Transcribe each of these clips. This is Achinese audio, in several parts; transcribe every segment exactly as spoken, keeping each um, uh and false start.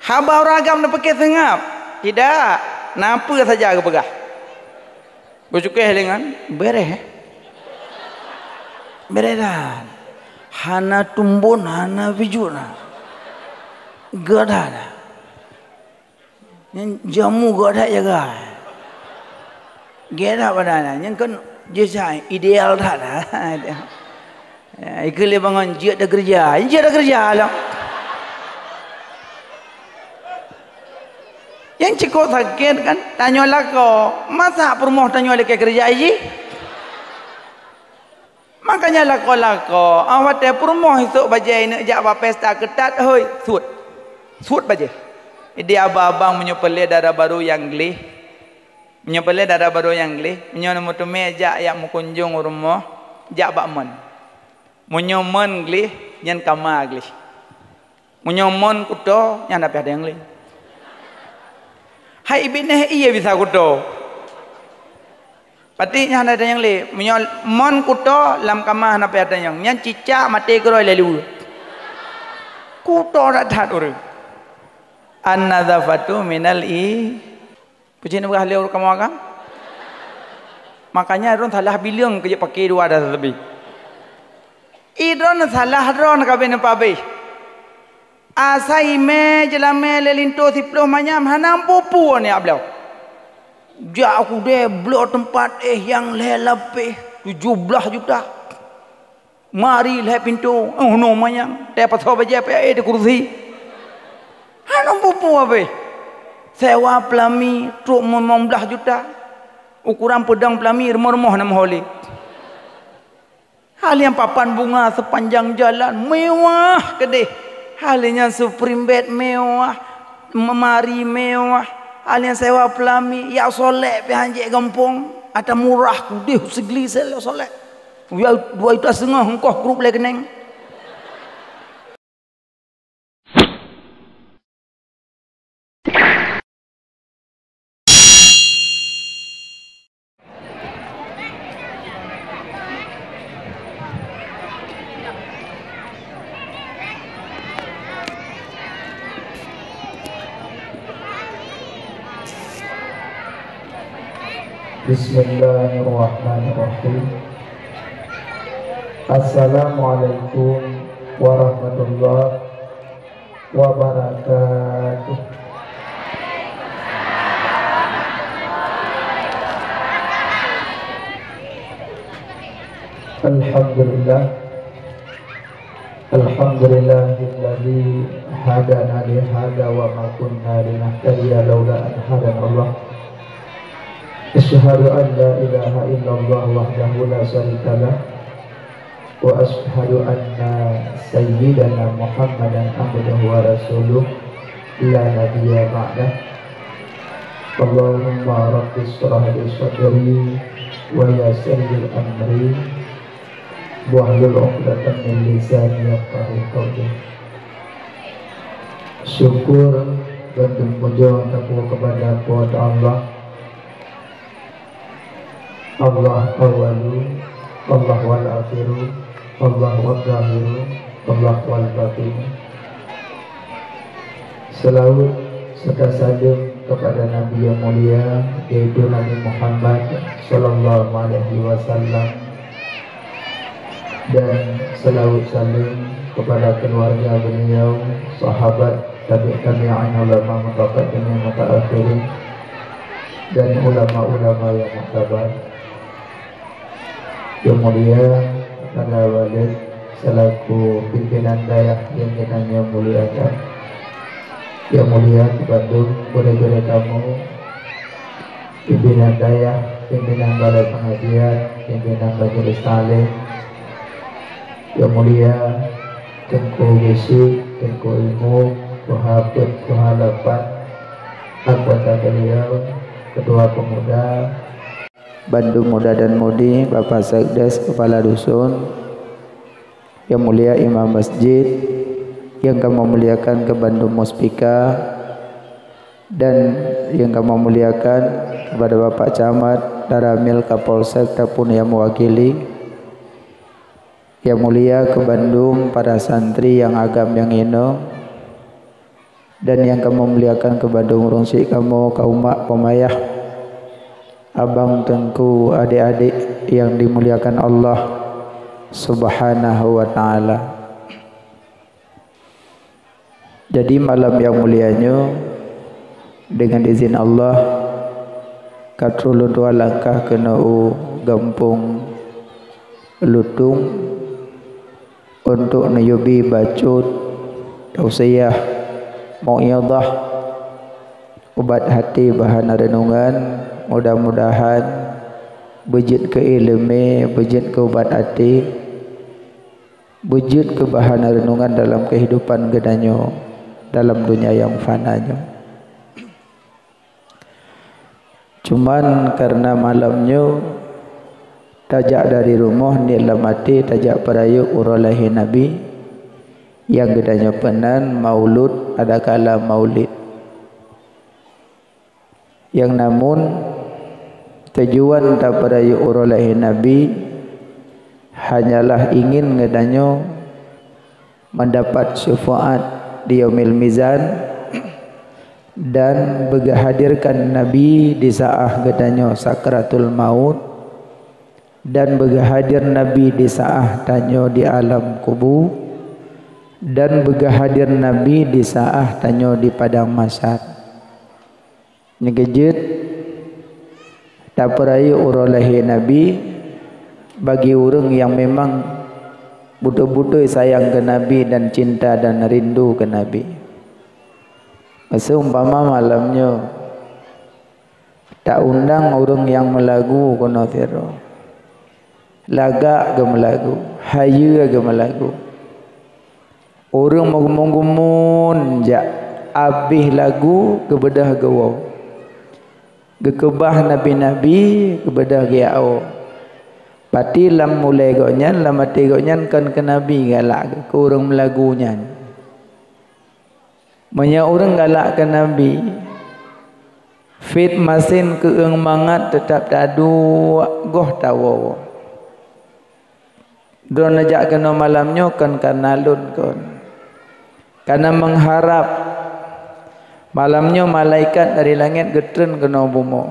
Haba ureuëng agam neupiké seungab? Tidak. Na peue saja geupeugah. Geucukéh lé ngon, beureh, eh? Beureh that. Hana tumbon, hana bijut na. Geuh that. Nyan jamu geuh that jaga. Geuh that badan nyan. Nyan kan jih ideal that. Ya, ikeu lé bangon jeuet da keureuja. Jeuet da keureuja lom. Nyang cukôp sakét kan, tanyoe lakoe. Masa peurumoh tanyoe lakée keureuja jih? Makanya lakoe-lakoe, ah, watée peurumoh isôk bajée ineuk jak bak pesta keutat, hôi, suet. Suet bajée. Jadi abang-abang meunyoe peureulée dara barô nyang gleh, meunyoe peureulée dara barô nyang gleh, meunyoe neumeuteumé jak, jak meukunjong u rumoh, jak bak mon. Meunyoe mon gleh, nyan kama gleh. Meunyoe mon kuto, nyan hana pih ada nyang lé. Hai binéh ié bisa kuto. Pati nyan hana ada nyang lé. Meunyoe mon kuto, lam kama hana pih ada nyang. Nyan cicak maté keudroe lé luweue. Kuto that-that ureuëng. An-nazafatu minal i- Peue jih neupeugah lé ureuëng kamoe agam? Makanya droen salah bileueng keu jeuet paké dua dasa leubeh. I droen salah droen ka beuneupabeh. Asai mé jeulamé lé linto siplôh manyam hana meupu-pu nyak bloe. Jak u keudè bloe teumpat éh nyang lhée lapéh tujoh blaih juta. Mari lhée pintoe, oh, no manyang, teupasoe bajée peuéh di kursi. Hana peue-peue habéh. Sewa peulami trok limong blaih juta. Ukuran peudong peulami rumoh-rumoh na meuhôi lé. Hal nyang papan bunga sepanjang jalan mewah keudeh. Hal nyang Supreme Bed mewah, lemari mewah. Hal nyang sewa peulami, yak solek pih hanjeuet gampông. Ata murah keudeh sigli sel yak solek. Dua juta setengah engkoh grup lé keuneng. Bismillahirrahmanirrahim. Assalamualaikum warahmatullahi wabarakatuh. Alhamdulillah. Alhamdulillahilladzi hadana li hadza wa ma kunna linahtadiya laula an hadanallah. Asyhadu an la ilaha illallah wahdahu la syarikalah. Wa asyhadu anna sayyidana Muhammadan abduhu wa rasuluh la nabiyya ba'dah. Allahumma rabbi shrah li sadri wa yassir li amri wahlul 'uqdatam min lisani yafqahu qawli. Syukur dan puja kepada Allah. Allah awalu, Allah wal akhiru, Allah wal zahiru, Allah wal batinu. Selawat serta salam kepada Nabi yang mulia, yaitu Nabi Muhammad sallallahu alaihi wasallam, dan selawat salam kepada keluarga beliau, sahabat, tabi' tabi'in, ulama mutaqaddimin mutaakhirin, dan ulama-ulama yang muktabar. Yang mulia Pada Walid selaku pimpinan dayah yang kita muliakan. Yang mulia kepada guru-guru kamu, pimpinan dayah, pimpinan balai pengajian, pimpinan majelis taklim. Yang mulia Teungku Geuchik, Teungku Ilmu, Tuha Peuet, Tuha Lapan, anggota beliau, Ketua Pemuda, bandum muda dan mudi, Bapak Sekdes, Kepala Dusun, yang mulia Imam Masjid, yang kami muliakan keu bandum muspika, dan yang kami muliakan kepada Bapak Camat, Danramil, Kapolsek, ataupun yang mewakili. Yang mulia keu bandum para santri nyang agam nyang inong, Dan nyang kamoe muliakan keu bandum ureuëng syiek kamoe, kaum mak, kaum ayah, abang, teungku, adék-adék nyang dimuliakan Allah Subhanahu wa Ta'ala. Jadi, malam nyang mulia nyoe, deungon izin Allah, ka troh lôn tuan langkah keunoe u gampông Lutung, untuk neuyue bi bacut, tausiah, mau'izah, ubat até, bahan renungan, mudah-mudahan beujeuet keu iéleumé, beujeuet keu ubat até, beujeuet keu bahan renungan dalam keuhidupan geutanyoe dalam donya nyang fana nyoe. Cuman kareuna malam nyoe tajak dari rumoh, niet lam até tajak peurayeuk uroe lahé Nabi, nyang geutanyoe peunan maulud, adakala maulid. Nyang namun tujuan tapeurayeuk uroe lahé Nabi hanyalah ingin geutanyoe mendapat syafaat di Yaumil Mizan dan beugeuhadirkan Nabi di saat geutanyoe sakratul maut, dan beugeuhadir Nabi di saat tanyoe di alam kubu, dan beugeuhadir Nabi di saat tanyoe di padang mahsyar. Nyang keujeuet, tapeurayeuk uroe lahé Nabi bagi ureuëng nyang memang beutôi-beutôi sayang keu Nabi dan cinta dan rindu keu Nabi. Miseu umpama malam nyoe, taundang ureuëng nyang meulagu keunoe sidroe. Lagak geumeulagu, hayeue geumeulagu. Ureuëng meugumun-gumun jak, abéh lagu geubeudôh geuwoe. Geukeubah nabi-nabi geubeudôh geuyak woe. Pati lam ulée gobnyan, lam até gobnyan kon keu nabi galak, keu ureuëng meulagu nyan. Meunyoe ureuëng galak keu nabi, fit masen keueung mangat teutab taduek goh tawoe. Droeneuh jak keunoe malam nyoe kon kareuna lôn kon. Kareuna mengharap malam nyoe malaikat dari langét geutreun keunoe bumoe.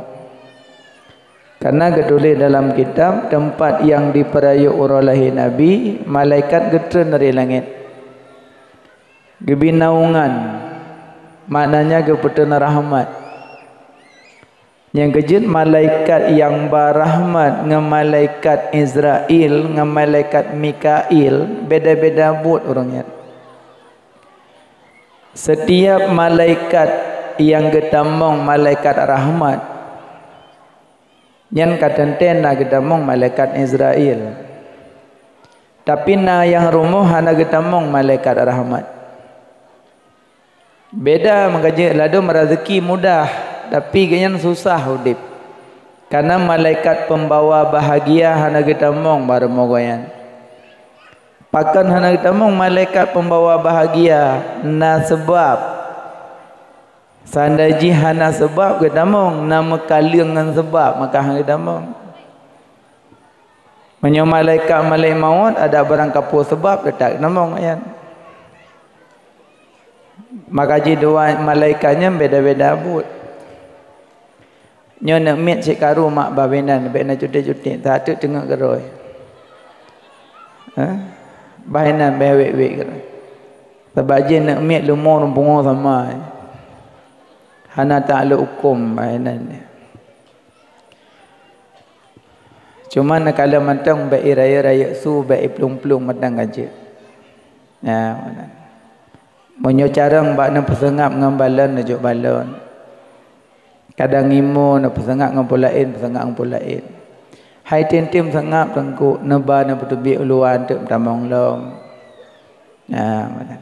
Kareuna geutuléh dalam kitab, teumpat nyang jipeurayeuk uroe lahé Nabi, malaikat geutreun dari langét. Geubi naungan, maknanya geupeuteun rahmat. Nyang keujeuet malaikat nyang ba rahmat ngon malaikat Izrail ngon malaikat Mikail beda-beda buet ureuëng nyan. Setiap malaikat nyang geutamong malaikat rahmat, nyan ka teuntée na geutamong malaikat Izrail. Tapi na nyang rumoh hana geutamong malaikat rahmat. Beda meukeujeuet ladôm raseuki mudah, tapi gobnyan susah udeb. Kareuna malaikat peumbawa bahagia hana geutamong bak rumoh gobnyan. Pakon hana geutamong malaikat peumbawa bahagia? Na seubab. Seundai jih hana seubab geutamong, na meukaleueng ngon seubab, maka hana geutamong. Meunyoe malaikat malaikat mawöt adak barang kapeue seubab, teutab geutamong nyan. Maka jidua malaikat nyan beda-beda buet. Nyoe neuk miet cit karu mak bah inan, bék na cuti-cuti, sateuk teungeuk keudroe. Hah? Bah inan bék wék-wék keudroe. Sabab jih neuk miet leumo ureuëng pungo sama. Hana taklok huköm bah inan. Cuma neukalon mantong bék irayeuk-rayeuk su, bék iplueng-plueng mantong ka jeuet. Ya, meunan. Meunyoe carông bak neupeuseungab ngon balon, neujok balon. Kadang imo neupeuseungab ngon peulaén, peuseungab ngon peulaén. Hai tem-tem seungab teungku, neuba neupeuteubiet u luwa teuk meutamong lom. Ya, meunan.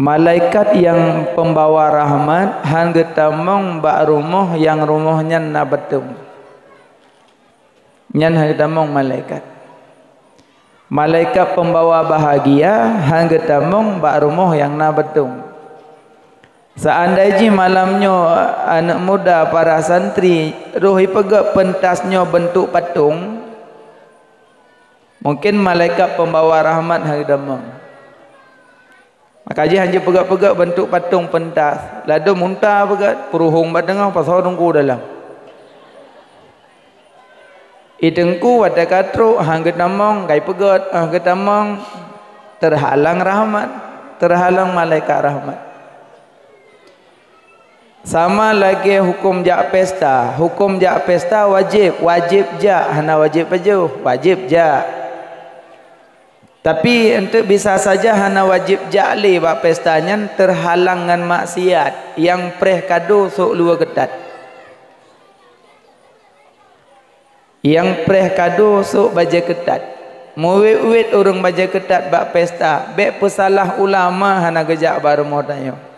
Malaikat nyang peumbawa rahmat han geutamong bak rumoh nyang rumoh nyan na batong. Nyan han geutamong malaikat. Malaikat peumbawa bahagia han geutamong bak rumoh nyang na batong. Seandai jih malam nyoe aneuëk muda para santri roh ipeugét peuntas nyoe beuntuk patong, mungken malaikat peumbawa rahmat han geutamong. Maka jih hanjeuet peugét-peugét beuntuk patong peuntas. Ladôm unta peugét, peuruhông bak teungoh, pasoe teungku dalam. I teungku watée ka trok, han geutamong, kai peugét, han geutamong, teuhalang rahmat, teuhalang malaikat rahmat. Sama lagée huköm jak pesta. Huköm jak pesta wajéb, wajéb jak, hana wajéb pajoh, wajéb jak. Tapi eunteuk bisa saja hana wajéb jak lé bak pesta nyan teuhalang ngon maksiat, nyang preh kado sôk luweue keutat. Nyang preh kado sôk bajée keutat. Meuwét-wét ureuëng bajée keutat bak pesta, bék peusalah ulama hana geujak bak rumoh tanyoe.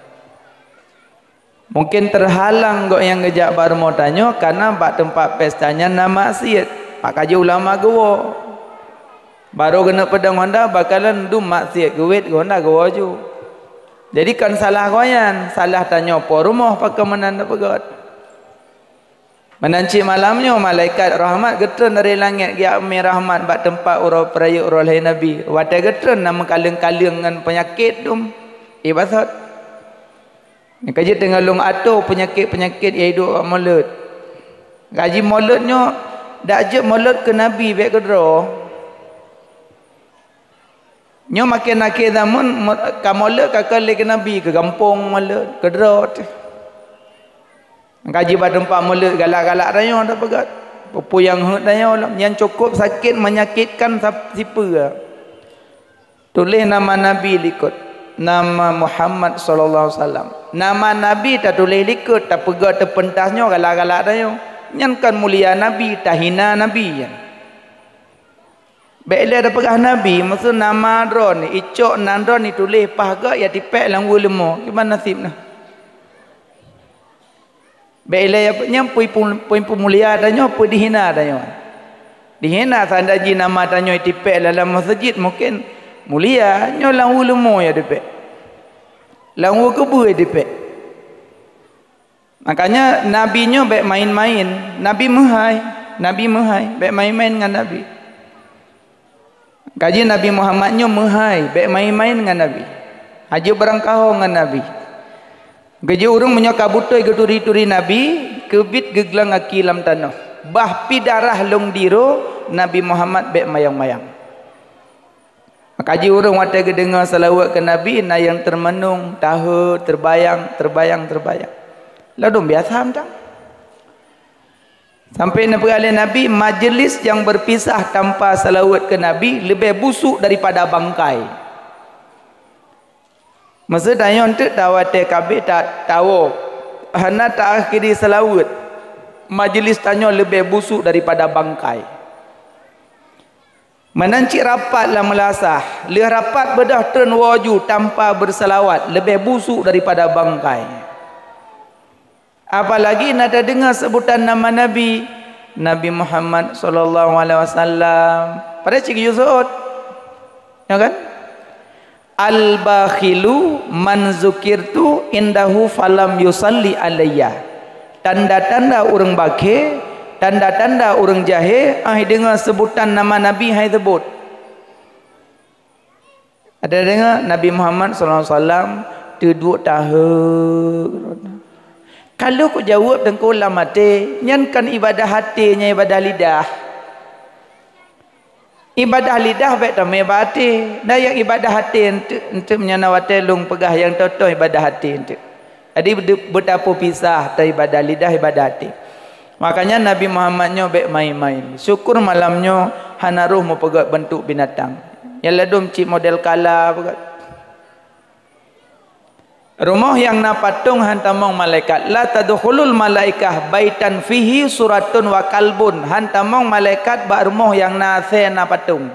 Mungken teuhalang gobnyan geujak bak rumoh tanyoe kareuna bak teumpat pesta nyan na maksiet. Maka jih ulama geuwoe. Barô geuneuk peudong honda, bakalan dum maksiet geuwét, honda geuwoe ju. Jadi kon salah gobnyan, salah tanyoe po rumoh pakon meunan tapeugét. Meunan cit malam nyoe malaikat rahmat geutreun dari langét geujak mé rahmat bak teumpat uroe peurayeuk uroe lahé Nabi. Watée geutreun na meukaleueng-kaleueng ngon peunyakét dum, i basot. Nyang ka jeuet teungoh lôn atô peunyakét-peunyakét nyang iduek bak mulod. Gaji mulod nyoe dak jeuet mulod keu Nabi bék keudroe. Nyoe maken akhé zaman, mo-, ka mulod ka keu lé keu Nabi, keu gampông mulod, keu droe teuh. Gaji bak teumpat mulod galak-galak tanyoe tapeugét. Peue-peue nyang heuet tanyoe lom, nyang cukôp sakét menyakitkan sap-, sipeue. Tuléh nama Nabi likot, nama Muhammad sallallahu alaihi wasallam. Nama Nabi tatuléh likot, tapeugét teupeuntas nyoe galak-galak tanyoe. Nyan kon mulia Nabi, tahina Nabi nyan. Bék lé tapeugah Nabi, meuseu nama droeneuh, icok nan droeneuh tuléh paih gét ya tipék lam weue leumo. Kiban nasib neuh. Bék lé nyang pui-, pui-, peumulia tanyoe, peudihina tanyoe. Dihina seandai jih nama tanyoe tipék lam meuseujid mungken mulia, nyoe lam weue leumo ya tipék. Lam weue keubeue tipék. Makanya Nabi nyoe bék main-main. Nabi meuhai, Nabi meuhai, bék main-main ngon Nabi. Kaji Nabi Muhammad nyoe meuhai, bék main-main ngon Nabi. Hana jeuet beurangkaho ngon Nabi. Geujeuet ureuëng meunyoe ka beutôi geuturi-turi Nabi, keubiet geuglang aki lam tanoh. Bah pi darah lôn diro, Nabi Muhammad bék mayang-mayang. Maka jih ureuëng watée geudeungoe seulaweuet keu Nabi, na nyang teumeunung, tahe, teubayang, teubayang, teubayang. Ladôm biasa mantong. Sampai neupeugah lé Nabi, majeulis nyang beupisah tanpa seulaweuet keu Nabi leubeh busuk daripada bangkai. Meuseu tanyoe teuk tawatée kabeh ta-, tawoe, hana taakhiri seulaweuet, majeulis tanyoe leubeh busuk daripada bangkai. Meunan cit rapat lam meulasah, lheueh rapat beudôh treun woe ju tanpa beuseulaweuet, leubeh busuk daripada bangkai. Apalagi na tadeungoe seubutan nama Nabi, Nabi Muhammad sallallahu alaihi wasallam. Padahai cit geuyue seuôt. Ya kan? "Al-bakhilu man zukirtu indahu falam yusalli alayya." Tanda-tanda ureuëng bakhe, tanda-tanda ureuëng jahé, ah deungoe seubutan nama Nabi hai seubot. Ada deungoe Nabi Muhammad sallallahu alaihi wasallam teuduek tahe. Kalau ku jaweueb teungku lam até, nyan kan ibadah até, nyan ibadah lidah. Ibadah lidah bék tamé bak até. Dan nyang ibadah até eunteuk, eunteuk meunyoe na watée lôn peugah nyang toe-toe ibadah até eunteuk. Jadi, beu-, beutapeupisah antara ibadah lidah, ibadah até. Makanya Nabi Muhammad nyoe bék main-main. Syukur malam nyoe hana roh meupeugét beuntuk binatang. Nyang ladôm cit model kala peugét. Rumoh nyang na patong han tamong malaikat. La tadkhulul malaikah baitan fihi suratun wa kalbun. Han tamong malaikat bak rumoh nyang na asée na patong.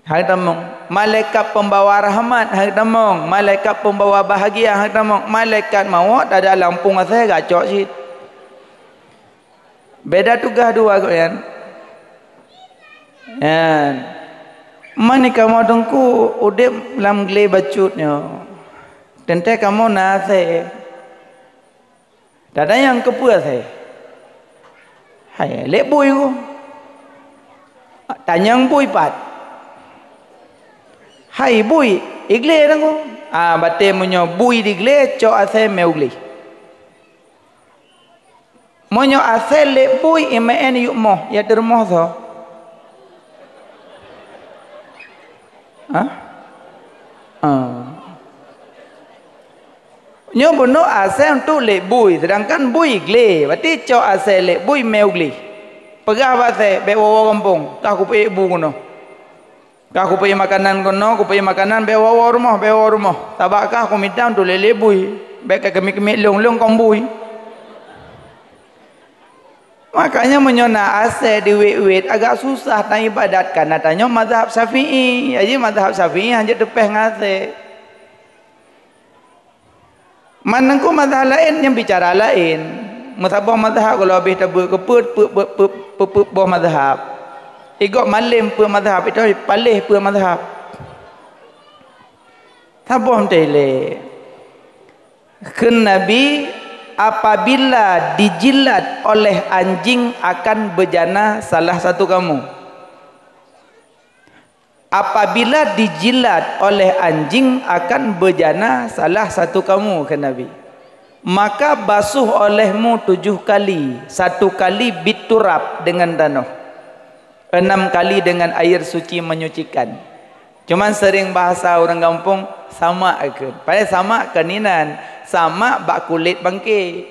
Han tamong. Malaikat peumbawa rahmat han tamong. Malaikat peumbawa bahagia han tamong. Malaikat mawöt ada lampung asée gacok cit. Beda tugaih dua gobnyan. Nyan. Mani kamoe teungku udeb lam glé bacut nyoe. Teuntée kamoe na asée. Tada nyang keupeue asée. Hai, lék bui ku. Tanyong bui pat. Hai bui, iglé teungku. Ah, batée meunyoe bui diglé, cok asée mé u glé. Meunyoe asée lé bui, imeu'en yue moh, ya teurumoh soe? Hah? Ah. Nyoe bunoe asée untuk lé bui, seudangkan bui glé, berarti cok asée lé bui mé u glé. Peugah bak asée, bék woe-woe gampông, kah kupeuék bu keunoe. Kah kupeuék makanan keunoe, kupeuék makanan, bék woe-woe rumoh, bék woe rumoh. Sabab kah kumita untuk lé-lé bui, bék ka keumik-keumik lôn, lôn kon bui. Makanya meunyoe na asée diwét-wét agak susah taibadat, karena tanyoe mazhab Syafi'i. Jadi mazhab Syafi'i hana teupéh ngon asée. Man teungku mazhab laén nyan bicara laén. Meusaboh mazhab kalau habéh tabeuet keu peuet, peuet, peuet, peuet, peuet, peuet boh mazhab. Igob malém peuet mazhab, itu paléh peuet mazhab. Saboh meuteulée. Kheun Nabi, "Apabila dijilat oleh anjing akan bejana salah satu kamu." Apabila dijilat oleh anjing akan bejana salah satu kamu, kheun Nabi, maka basuh olehmu tujuh kali, satu kali biturab dengan tanoh, enam kali dengan air suci menyucikan. Cuman sering bahasa ureuëng gampông, samak kheun. Padahai samak kheun inan, samak bak kulét bangké.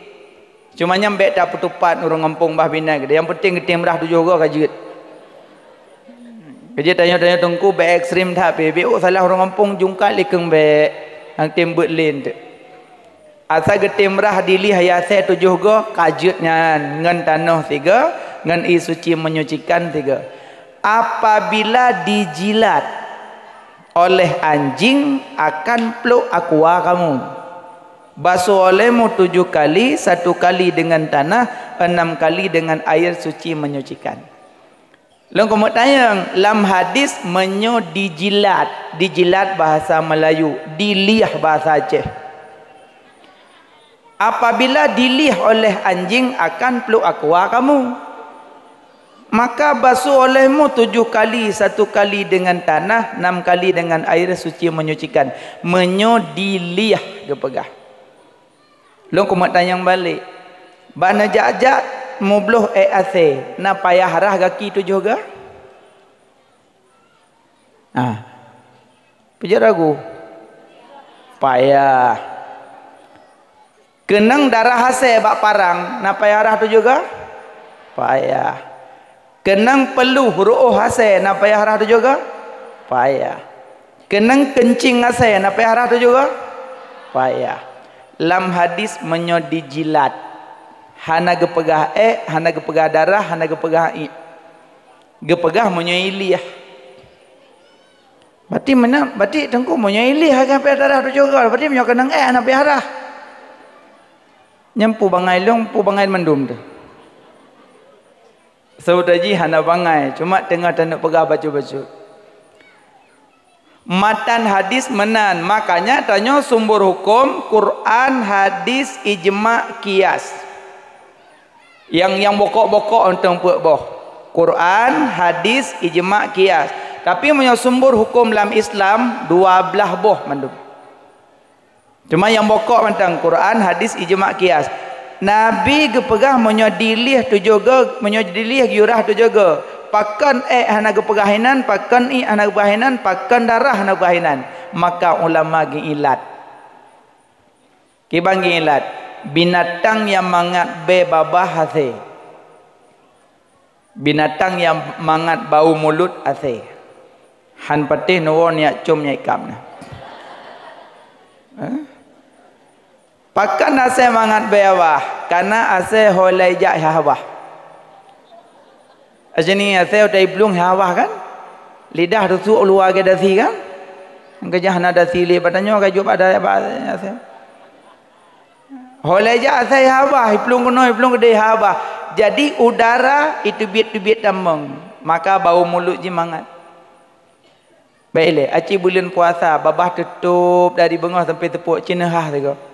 Cuma nyan bék tapeutupat ureuëng gampông bah binéh geude. Nyang penting geutem rhah tujoh goe ka jeuet. Keujeuet tanyoe-tanyoe teungku bék ekstrem that pih. Bék salah ureuëng gampông jungkat likeng bék. Nyang tem beuet lén teuk. Asai geutem rhah dilih ayah asai tujoh goe ka jeuet nyan ngon tanoh sigoe, ngon ie suci menyucikan sigoe. Apabila dijilat oleh anjing akan plôk aqua kamu. Basuh olehmu tujuh kali, satu kali dengan tanah, enam kali dengan air suci menyucikan. Lôn keumeuk tanyong, lam hadis meunyoe dijilat, dijilat bahasa Melayu, diliah bahasa Aceh. Apabila diliah oleh anjing akan plôk aqua kamu. Maka basuh olehmu tujuh kali, satu kali dengan tanah, enam kali dengan air suci menyucikan. Meunyoe diliah geupeugah. Lôn keumeuk tanyong balek. Bak neujak-jak mubloh ék asai, na payah rhah gaki tujoh goe? Ah. Peue jeuet ragu? Payah. Keunong darah asai bak parang, na payah rhah tujoh goe? Payah. Keunong peuluh ruoh asai, na payah rhah tujoh goe? Payah. Keunong keuncing asai, na payah rhah tujoh goe? Payah. Lam hadis meunyoe dijilat, hana geupeugah ék, hana geupeugah darah, hana geupeugah iek. Geupeugah meunyoe iliah. Berarti meunan, berarti teungku meunyoe iliah ka payah rhah tujoh goe, berarti meunyoe keunong ék hana payah rhah. Nyan peue bangai lôn, peue bangai mandum teuh. Saboh taji hana bangai, cuma teungoh taneuk peugah bacut-bacut. Matan hadis meunan, makanya tanyoe sumber huköm Quran, hadis, ijma, qiyas. Nyang, nyang bokok-bokok euntong peuet boh. Quran, hadis, ijma, qiyas. Tapi meunyoe sumber huköm lam Islam, dua blaih boh mandum. Cuma nyang bokok mantong Quran, hadis, ijma, qiyas. Nabi geupeugah meunyoe dilieh tujoh goe, meunyoe dilieh geuyue rhah tujoh goe, pakon ék hana geupeugah inan, pakon iek hana geupeugah inan, pakon darah hana geupeugah inan, maka ulama geuilat. Kiban geuilat, binatang nyang mangat bée babah asai. Binatang nyang mangat bau mulut asai. Han patéh neuwoe neujak com nyan ié kab na. Hah? Pakon asai mangat bée babah? Kana asai ho ilée jak hah babah. Asai ni asai utai plueng hah babah kan? Lidah teusuek luwa geuh dasi kan? Keujah na dasi lé batanyoe ka jok pada asai. Ho ilée jak asai hah babah, iplueng keunoe, iplueng keudeh hah babah. Jadi udara iteubiet-teubiet tamong, maka bau mulut jih mangat. Bék ilée, aci buleuen puasa, babah teutôb dari beungoh sampoe teupok cit neuhah sigoe.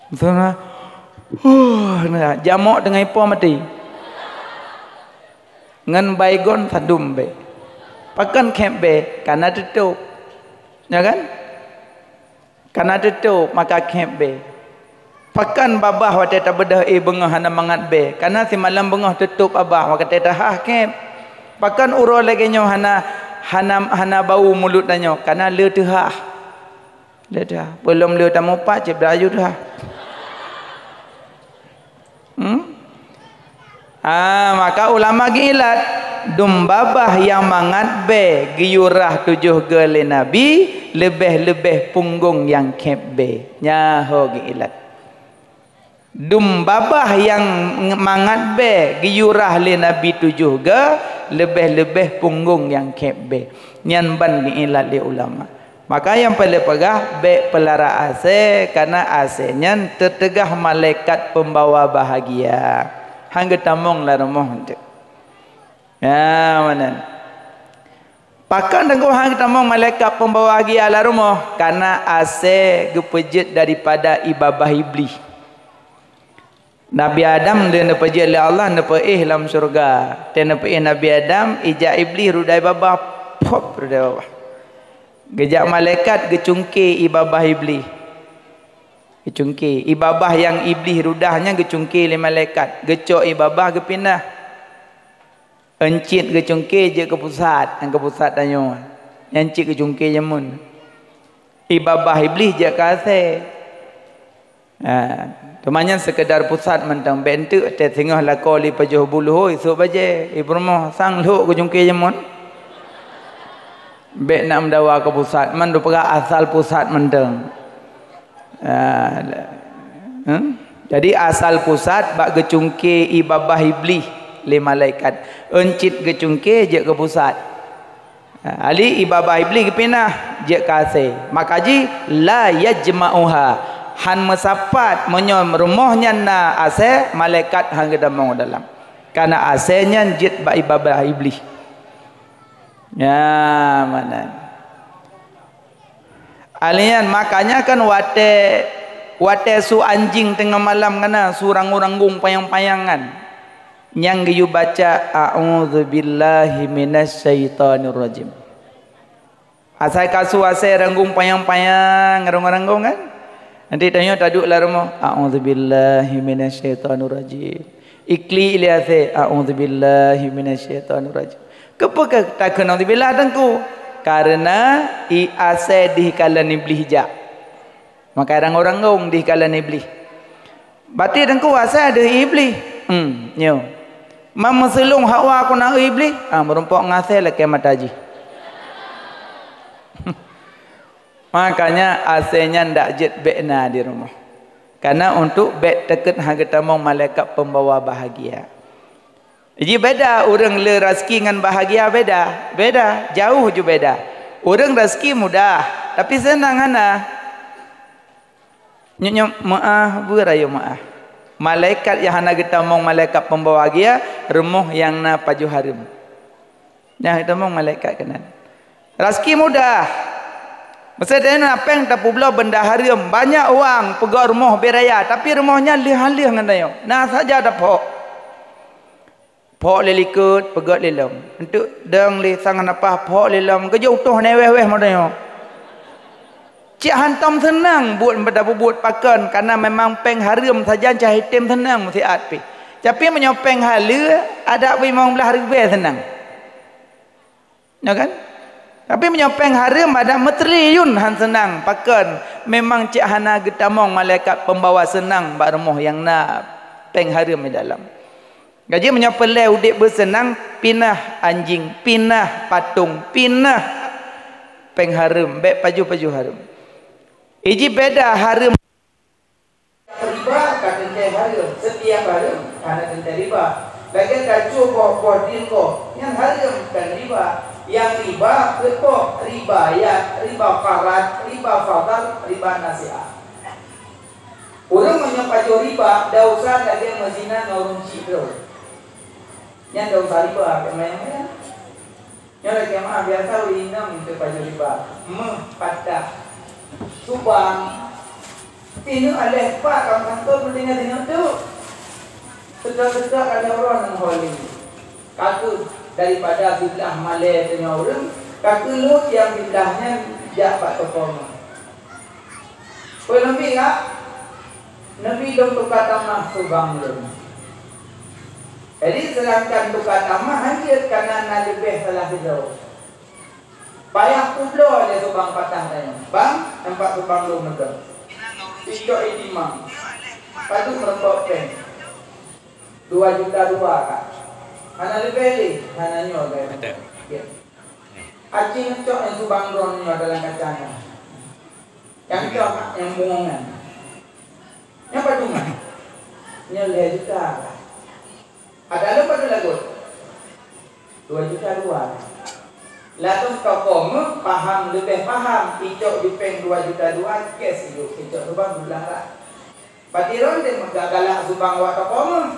Huh, neuhah. Jamok teungoh ipo maté. Ngon Baygon sadum bék. Pakon khép bée? Kana teutôp. Ya kan? Kana teutôp, maka khép bée. Pakon babah watée tabeudôh éh beungoh hana mangat bée? Kana simalam beungoh teutôp babah, watée tahah khép. Pakon uroe lagée nyoe hana, hana, hana bau mulut tanyoe? Kana le teuhah. Le teuhah. Peulom le tamupat, cit beurayuet teuhah. Hmm? Ah, maka ulama geuilat, dum babah nyang mangat bée geuyue rhah tujoh goe lé Nabi, leubeh-leubeh punggong nyang khép bée. Nyan ho geuilat. Dum babah nyang mangat bée geuyue rhah lé Nabi tujoh goe, leubeh-leubeh punggong nyang khép bée. Nyan ban geuilat lé ulama. Maka nyang paleng peugah, bék peulara asée, kana asée nyan teuteugah malaikat peumbawa bahagia. Han geutamong lam rumoh eunteuk. Ya, meunan. Pakon teungku han geutamong malaikat peumbawa bahagia lam rumoh? Kana asée geupeujeuet daripada ié babah Iblih. Nabi Adam lé neupeujieb lé Allah neupeuéh lam syeuruga. Watée neupeuéh Nabi Adam, ijak Iblih rudai babah, pop rudai babah. Geujak malaikat geucungké ié babah Iblih. Geucungké ié babah nyang Iblih rudah nyan geucungké lé malaikat, geucok ié babah geupinah. Euncit geucungké jeuet keu pusat, nyang keu pusat tanyoe. Nyan cit geucungké jameun. Ié babah Iblih jeuet keu asée. Ha, teuma nyan seukeudar pusat mantong, bék eunteuk teuh singoh lakoe lé pajoh buluh, isôk bajée, ié peurumoh sang lhok geucungké jameun. Bék nak meudawa keu pusat, man dupeugah asal pusat mantong. Ah, hmm? Jadi asal pusat bak geucungké ié babah Iblih lé malaikat. Euncit geucungké jeuet keu pusat. Ah, ali ié babah Iblih geupinah jeuet keu asée. Maka jih la yajma'uha. Han meusapat meunyoe rumoh nyan na asée, malaikat han geutamong dalam. Kana asée nyan jeuet bak ié babah Iblih. Ya, meunan. Alian, makanya kan watée, watée su anjing teungoh malam kana, su ranggong-ranggong panyang-panyang nyan, nyang geuyue baca, "A'udzubillahi minasyaitonirrajim." Asai ka su asée ranggong panyang-panyang, ranggong-ranggong kan? Nanti tanyoe taduek lam rumoh, "A'udzubillahi minasyaitonirrajim." Iklik lé asée, "A'udzubillahi minasyaitonirrajim." Keupeue ka takheun "A'udzubillah" teungku? Kareuna ié asée dih kalon Iblih jak. Maka ranggong-ranggong dih kalon Iblih. Baté teungku asée deuh Iblih. Hmm, nyoe. Mam meuseulông hawa keu na Iblih, ah, meurumpok ngon asée lakée mata jih. Makanya asée nyan dak jeuet bék na di rumoh. Kana untuk bék takheun han geutamong malaikat peumbawa bahagia. Ji beda ureuëng le raseuki ngon bahagia beda, beda, jauh ju beda. Ureuëng raseuki mudah, tapi seunang hana. Nyoe-nyoe meuáh, beurayeuk meuáh. Malaikat nyang hana geutamong malaikat peumbawa bahagia, rumoh nyang na pajoh hareuem. Nyang geutamong malaikat keunan. Raseuki mudah. Meusé tanyoe na péng tapeubloe beunda hareuem, banyak uang, peugöt rumoh bée raya, tapi rumoh nyan lheueh-lheueh ngon tanyoe. Na saja taphok. Phok lé likot, peugöt lé lom. Eunteuk dong lé sang nafah phok lé lom, geujok utôh nyan wéh-wéh model nyoe. Cit hantom seunang buet meudabu buet pakon, kareuna memang péng hareuem sajan cah item seunang meusiat pih. Tapi meunyoe péng haleue, adak limong blaih ribée seunang. Nyo kan? Tapi meunyoe péng hareuem adak meutriliun han seunang, pakon? Memang cit hana geutamong malaikat peumbawa seunang bak rumoh nyang na péng hareuem di dalam. Jadi meunyoe peureulée udeb beuseunang, pinah anjing, pinah patong, pinah péng hareuem, bék pajoh-pajoh hareuem. Iji beda hareuem. Riba ka teuntée hareuem, setiap hareuem hana teuntée riba. Lagée tacu boh-boh dingko, nyan hareuem kon riba. Nyang riba peuet boh, riba yad, riba qarad, riba fadl, riba nasi'ah. Ureuëng meunyoe pajoh riba, desya lagée meuzina ngon ureuëng chik droe. Nyan desya riba, keu manyang-manyang. Nyoe lagée meuah biasa ureuëng inong teupajoh riba. Meuh, patah, subang. Tineuk aléh pat lam kantô peutinggai tineuk tu. Seutôt-seutôt ka lheueh uroe ngon ho lé. Ka kheueh. Daripada siblah malèe teungoh ureueng, ka keuh lôn nyang siblah nyan jak bak toko nyoe. Peue Nabi ka? Nabi lôn tuka tamah subang lôn. Jadi, seudangkan tuka tamah hanjeuet kana na leubeh salah sidroe. Payah peubloe lé subang patah tanyoe. Bang, nampak subang lôn meuteuk. Icok itimang. Padub meureumpok péng. Dua juta dua ka. Hana leubeh lé, hana nyoe lé. Betul. Ya. Aci ngeucok nyang subang droeneuh nyoe dalam kacang nyan. Nyang cok nyang bungong nyan. Nyang padum nyan? Nyoe lhèe juta ka. Ada lom padum lagot? Dua juta dua. Lalu toko meuh paham leubeh paham, icok jipéng dua juta dua, cash idup, icok subang dua blah rah. Patirong deh meuga galak subang wak toko meuh.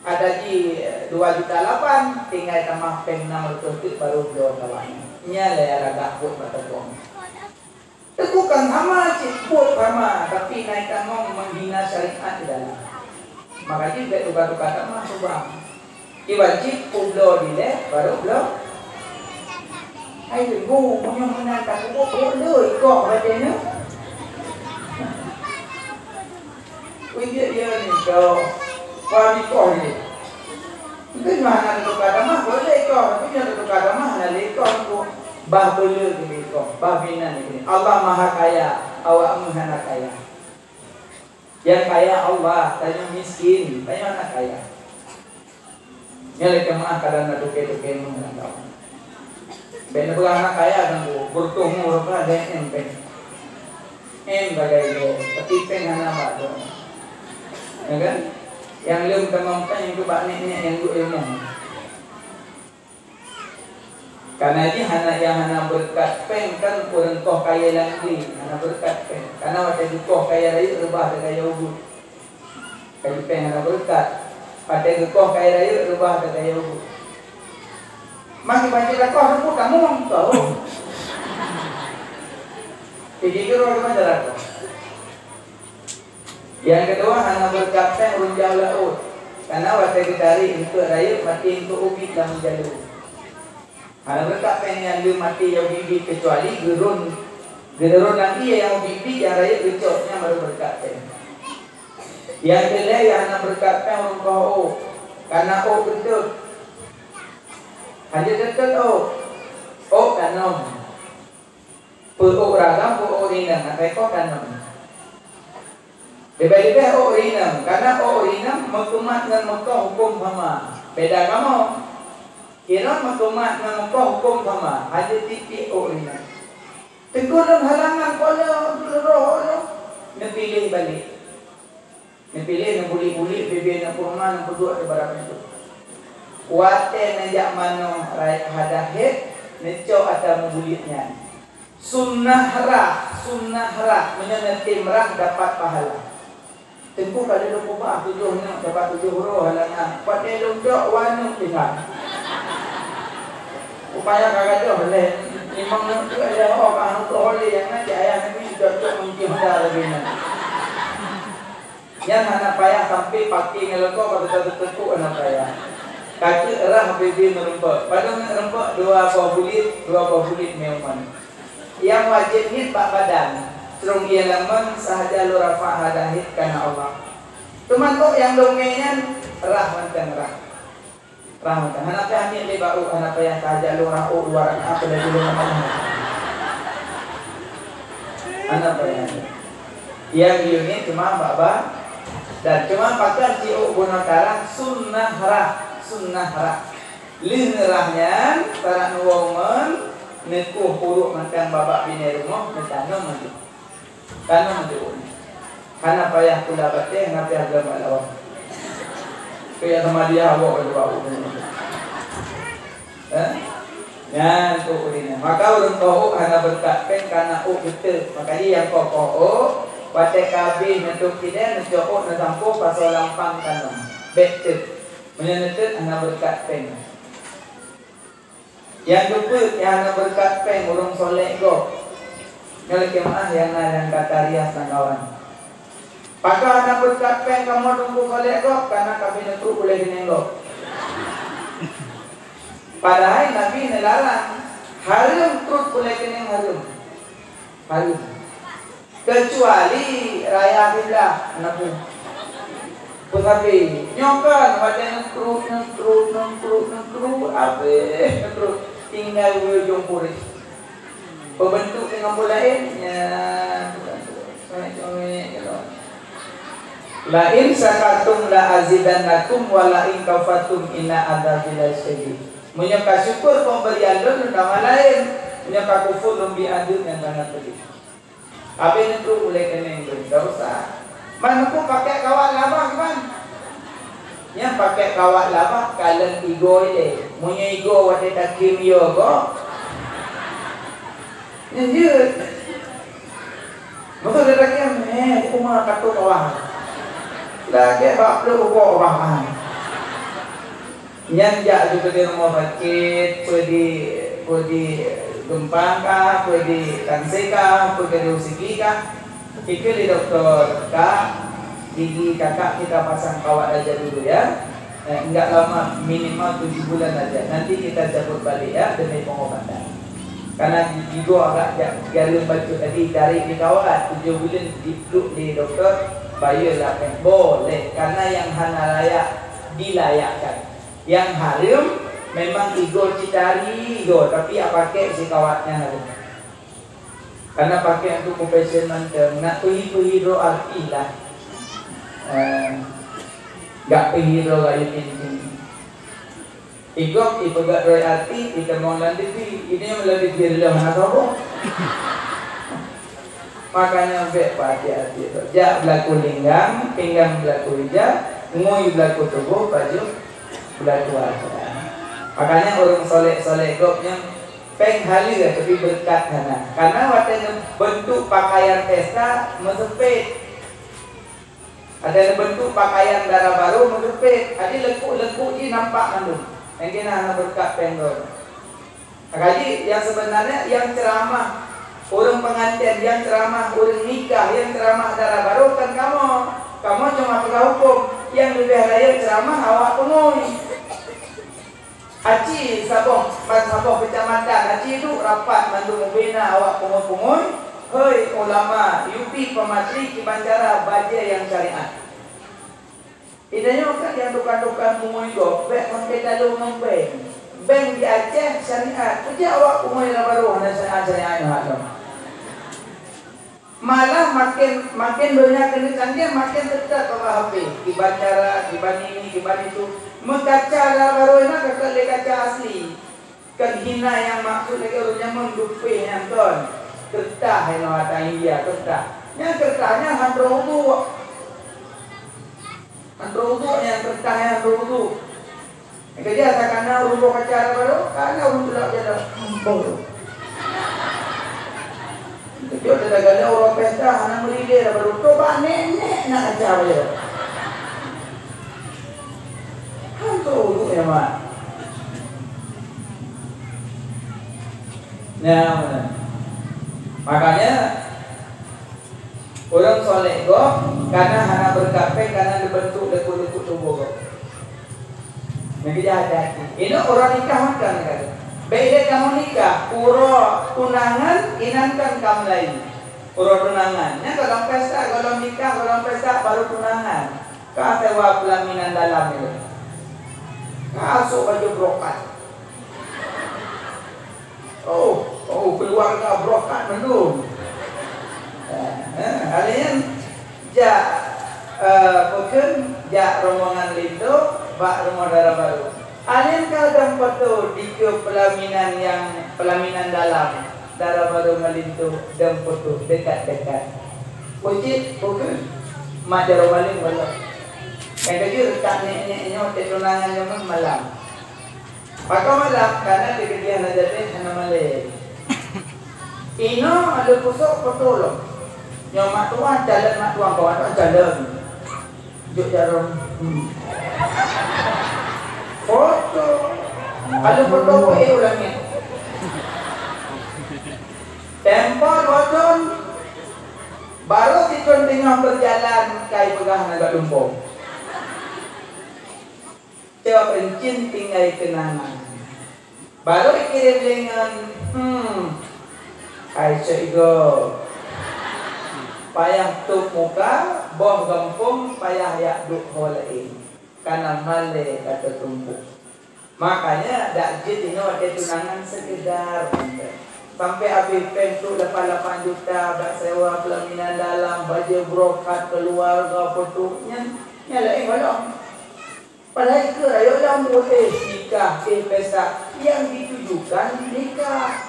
Ada ji dua juta lapan, tinggai tamah péng enam ratus teuk baru bloe kawan. Nyan lé lagak buet bak toko meuh. Teungku kan sama cit buet sama, tapi na itamong menghina syariat di dalam. Maka jih bèk tuka-tuka tamah subang. Iban cit peubloe dilèe baru bloe. Hai teungku, meunyoe meunan takuôk-kuôk le ikoh batée nyoe. Ui, jeuet, ya, ni, kau. Wah, nikoh ni. Mungkin mah hana teuka tamah, boleh ikoh. Tapi nyoe teuka tamah, hana lé ikoh, nikoh. Bah beuleu keu ikoh, bah binan keu. Allah Maha Kaya, awak meuhana kaya. Yang kaya Allah, tanyoe miskin, tanyoe hana kaya. Nyan lé jeumaáh kadang na toke-toke ngon lam kawan. Bèk neupeugah hana kaya Teungku, beureutoh ngon reubah lé em péng. Em sagai lé, tapi péng hana bak droe. Ya kan? Nyang lom tamong péng keu bak nek-nek nyang duek ilmu. Karena jih hana nyang hana beureukat péng kan ureueng koh kayèe lam glé, hana beureukat péng. Karena watèe geukoh kayèe rayeuk reubah keu kayèe ubeut. Kayèe péng hana beureukat. Watèe geukoh kayèe rayeuk reubah keu kayèe ubeut. Maki bacut lakoh rumput kamoe, kau. Jadi, itu orang macam lakoh. Nyang keudua, hana beureukat péng ureueng jaoh laôt. Karena watèe geutarek eungkôt rayeuk, maté eungkôt ubit lam jalu. Hana beureukat péng nyang lheueh maté nyang ubit-ubit, keucuali geurôn, geurôn lam ié nyang ubit-ubit, nyang rayeuk geucok, nyan barô beureukat péng. Nyang keulhèe nyang hana beureukat péng ureueng koh ôk, karena ôk beutôt. Hana teutôt ôk, ôk tanom. Peu ôk ragam, peu ôk rineueng, asai koh tanom. Leubeh-leubeh ôk rineueng, karena ôk rineueng meukeumat ngon meukoh hukôm sama. Beda kamoe. Kiron meukeumat ngon meukoh hukôm sama, hana tiep-tiep ôk rineueng. Teungku lôn halangan, po lôn roh lôn, neupiléh balek. Neupiléh, neubulik-bulik, bibie neupeuruma, neupeuduek di barang itu. Watèe neujak manoe rayeuk hadah hét, neucok atra meubulik nyan. Sunnah rah, sunnah rah, meunyoe neutem rah dapat pahala. Teungku ka lheueh peubah tujoh nyoe, dapat tujoh uroe halangan. Watèe lôn cok, dua nyoe tinggai. Upaya ka gadoh lé. Limong nyoe tu ada ho ka hana tuho lé, nyang na cit ayah Nabi cok-cok meuncih Honda lagèe nyan. Nyan hana payah sampai paké ngon lakoe, ka teuka teuteupok hana payah. Ka teuk rah bibie meurumpok. Padub meurumpok, dua boh buleuen, dua boh buleuen meuman. Nyang wajéb niet bak badan, trong ié lamon sahaja lôn rafa' hadah hét kana Allah. Teuma ôk nyang lôn mè nyan rah mantong rah. Rah mantong. Hana payah niet lé bak ôk, hana payah sahaja lôn rah ôk dua rakaat laju lôn lamon. Hana payah. Nyang geuyue niet cuma bak ba-, dan cuma pakat jiôk bunoe tarah sunnah rah, sunnah rah. Lheueh neurah nyan, tarak neuwoe mon, neukoh puruk mantong babah binéh rumoh, neutanom mantong. Tanom mantong. Hana payah pula batèe, hana payah geulam bak lawan. Kaya sama dia awak bak lawan. Eh? Nyan tu ureueng nyan. Maka ureueng koh ôk hana beureukat péng kana ôk beutôi. Maka jih nyang koh-koh ôk, watèe ka abéh neutôp sidéh, neucok ôk, neusampôh, pasoe lam pang tanom. Bèk teuk. Meunyoe neuteuet hana beureukat péng. Nyang keupeuet nyang hana beureukat péng ureueng solek gob. Nyoe lé jeumaáh nyang na nyang gata rias lam kawan. Pakon hana beureukat péng kamoe teungku solek gob, kana ka abéh neutôp ulèe keuneuk gob. Padahai Nabi neularang, hareuem pruet ulèe keunong, hareuem. Hareuem. Keucuali raya kiblat, hana peue. Peue sabe. Nyoe kan watèe neupruet, neupruet, neupruet, neupruet, abéh neupruet. Tinggai u ujông pruet. Peubeuntuk deungon peue laén, nyan, congék-congék keudroe. "La in syakartum la azidannakum wa la in kafartum inna adzabi lasyadid." Meunyoe ka syukur peuberian lôn, lôn tamah laén. Meunyoe ka kufur, lôn bi adeueb nyang sangat peudeh. Abéh neutôp ulèe keunong lôn, ka rusak. Man, neupeu pakèk kawat labah, man. Nyan pakèk kawat labah kalon igoe ilèe. Meunyoe igoe watèe takhém yo gob, nyan jeuet. Beutôi dak takhém, eh, uma ka tôp awak. Lagèe bak plôk uroe awak. Nyan jak ju keudéh rumoh sakét, peue di, peue di geumpang kah, peue di tansé kah, peue keudéh u siki kah. Dikheun lé dokto, "Kak, gigi kakak kita pasang kawat aja dulu ya. Eh, enggak lama, minimal tujuh bulan aja. Nanti kita cabut balik ya demi pengobatan." Karena gigi gua agak ja-, jalan bacut tadi, tarék di kawat, tujuh bulan dipeluk lé dokto, bayeue lapeh. Boleh, karena yang hana layak dilayakkan. Nyang hareuem memang igoe cit tari igoe, tapi jak pakèk sikawat nyang hareuem. Karena pakèk untuk profesional mantong, nak peuhi-peuhi droe artis lah. Eh, gak peuhi droe rayeuk inti. Igoe ipeugah droe artis, itamong lam T V, ini yang lam T V adalah hana saboh. Makanya bèk peuhati-hati tu. Jak beulaku linggang, pinggang beulaku ija, ngui beulaku tuboh, pajoh beulaku atra. Makanya ureueng soleh-soleh gob nyan pèng haleue tapi beureukat hana. Karena watèe neubeuntuk pakaian pesta meuseupet. Ada neubeuntuk pakaian dara barô meuseupet, jadi leungkuk-leungkuk jih nampak mandum. Nyang keunan hana beureukat pèng droe. Maka jih, nyang seubeunarnya nyang ceuramah, ureueng peungantén nyang ceuramah, ureueng nikah nyang ceuramah dara barô kan kamoe. Kamoe cuma peugah hukôm, nyang leubeh rayeuk ceuramah awak peungui. Aci saboh, ban saboh keucamatan, aci duek rapat mandum ubena awak peungui-peungui, "Hei ulama, yupi peumatri kiban cara bajèe nyang syariat." Di tanyoe kan nyang tukang-tukang peungui gob, bèk meuntèe talo ngon bank. Bank di Aceh syariat, peue jeuet awak peungui dara barô hana syariat-syariat nyoe hak lom. Malah maken, maken donya keuneuk canggih, maken teutab bak H P. Kiban cara, kiban ini, kiban itu. Meukaca dara barô nyan ka lé kaca asli. Kon hina nyang maksud lagèe ureueng jameun dupeh nyan kon. Keureutah inoe ata India, keureutah. Nyan keureutah nyan han troh uduk. Han troh uduk nyan keureutah nyan han troh uduk. Keujeuet asa kana ureueng boh kaca dara barô, kana ureueng tulak jalan. Boh. Keujeuet asa kana ureueng pesta hana meulidé dara barô. Coba nenek nak kaca barô. Hantu ureueng nyan, Mak. Nyan, makanya, Ureueng soleh gob kana hana beureukat pèng, kana neubeuntuk leuput-leuput tuboh gob. Nyang keu jih hati-hati. Inoe uroe nikah mantong ka. Bèk lé kamoe nikah, uroe tunangan inan kan ka meulayeue. Uroe tunangan. Nyan gohlom pesta, gohlom nikah, gohlom pesta, baru tunangan. Ka sewa pelaminan dalam nyoe. Ka sôk baju brokat. Oh, oh, keuluwarga brokat mandum. Eh, eh, alèh nyan jak, eh, peukheun, jak rombongan linto bak rumoh dara barô. Alèh nyan ka dong foto dikeue pelaminan nyang, pelaminan dalam, dara barô ngon linto dong foto dekat-dekat. Peue cit, peukheun, mat jaroe maleng balok. Nyang keujeuet that nèk-nèk nyoe teuh tunangan nyoe malam. Pakon malam, karena di keudéh hana jadi, hana malèe. Inoe lôn peusok foto lom. Nyoe mak tuan, calon mak tuan, kawan tuan, calon. Jok jaroe. Hmm. Foto. Lôn foto peuék u langèt. Tempo dua thôn, baru sithôn teungoh beujalan, kai peugah ngon gata lumpoe. Cok euncien tinggai keunangan. Barô ikirém lé ngon, hmm, hai cok igo. Payah tôp muka, boh gampông payah yak duek ho laén. Kana malée ka teutumpôk. Makanya dak jeuet inoe watée tunangan sekedar. Sampai habéh péng tu lapan lapan juta bak sewa pelaminan dalam, bajée brokat keluarga peue tu nyan, nyan laén gohlom. Padahai keu rayeuk lom buet, eh, nikah, eh, pesta, yang ditujukan nikah.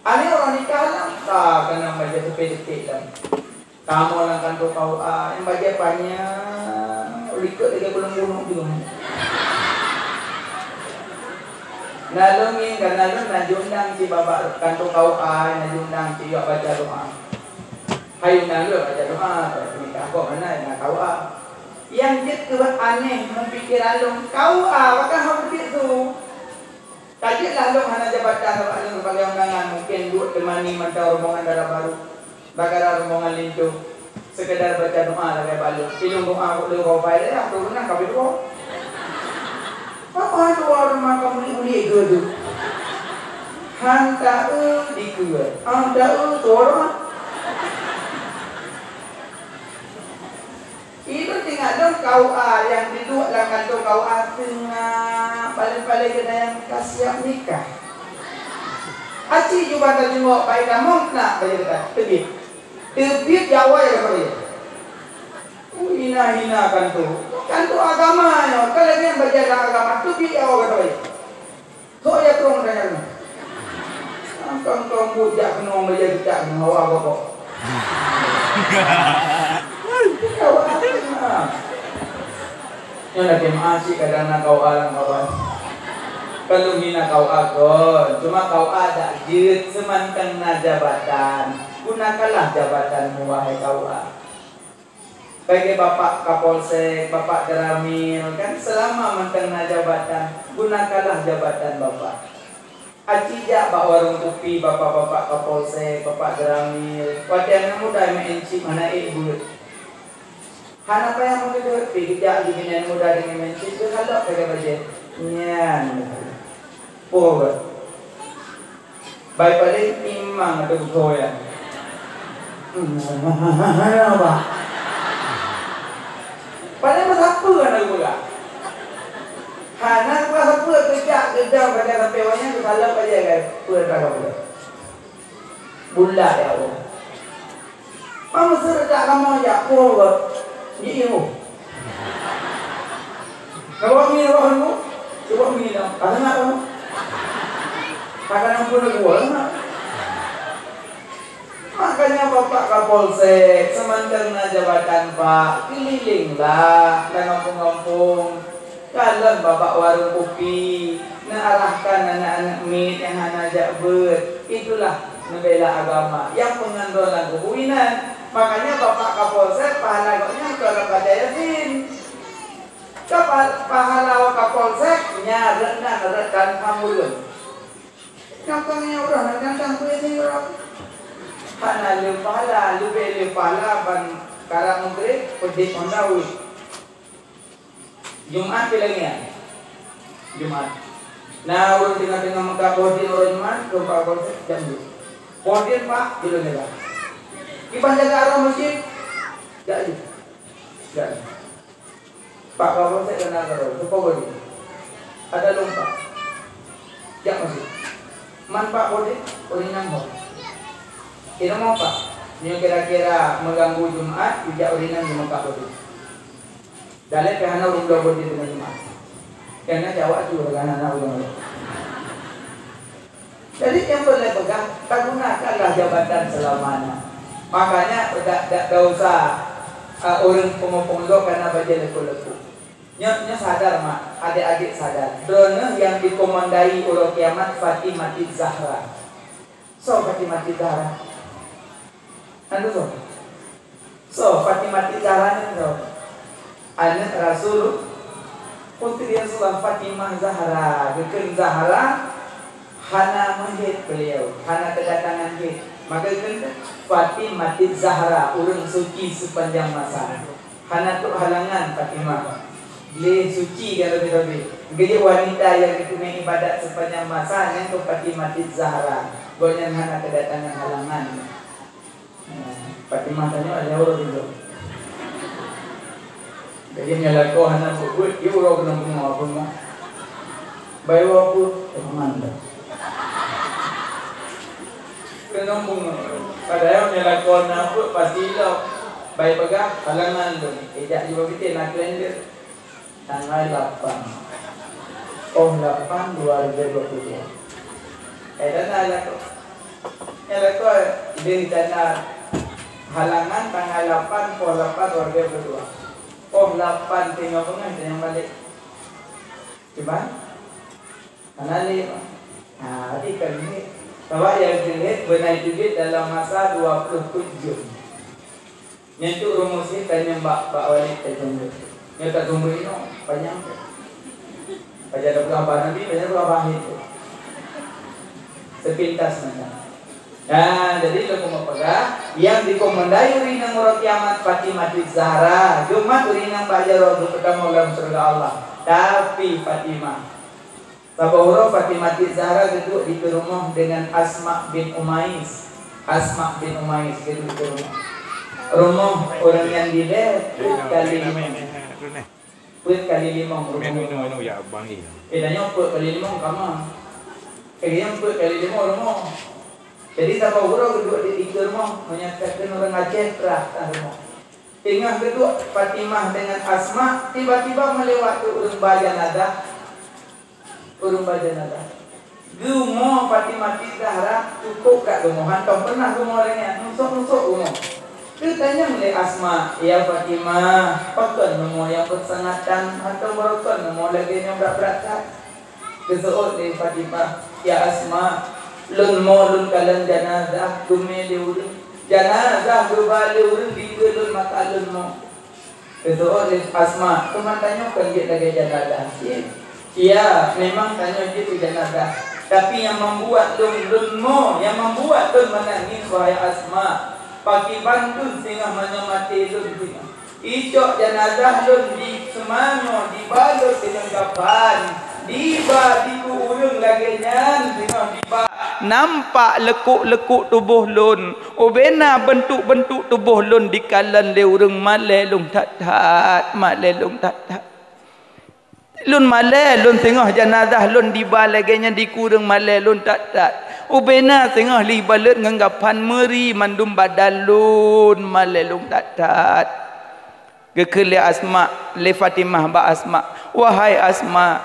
Aneh orang nikah lam, ka keunan bajée teupé-teupé lam. Kamoe lam kantô K U A, nyang bajée panyang, likot lagée kulong gunong juga. Naleueng ngieng ka naleueng na jiundang cit bak kantô K U A, na jiundang cit jak baca doa. Hai undang lôn baca doa, tapi nikah kok mana na K U A. Nyang jeuet keu aneh meupikéran lôn, K U A pakon hana beudeuek su. Ka jeuet lah lôn hana jabatan bak lôn sebagai undangan, mungken duek teumani mantong rombongan dara barô, bagara rombongan linto, sekedar baca doa lagée bak lôn. Ilôn doa kok lôn bawa pai dayah, tu beuna ka beudua. Apa doa teuma ka mulik-mulik geuh tu? Han taeu dikeue, han taeu suara. Ilôn teuingat lôn K U A nyang diduek lam kantô K U A teungoh paléng-paléng geutanyoe ka siap nikah. Aci juba tajungok bai tamong na bajée geutanyoe teubiet. Teubiet Jawa ya kata bajée. Uh, hina-hina kantô. Kantô agama nyoe, ka lagée bajée lam agama teubiet Jawa kata bajée. Sok ya trong tanya kena. Kang kang buet jak keunoe bajée geutak keunoe hawa gobok. Hawa gobok. Nyoe lagée meuasyik kadang na K U A lam kawan. Perlu hina K U A kon. Cuma K U A dak jeuet seumantong na jabatan. Gunakanlah jabatanmu wahai K U A. Bagi Bapak Kapolsek, Bapak Geramil, kan selama mantong na jabatan, gunakanlah jabatan Bapak. Aci jak bak warong kupi Bapak-bapak Kapolsek, Bapak Geramil, watée aneuk muda meu'en chip hana ék beuet. Hana payah meugeudot pih geujak lé binéh muda deungon meu'en chip geukalok sagai bajée. Nyan. Poh geuh. Bai paléng imang ateueh beugoe nyan. Hana, Pak. Paléng meusapeue hana geupeugah. Hana geupeugah sapeue, geujak geudong sagai sampoe awaknyan geusaleueb bajée sagai peue ragam peue. Bulat ya Allah. Mama seuredak kamoe jak po geuh. Ji ihu. Kawa mi roh ibu. Cuba mi dah. Ada nak roh. Ada nak pun gua nak. Makanya Bapak Kapolsek, seumantong na jabatan Pak, keulilinglah lam gampông-gampông. Kalon bak warong kupi, neuarahkan aneuk-aneuk miet nyang hana jak beuet, itulah neubela agama nyang peungon droe lam kubu inan. Makanya Bapak Kapolsek pahala gobnyan kon rot baca Yasin. Ka pa-, pahala Kapolsek nyan rot nan rot tan paham ulôn. Nyang kong nyang uroe nan gantang kueh sing uroe. Hana lé pahala, leubeh lé pahala ban karab Maghrib, peudeh ngon daweuet. Jumat pih lagée nyan. Jumat. Na ureuëng teungoh-teungoh meukat boh dien uroe Jumat, keu Pak Polsek, jak meuduek. Boh dien, Pak, jilôn jaga. Kiban jaga arah masjid, jak laju. Jak laju. Pak Kapolsek keunan keudroe, teupeue boh dien. Ada lôn, Pak. Jak masjid. Man, Pak, boh dien, ureuëng inong ho. Inong ho, Pak. Nyoe kira-kira meuganggu Jumat, jak ureuëng inong di Mekah boh dien. Dalek pih hana ureuëng bloe boh dien teungoh Jumat. Karena jawab tu hana ureuëng. Jadi, nyang peureulée peugah, tagunakanlah jabatan seulama nyan. Makanya, dak, dak, dak usah, a, ureuëng peungeut-peungeut kana bajée leupuk-leupuk. Nyoe, nyoe sadar, mak, adék-adék sadar. Droeneuh nyang dikomandai uroe kiamat Fatimah Zahra. Soe Fatimah Zahra? Anu soe? Soe Fatimah Zahra nyan soe? Aneuk Rasul, putri Rasulullah Fatimah Zahra. Geukheun Zahra hana meuhét beliau, hana keudatangan hét. Maka geukheun Fatimah Zahra, ureuëng suci sepanjang masa. Hana trok halangan Fatimah. Lé suci dan lebih-lebih. Geujeut wanita nyang geukeuneuk ibadat sepanjang masa nyan keu Fatimah Zahra. Gobnyan hana keudatangan halangan. Nah, Fatimah tanyoe ada ureueng ridho. Jadi nyan lakoe hana buet-buet, yue uroe keuneuk beungoh, beungoh. Bayi wapeuet, teuma dah. Keuneuk beungoh. Padahai nyan lakoe na buet pasti ilok. Bayi peugah, halangan lôn. Eh, jak jubah bitin, na kalender. Tanggai lapan. Oh, lapan dua ribu dua puluh dua. Eh, dan ada tu. Yang lakoe, di dana halangan tanggai lapan, poh lapan dua ribu dua puluh dua. Poh lapan teungoh beungoh, tanyong balik. Cuba. Hana lé. Ha, jadi kan ni. Sabab nyang jeuet beunai jeuet dalam masa dua puluh empat jam. Nyan tu rumoh sih tanyong bak, bak Walid tanyong. Nyoe tak tunggu inoe, panyang. Pajan dah peugah bak Nabi, pajan dah peugah bak akhé tu. Sepintas macam. Nah, jadi lôn keuneuk peugah, nyang dikomandai ureueng inong uroe kiamat Fatimah Zahra, geumat ureueng inong bak jaroe geupeutamong lam syeuruga Allah. Tapi Fatimah, saboh uroe Fatimah Zahra geuduek dikeue rumoh deungon Asma bin Umais. Asma bin Umais geuduek dikeue rumoh. Rumoh ureueng nyang dilèe peuet kali limong. Peuet kali limong rumoh. Eh, tanyoe peuet kali limong kamar. Eh, nyang peuet kali limong rumoh. Jadi, saboh uroe geuduek di, dikeue rumoh, meunyoe takheun ureueng Aceh, trah tan rumoh. Teungoh geuduek Fatimah deungon Asma, tiba-tiba meulewat tu ureueng ba janazah. Ureueng ba janazah. Geumo Fatimah Zahra, cukup that geumo, hantom pernah geumo lagèe nyan, nusok-nusok geumo. Geutanyong lé Asma, "Ya Fatimah, pakon neumo nyang beusangatan, hantom beurokon neumo lagèe nyoe brat-brat that?" Geuseuôt lé Fatimah, "Ya Asma, lôn mo lôn kalon janazah geumè lé ureueng. Janazah geuba lé ureueng dikeue lôn maka lôn mo." Geuseuôt lé Asma, "Teuma tanyoe kon jeuet lagèe janazah cit?" "Ya, memang tanyoe jeuet keu janazah. Tapi nyang membuat lôn, lôn mo, nyang membuat lôn menangis, wahai Asma, pakiban lôn singoh meunyoe maté lôn singoh. Icok janazah lôn di seumanyoe, dibalot deungon kapan, diba dikeue ureueng lagèe nyan singoh diba. Nampak leukuk-leukuk tuboh lôn, ubena beuntuk-beuntuk tuboh lôn dikalon lé ureueng, malèe lôn that-that, malèe lôn that-that. Lôn malèe, lôn singoh janazah lôn diba lagèe nyan dikeue ureueng, malèe lôn that-that. Ubena singoh lé balot ngon kapan, meuri mandum badan lôn, malèe lôn that-that." Geukheun lé Asma, lé Fatimah bak Asma, "Wahai Asma,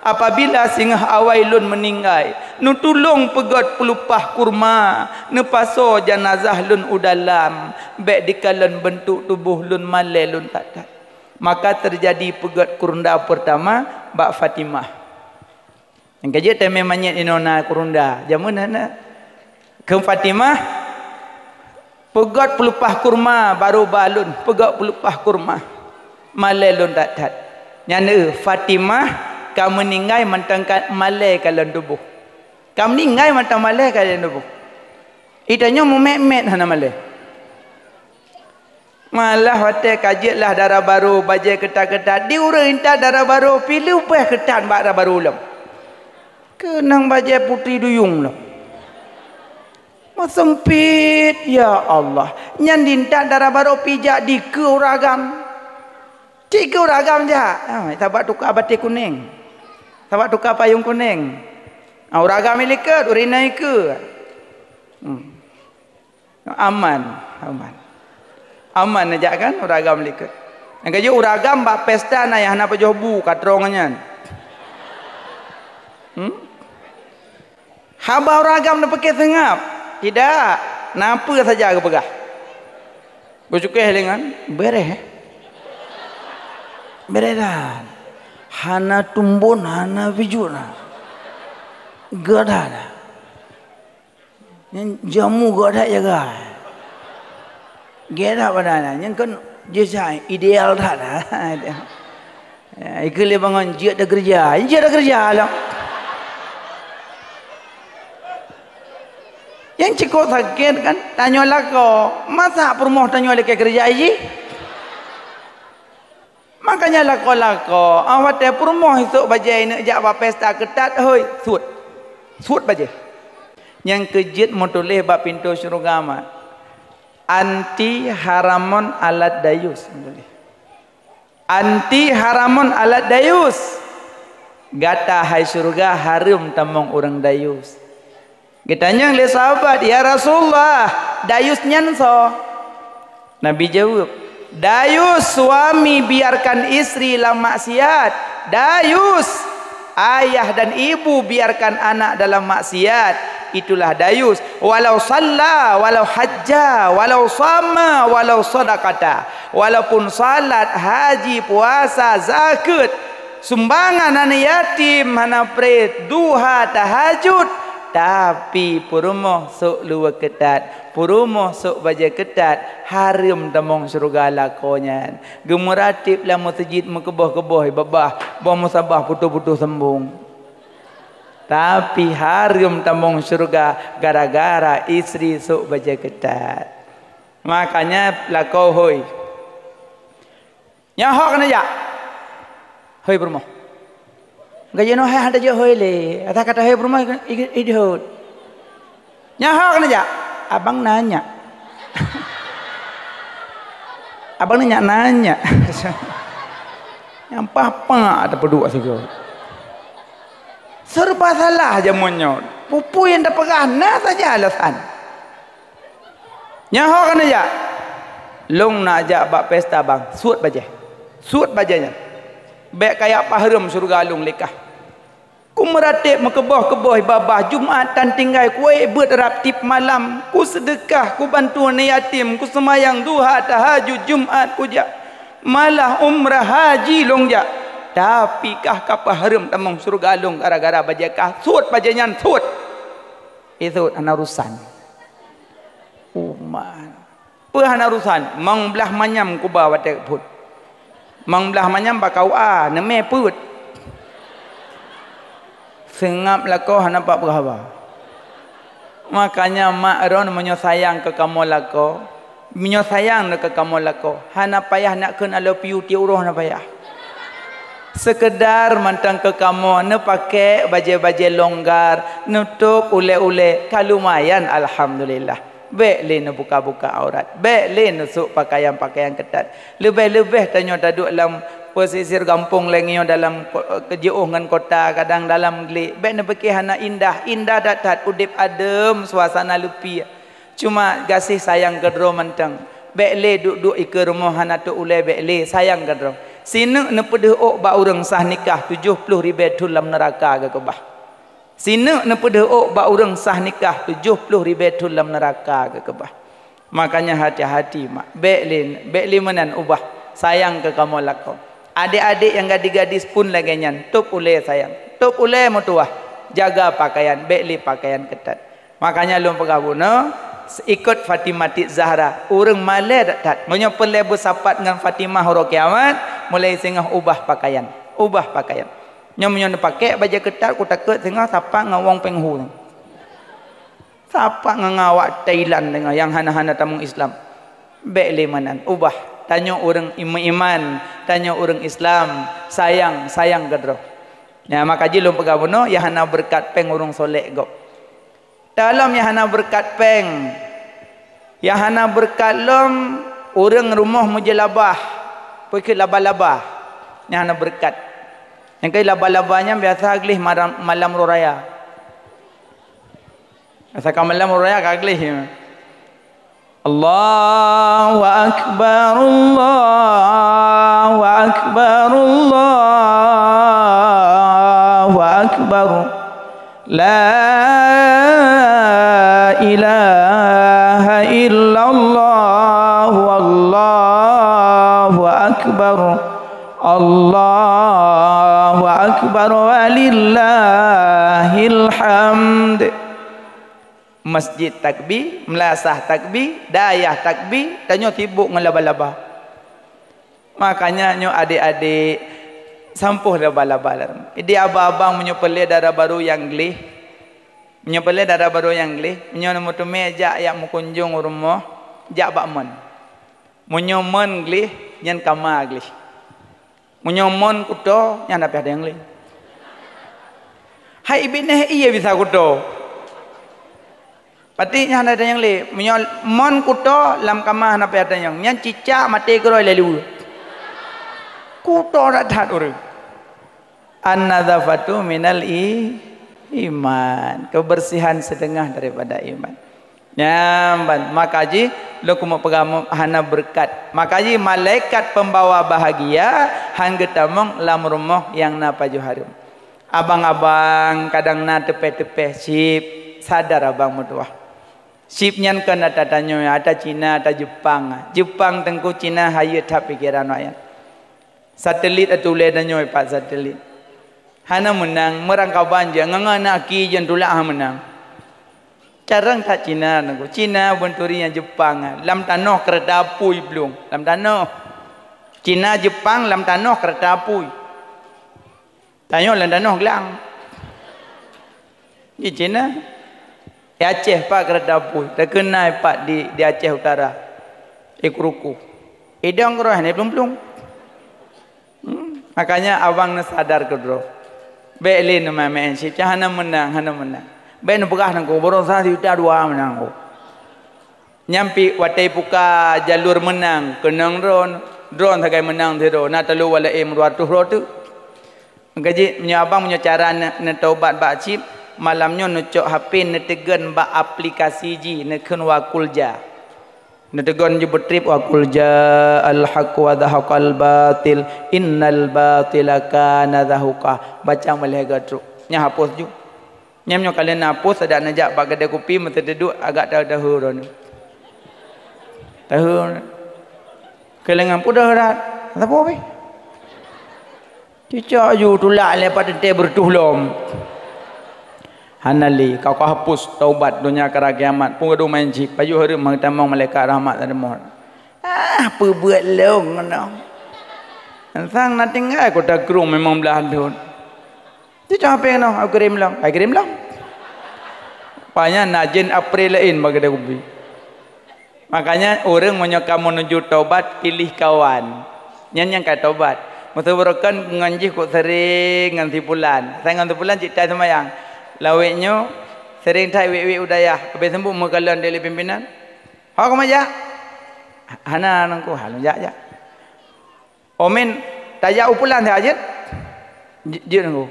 apabila singoh awai lôn meuninggai, neutulông peugöt peulupah kurma, neupasoe janazah lôn u dalam, bèk dikalon beuntuk tuboh lôn, malèe lôn that-that." Maka teujadi peugöt kurunda peurtama bak Fatimah. Nyang ka jeuet teumé manyét inoe na kurunda, jameun hana. Kheun Fatimah, "Peugöt peulupah kurma, barô ba lôn, peugöt peulupah kurma. Malèe lôn that-that." Nyan, eh, Fatimah ka meuninggai mantong ka malèe kalon tuboh. Ka meuninggai mantong malèe kalon tuboh. Itanyoe meumèt-mèt hana malèe. Malah watèe ka jeuet lah dara barô, bajèe keutat-keutat, di ureueng intat dara barô, pih leubeh keutat bak dara barô lom. Keunong bajèe putri duyueng lom. Meuseumpit, ya Allah. Nyan di intat dara barô pih jak dikeue ureueng agam. Dikeue ureueng agam jak. Ha, sabab tuka batèe kunéng. Sabab tuka payong kunéng. Ha, ureueng agam likot, ureueng inong ikeue. Hmm. Aman, aman. Aman neujak kan ureueng agam likot. Nyang keujeuet ureueng agam bak pesta na nyang hana pajoh bu, ka trong nyan. Hmm? Haba ureueng agam neupiké seungab. Tidak, na peue saja geupeugah. Geucukéh lingan, bereh, eh? Bereh dan. Hana tumbon, hana bijut na. Geudah dah. Nyan jamu geuh that jaga. Gèt that badan nyan, nyan kan jih ideal that lah. Ya, ikeu lé bangon jeuet teukeureuja. Jeuet teukeureuja lah. Nyang cukôp sakét kan, tanyoe lakoe. Masa peurumoh tanyoe lakèe keureuja jih? Makanya lakoe-lakoe, ah, watée peurumoh isok bajée ineuk jak bak pesta keutat, hôi, suet. Suet bajée. Nyang keu jeuet meutuléh bak pintoe syeuruga mat, "Anti haramon alat dayus." Meutuléh. "Anti haramon alat dayus." Gata hai syeuruga hareuem tamong ureuëng dayus. Geutanyong lé sahabat, "Ya Rasulullah, dayus nyan soe?" Nabi jaweueb, "Dayus suami biarkan istri lam maksiat. Dayus ayah dan ibu biarkan anak dalam maksiat. Itulah dayus. Walau salla, walau hajja, walau sama, walau sadaqata." Walaupun salat, haji, puasa, zakeuet, sumbangan aneuk yatim hana preh, duha, tahajud, tapi peurumoh sok luweue keutat, peurumoh sok bajée keutat, hareuem tamong syeuruga lakoe nyan. Geumeurateb lam meuseujid meukeubah-keubah babah, boh musabah putôh-putôh sambong. Tapi hareuem tamong syeuruga gara-gara istri sok bajée keutat. Makanya lakoe hôi. Nyoe hok keuneuk jak. Hôi peurumoh. Gaji nyoe hai hana jeuet hôi lé. Ata kata hôi peurumoh i-, i-, idihot. Nyoe hok keuneuk jak. Abang nanya. Abang nanya, nanya. Nyang pah-pah tapeuduek sigoe. Serba salah jameun nyoe. Peue-peue nyang tapeugah na saja alasan. Nyoe ho keuneuk jak. Lôn nak jak bak pesta bang, suet bajée. Suet bajée nyan. Bék kajak pahreuem syeuruga lôn lé kah. Kumeuratéb meukeubah-keubah babah Jumat tan tinggai, kuék beuet rab tieb malam, kuseudeukah, kubantu aneuk yatim, kuseumayang duha tahajud Jumat kujak. Malah umrah haji lôn jak. Tapi kah ka pahreuem tamong syeuruga lôn gara-gara bajée kah. Suet bajée nyan, suet. Itu hana urusan. Uma. Peue hana urusan? Mang blaih manyam kuba watée phon. Mang blaih manyam bak K U A, neumé peuet. Seungab lakoe hana pat peugah haba. Makanya mak droen meunyoe sayang keu kamoe lakoe, meunyoe sayang keu kamoe lakoe, hana payah nak kheun I love you tiep uroe hana payah. Seukeudar mantong keu kamoe, neupaké bajée-bajée longgar, neutôb ulée-ulée, ka lumayan, alhamdulillah. Bék lé neubuka-buka aurat, bék lé neusôk pakaian-pakaian keutat. Leubeh-leubeh tanyoe taduek lam pesisir gampông lagée nyoe dalam ko-, jiôh ngon kota, kadang dalam glik. Bék neupike hana indah, indah that-that, udeb adem, suasana leupie. Cuma gaséh sayang keudroe mantong. Bék lé duek-duek ikeue rumoh hana tôb ulée, bék lé sayang keudroe. Sineuk neupeudeuh ôk bak ureuëng sah nikah tujoh ploh ribée thon lam neuraka geukeubah. Sineuk neupeudeuh ôk bak ureuëng sah nikah tujoh ploh ribée thon lam neuraka geukeubah. Makanya hati-hati mak, bék lé, bék lé meunan ubah sayang keu kamoe lakoe. Adék-adék nyang gadis-gadis pun lagée nyan, tôb ulée sayang, tôb ulée meutuwah, jaga pakaian, bék lé pakaian keutat. Makanya lôn peugah bunoe, seuikot Fatimah Zahra, ureuëng malée that-that. Meunyoe peureulée beusapat ngon Fatimah uroe kiamat, mulai singoh ubah pakaian, ubah pakaian. Nyoe meunyoe neupaké bajée keutat, kutakot singoh sapat ngon wong péng hu. Sapat ngon awak Thailand deungoe nyang hana-hana tamong Islam. Bék lé meunan, ubah. Tanyoe ureuëng meuiman, tanyoe ureuëng Islam, sayang, sayang keudroe. Nyan maka jih lôn peugah bunoe, nyang hana beureukat péng ureuëng solek gob. Dalam nyang hana beureukat péng, nyang hana beureukat lom ureuëng rumoh meujeulabah, peue keuh laba-laba, nyang hana beureukat. Nyang keuh laba-laba nyan biasa gleh malam, malam uroe raya. Masa ka malam uroe raya ka gleh. Allahu akbar, Allahu akbar, Allahu akbar. La ilaha illallah, wallahu akbar. Allahu akbar, walillahil hamd. Masjid takbi, meulasah takbi, dayah takbi, tanyoe sibok ngon laba-laba. Makanya nyoe adék-adék, sampôh laba-laba. Di abang-abang meunyoe peureulée dara barô nyang gleh, meunyoe peureulée dara barô nyang gleh, meunyoe neumeuteumé jak, jak meukunjong u rumoh, jak bak mon. Meunyoe mon gleh, nyan kama gleh. Meunyoe mon kuto, nyan hana pih ada nyang lé. Hai binéh ié bisa kuto. Pati nyan hana ada nyang lé. Meunyoe mon kuto lam kama hana pih ada nyang. Nyan cicak maté keudroe lé luweue. Kuto that-that ureuëng. An-nadzafatu minal i-, iman. Kebersihan setengah daripada iman. Nyan ban, maka jih lôn keumeung peugah hana beureukat. Maka jih malaikat pembawa bahagia han geutamong lam rumoh nyang na pajoh hareuem. Abang-abang kadang na teupeh-teupeh chip, sadar abang meutuwah. Chip nyan kon ata tanyoe, ata Cina, ata Jepang. Jepang teungku, Cina hayeu that pikeran rakyat. Satelit atuléh tanyoe pat satelit. Hana meunang, meurangkaban jih, ngon aneuk aki jih tulak hana meunang. Carông that Cina nangku. Cina beuturi nyang Jepang, lam tanoh keureuta apui blueng, lam tanoh. Cina Jepang lam tanoh keureuta apui. Tanyoe lam tanoh glang. Di Cina. Di Aceh pat keureuta apui, teukeunai pat di, di Aceh Utara. Di Kruku. Idong keudroe hana plueng-plueng. Hmm, makanya abang neusadar keudroe. Bék lé neumeuén-meuén chip, hana meunang, hana meunang. Bék neupeugah nangku, baroesa sijuta dua meunang nangku. Nyan pih watée buka jalur meunang, keunong droen, droen sagai meunang sidroe, na taloe wala ém dua reutôh droe teuk. Maka jih, meunyoe abang, meunyoe cara ne-, neutobat bak chip, malam nyoe neucok H P neuteugon bak aplikasi jih, neukheun wa qul ja. Neuteugon jih beutrip, "Wa qul ja'al haqq wa zahaqal batil, innal batila kana zahuqa." Baca meulihe geutrok. Nyan hapus ju. Nyan nyoe ka lheueh na hapus, adak neujak bak keudè kupi, meuteudeuduek agak ta-, taheu droeneuh. Taheu. Keulengan peue dah rat. Sapeue pih? Cicak ju tulak lé pat teuntée beureutôh lom. Hana lé, ka, ka hapus taubat donya kara kiamat. Peue gadôh main chip, pajoh hareuem meutamong malaikat rahmat teurimong. Ah, peubuet lôn keunoe. Sang na tinggai kota Krueng memang blah dot. Cicak H P keunoe, aku kirim lom. Aku kirim lom. Rupanya na jén April laén bak keudè kupi. Makanya, ureuëng meunyoe ka meunuju tobat, pilih kawan. Nyan nyang ka tobat. Meuseubeurokon ngon jih kok sering ngon si pulan. Asai ngon si pulan cit tai seumayang. Lawét nyoe sering that wék-wék u dayah. Habéh seumbok meukalon lé pimpinan. "Ho keumeujak?" "Hana, Teungku, hana jak-jak." "Omen tajak u pulan saja jeuet?" "Jeuet, Teungku."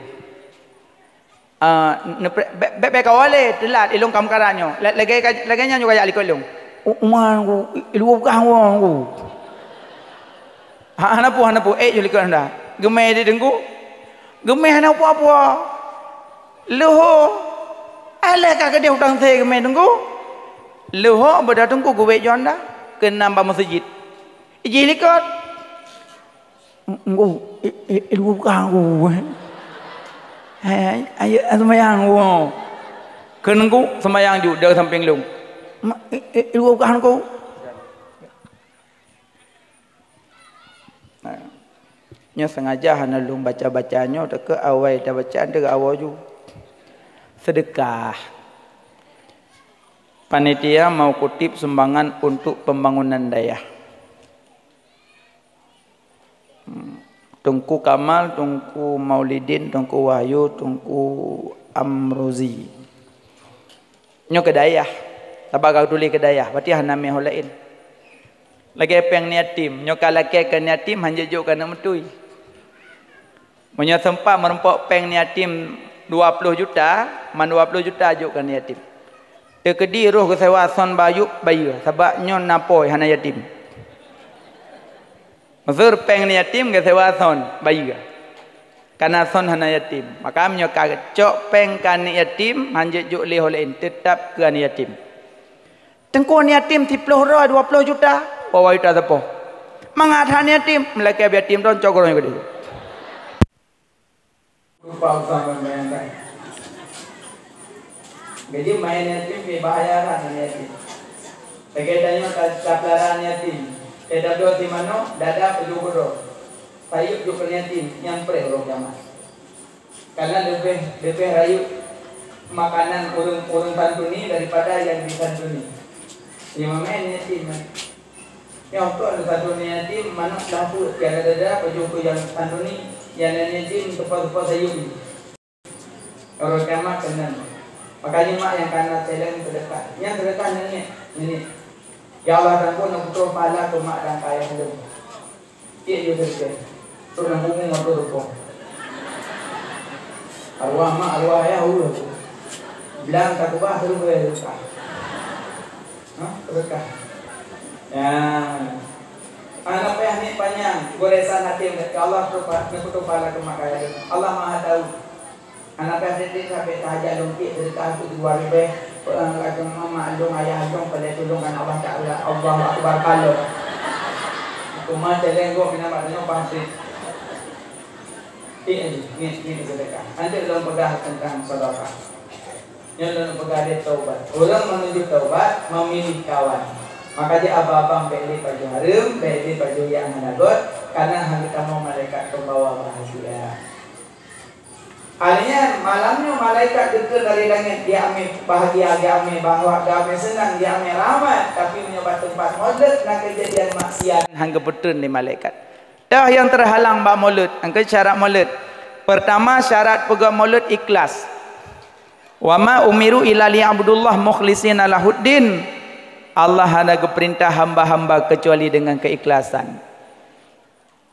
Ah, neupre-, bèk, bèk, bèk kawalé, teulat, ilôn ka meukarat nyoe. La-, lagèe ka, lagèe nyan nyoe kajak likot ilôn. U-, uma Teungku, i-, i luwa peugah Teungku. Ha, hana peue, hana peue, ék ju likot honda. Geumè di Teungku. Geumè hana peue-peue. Leuho. Alah ka keudeh utang sé geumè Teungku. Leuho beuda Teungku geuwék ju honda. Keunan bak meuseujid. Ijih likot. Teungku, i, i, i, luka Teungku. Hai, ayo seumayang Teungku. Kheun Teungku seumayang ju di sampéng lôn. Ma, i, i, luka Teungku. Nah, nyoe sengaja hana lôn baca-baca nyoe, teuka awai tabaca, teuka awai ju. Sedekah. Panitia mau kutip sumbangan untuk pembangunan dayah. Hmm. Teungku Kamal, Teungku Maulidin, Teungku Wahyu, Teungku Amrozi. Nyoe keu dayah. Sabab ka tuléh keu dayah, berarti hana mé ho laén. Lagèe péng yatim, nyoe ka lakèe keu yatim, hanjeuet jok keu aneuk meutuy. Meunyoe seumpat meurumpok péng yatim dua ploh juta, man dua ploh juta jok keu yatim. Teukeudi roh geusewa son bak Ayub bayeue, sabab nyoe na po hana yatim. Meuseur péng yatim geusewa son bayeue. Kana son hana yatim. Maka meunyoe ka cok péng keu aneuk yatim, hanjeuet jok lé ho laén, teutab keu aneuk yatim. Teungku, aneuk yatim siploh droe dua ploh juta, wawa juta sapoh. Mangat that aneuk yatim, meulakèe bak yatim droe cok geuroe keudéh. Lupa usah membayangkan. Jadi main yatim ni bahaya kan main yatim. Lagèe tanyoe ta-, tapeulara yatim. Kita dua si manok, dada peujeuet geuroe. Sayeup jok keu yatim, nyang preh ureueng kiamat. Karena leubeh, leubeh rayeuk makanan ureueng, ureueng santuni daripada nyang disantuni. Nyoe main yatim, kan? Nyang keu satu ni yatim, manok dah peuet, tiada-tiada pajoh keu nyang satu ni, nyang lain yatim, teupeu-teupeu sayup. Uroe kiamat keunan. Makanya mak nyang kana celeng sedekah. Nyang sedekah nenek, nenek. Ya Allah, tampon, tampon pahala keu mak dan ayah lôn. Cit jeuet sedekah. Trok lam bumoe atau rukok. Arwah mak, arwah ayah, ureueng. Bilang tak ubah, terus boleh sedekah. Ha? Sedekah. Ya. Anak payah ni panjang, goresan hati, ya Allah, terus pa-, neukutuk pahala keu mak ayah lôn. Allah Maha Tahu. Anak payah tieb-tieb sabe tahajat lôn tieb sedekah untuk dua ribèe, peue kata mak lôn, ayah lôn, paleng tulông kan Allah Taala. Allahu Akbar kalon. Cuma celeng gok mina bak tanyoe pasti. Tieb ni, ni, ni sedekah. Nanti lôn peugah tentang sedekah. Nyoe lôn peugah lé taubat. Ureueng menuju taubat memilih kawan. Maka jih abang-abang bèk lé pajoh hareuem, bèk lé pajoh nyang hana göt, karena hana geutamong malaikat pembawa bahagia. Akhirnya malam nyoe malaikat geukheun dari langét, dia amé bahagia, dia amé bahwa, dia amé seunang, dia amé rahmat. Tapi meunyoe bak teumpat mulod na keujadian maksiat, han geupeutreun lé malaikat. Toh nyang teuhalang bak mulod, angkeu syarat mulod. Pertama, syarat peugöt mulod ikhlas. "Wa ma umiru illa liya'budullah mukhlishina lahuddin." Allah hana geupeurintah hamba-hamba kecuali dengan keikhlasan.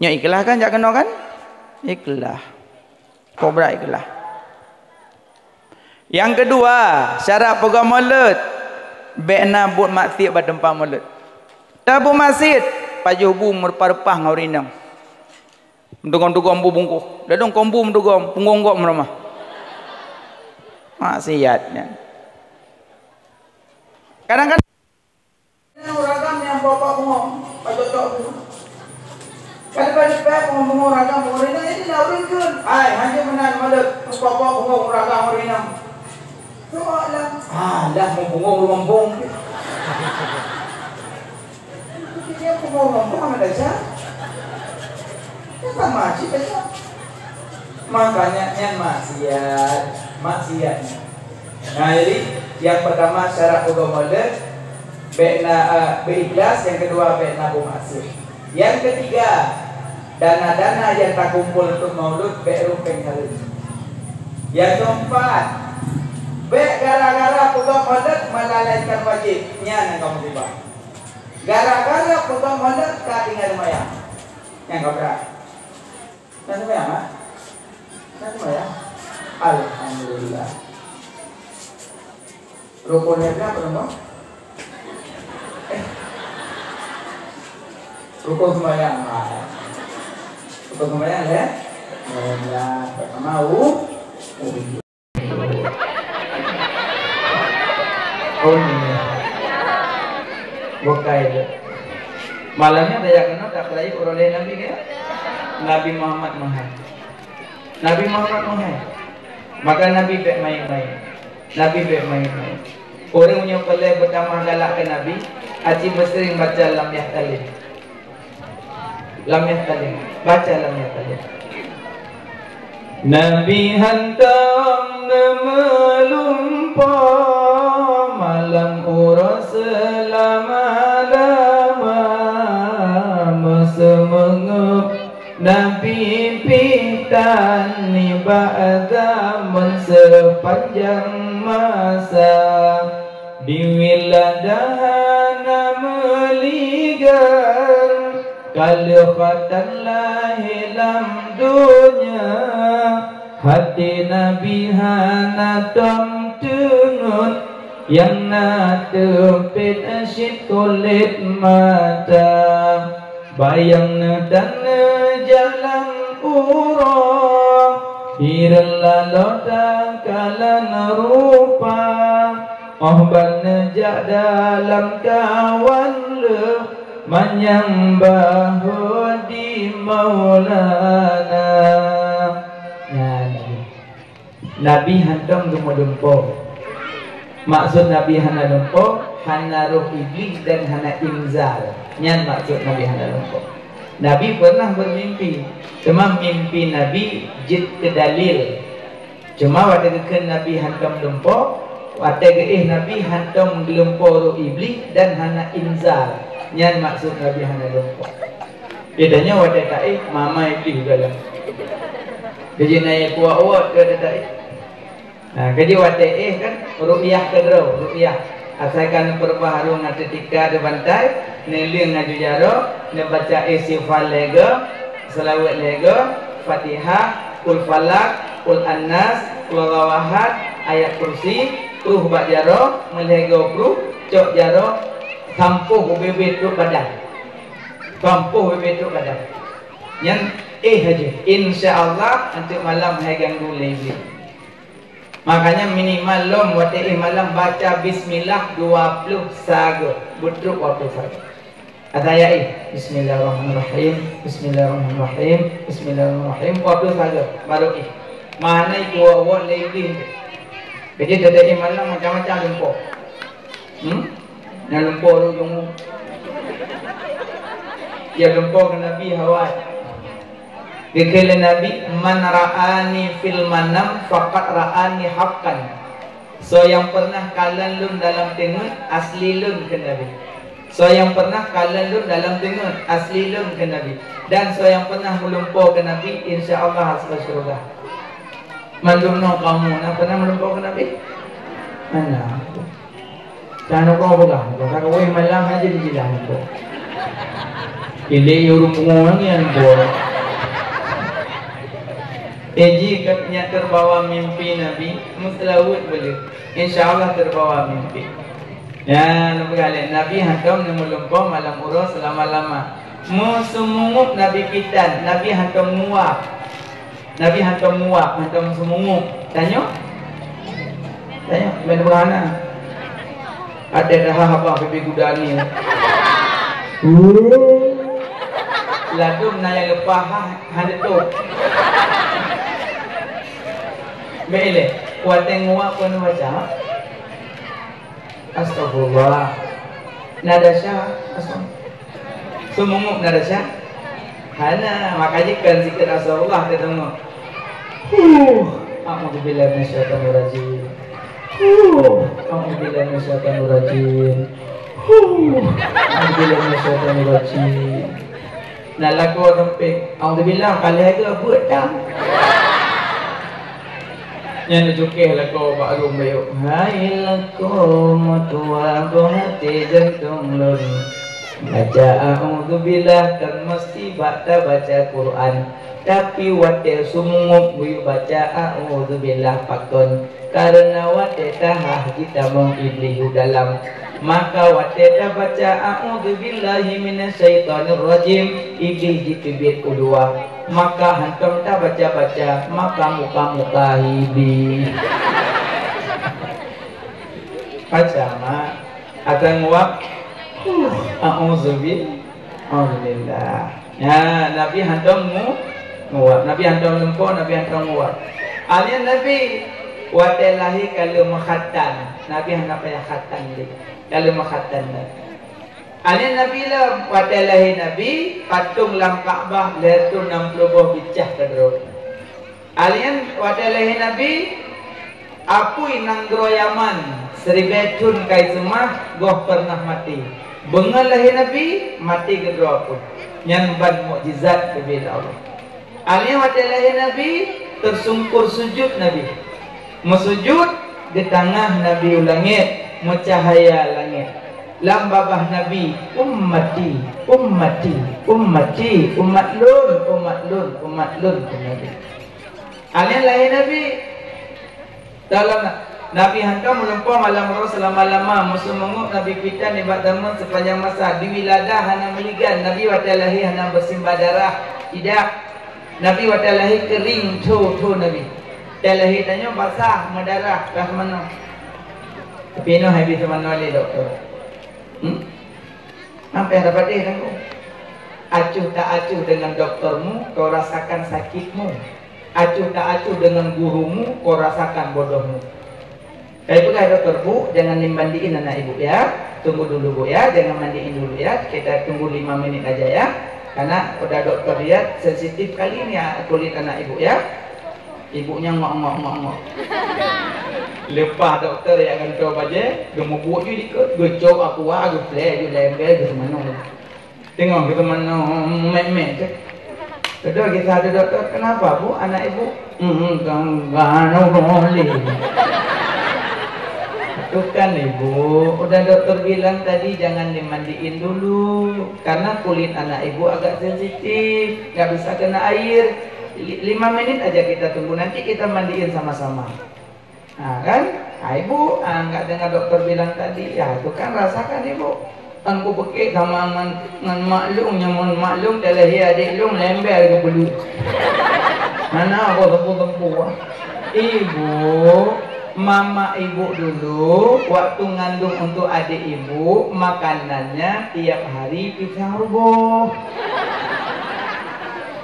Nyoe ikhlas kan, jak keunoe kan? Ikhlas. Kobra ikhlas. Yang kedua, syarat peugöt mulod, bèk na buet maksiat bak teumpat mulod. Tabu maksiat, pajoh bu meureupah-reupah ngon ureueng inong. Dugom-dugom bu bungkôh. Ladôm kon bu meudugom, punggong gok meuramah. Maksiat nyan. Kadang-kadang Ureueng agam nyang pokok bungong, pacok-cok bu. Ka leupah-leupah bungong-bungong ureueng agam, bungong ureueng inong, jadi na ureueng kheun, "Hai, hanjeuet meunan mulod, pokok bungong ureueng agam ureueng inong." Soalan, "Ah, lah mau bungong ureueng gampông." Dia bungong ureueng gampông hana desya. Dia sama cit desya. Makanya nyan maksiat, maksiat nyan. Nah, jadi yang pertama syarat peugöt mulod, bèk na, eh, bèk ikhlas, yang kedua bèk na beumaksiat. Yang ketiga, dana-dana yang takumpol untuk mulod bèk rôh péng hareuem. Yang keempat, bèk gara-gara peugöt mulod melalaikan wajéb. Nyan nyang ka musibah. Gara-gara peugöt mulod ka tinggai seumayang. Nyang ka brat. Na seumayang, Mak? Na seumayang? Alhamdulillah. Rukun nyang berapa nombor? Eh. Rukun seumayang, Mak. Rukun seumayang, ya? Alhamdulillah. Pertama, u-, u-, Oh, iya. Bukai tu. Malam ni tajak keunoe tapeurayeuk uroe lahé Nabi, kan? Nabi Muhammad meuhai. Nabi Muhammad meuhai. Maka Nabi bèk main-main. Nabi bèk main-main. Ureueng nyoe peureulèe beutamah galak keu Nabi, aci meuseuring baca Lam Yahtalil. Lam Yahtalil. Baca Lam Yahtalil. Nabi hantom neumeulumpoe malam uroe seulama-lama, meuseumeungeup Nabi pih tan nibak zaman seupanjang masa. Di wiladah hana meuligar, ka lheueh khatan lahé lam donya, até Nabi hana tom teungeut, nyang na teumpét cit kulét mata. Bayang neudan neujak lam uroe, hireuen laloe takalon rupa. Óh ban neujak dalam kawan lheueh, manyang bahô di Maulana. Nyan. Nabi hantom geumeulumpoe. Maksud Nabi hana lumpoe, hana roh Iblih dan hana inzal. Nyan maksud Nabi hana lumpoe. Nabi pernah bermimpi, teuma mimpi Nabi jeuet keu dalil. Cuma watèe geukheun Nabi hantom lumpoe, watèe geuéh Nabi hantom geulumpoe roh Iblih dan hana inzal. Nyan maksud Nabi hana lumpoe. Geutanyoe watée taéh, mamai pih galak. Keujeuet na nyang kuat-kuat keu taéh. Nah, keujeuet watée éh kan, ruqyah keudroe, ruqyah. Asai ka neupeureubah hareuem ateueh tika di bantai, neuleueng aju jaroe, neubaca istighfar lhée goe, seulaweuet lhée goe, Fatihah, Qul Falaq, Qul Annas, Qul Huwallahu Ahad, Ayat Kursi, pruh bak jaroe, meulhée goe pruh, cok jaroe, sampôh ubé-ubé trok badan. Sampôh ubé-ubé trok badan. Nyan éh aja. Insya Allah, anteuk malam hai ganggu lé iblih. Makanya minimal lom watée éh malam baca bismillah dua ploh sagoe. Beutrok dua ploh sagoe. Ata ya éh, bismillahirrahmanirrahim, bismillahirrahmanirrahim, bismillahirrahmanirrahim, dua ploh sagoe. Baru éh. Meuhana ikuwot-kuwot lé iblih. Jadi, watée éh malam macam-macam lumpoe. Hmm? Nyang lumpoe rhot ujong. Nyang lumpoe keu Nabi hawa. Geukheun lé Nabi, "Man ra'ani fil manam faqad ra'ani haqqan." Soe nyang peureunah kalon lôn dalam teungeut, asli lôn kheun Nabi. Soe nyang peureunah kalon lôn dalam teungeut, asli lôn kheun Nabi. Dan soe nyang peureunah meulumpoe keu Nabi, insya Allah hase syeuruga. Mandum nyoe kamoe na peureunah meulumpoe keu Nabi? Hana. Tanyoe kong peugah, ka kawai malam aja dibilang tu. Ilé ureueng pungo nyan tu. Eji kat nyak terbawa mimpi Nabi, meuseulaweuet beuleuh. Insya Allah terbawa mimpi. Ya, Nabi Khalid, Nabi hantom meulumpoe malam uroe selama-lama. Meuseumeungup Nabi pitan, Nabi hantom nguap. Nabi hantom muak, hantom seumeungup. Tanyoe? Tanyoe, ban beurana. Ada dah haba pipi kuda ni. Ladum na nyang leupah ha, hana top. Bele, watée nguap pun baca. Astagfirullah. Nada syah, astagfirullah. Seumeungup nada syah? Hana, makanya kan zikir astagfirullah kita semua. Huh, a'udzubillahi minasyaitonirrajim. Huh, a'udzubillahi minasyaitonirrajim. Huh, a'udzubillahi minasyaitonirrajim. Na lakoe sampai, "Auzubillah, ka lhée geuh beuet tam." Nyan neucukéh lakoe bak rueng bayeue. Hai lakoe meutuwah boh até jantong lôn. Baca auzubillah kan meusti bak tabaca Quran. Tapi watée seumeungup geuyue baca auzubillah pakon. Kareuna watée tahah jitamong Iblih u dalam, maka watée tabaca, "A'udzubillahi minasyaitonirrajim," Iblih jiteubiet u luwa. Maka hantom tabaca-baca, maka muka-muka Iblih. Baca, mak. Atang wak. A'udzubillah. Alhamdulillah. Ya, Nabi hantom ngu-, nguap. Nabi hantom lumpoe, Nabi hantom nguap. Akhirnya Nabi watée lahé ka lheueh meukhatan. Nabi hana payah khatan lé. Ka lheueh meukhatan Nabi. Akhirnya Nabi lah watée lahé Nabi, patong lam Ka'bah lhée reutôh nam ploh boh bicah keudroe. Alien watée lahé Nabi, apui nanggroe Yaman, siribée thon kai seumah goh peureunah maté. Beungon lahé Nabi, maté keudroe apui. Nyan ban mukjizat geubri lé Allah. Alien watée lahé Nabi, teusungkur sujut Nabi. Meusujut, geutangah Nabi u langét, meucahya langét. Lam babah Nabi, "Ummati, ummati, ummati, umat lôn, umat lôn, umat lôn," kheun Nabi. Alien lahé Nabi. Dalam Nabi hantom meulumpoe malam uroe seulama-lama, meuseumeungup Nabi pitan nibak dameun sepanjang masa, di wiladah hana meuligan, Nabi watée lahé hana beusimbah darah, tidak. Nabi watée lahé keuring tho-tho Nabi. Watée lahé tanyoe basah, meudarah, ka seumanoe. Tapi inoe hai bi seumanoe lé dokto. Hmm? Sampai dapat deh nangku. Acuh tak acuh dengan doktormu, kau rasakan sakitmu. Acuh tak acuh dengan gurumu, kau rasakan bodohmu. Saya pegang doktor, "Bu, jangan dimandiin anak ibu ya. Tunggu dulu Bu ya, jangan mandiin dulu ya. Kita tunggu lima menit aja ya. Karena udah dokter lihat sensitif kali ini ya, kulit anak ibu ya." Ibunya ngok-ngok-ngok-ngok. Leupah dokto jak gantoe bajée, geumubuet ju dikeue, geucok aqua, geuplè ju lembel, geuseumanoe. Teungoh geuseumanoe mèk-mèk cit. Keudroe geusa dokto, "Kenapa, Bu, anak Ibu?" "Hmm, ganggan boleh." "Tuh kan, Ibu, udah dokter bilang tadi jangan dimandiin dulu, karena kulit anak Ibu agak sensitif, nggak bisa kena air. Li-, lima menit aja kita tunggu, nanti kita mandiin sama-sama." Ha, kan? Ha, Ibu, ha, nggak dengar dokter bilang tadi. Ya, itu kan rasakan, Ibu. Kan ku pekik sama ngon, ngon mak lôn, nyan ngon mak lôn, teuh lahé adék lôn, lembel geupeuleuet. Hana apa tempu-tempu. Ibu, mama Ibu dulu, waktu ngandung untuk adik Ibu, makanannya tiap hari pisang ruboh.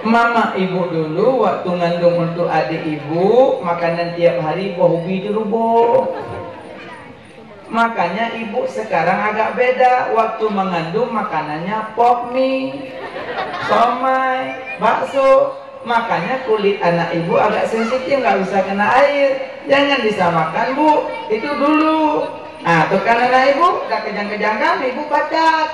Mama Ibu dulu waktu ngandung untuk adik Ibu, makanan tiap hari boh ubi diruboh. Makanya Ibu sekarang agak beda, waktu mengandung makanannya pop mie, somai, bakso. Makanya kulit anak Ibu agak sensitif, nggak bisa kena air. Jangan disamakan, Bu. Itu dulu. Nah, tuh kan anak Ibu, udah kejang-kejang kan, Ibu batat.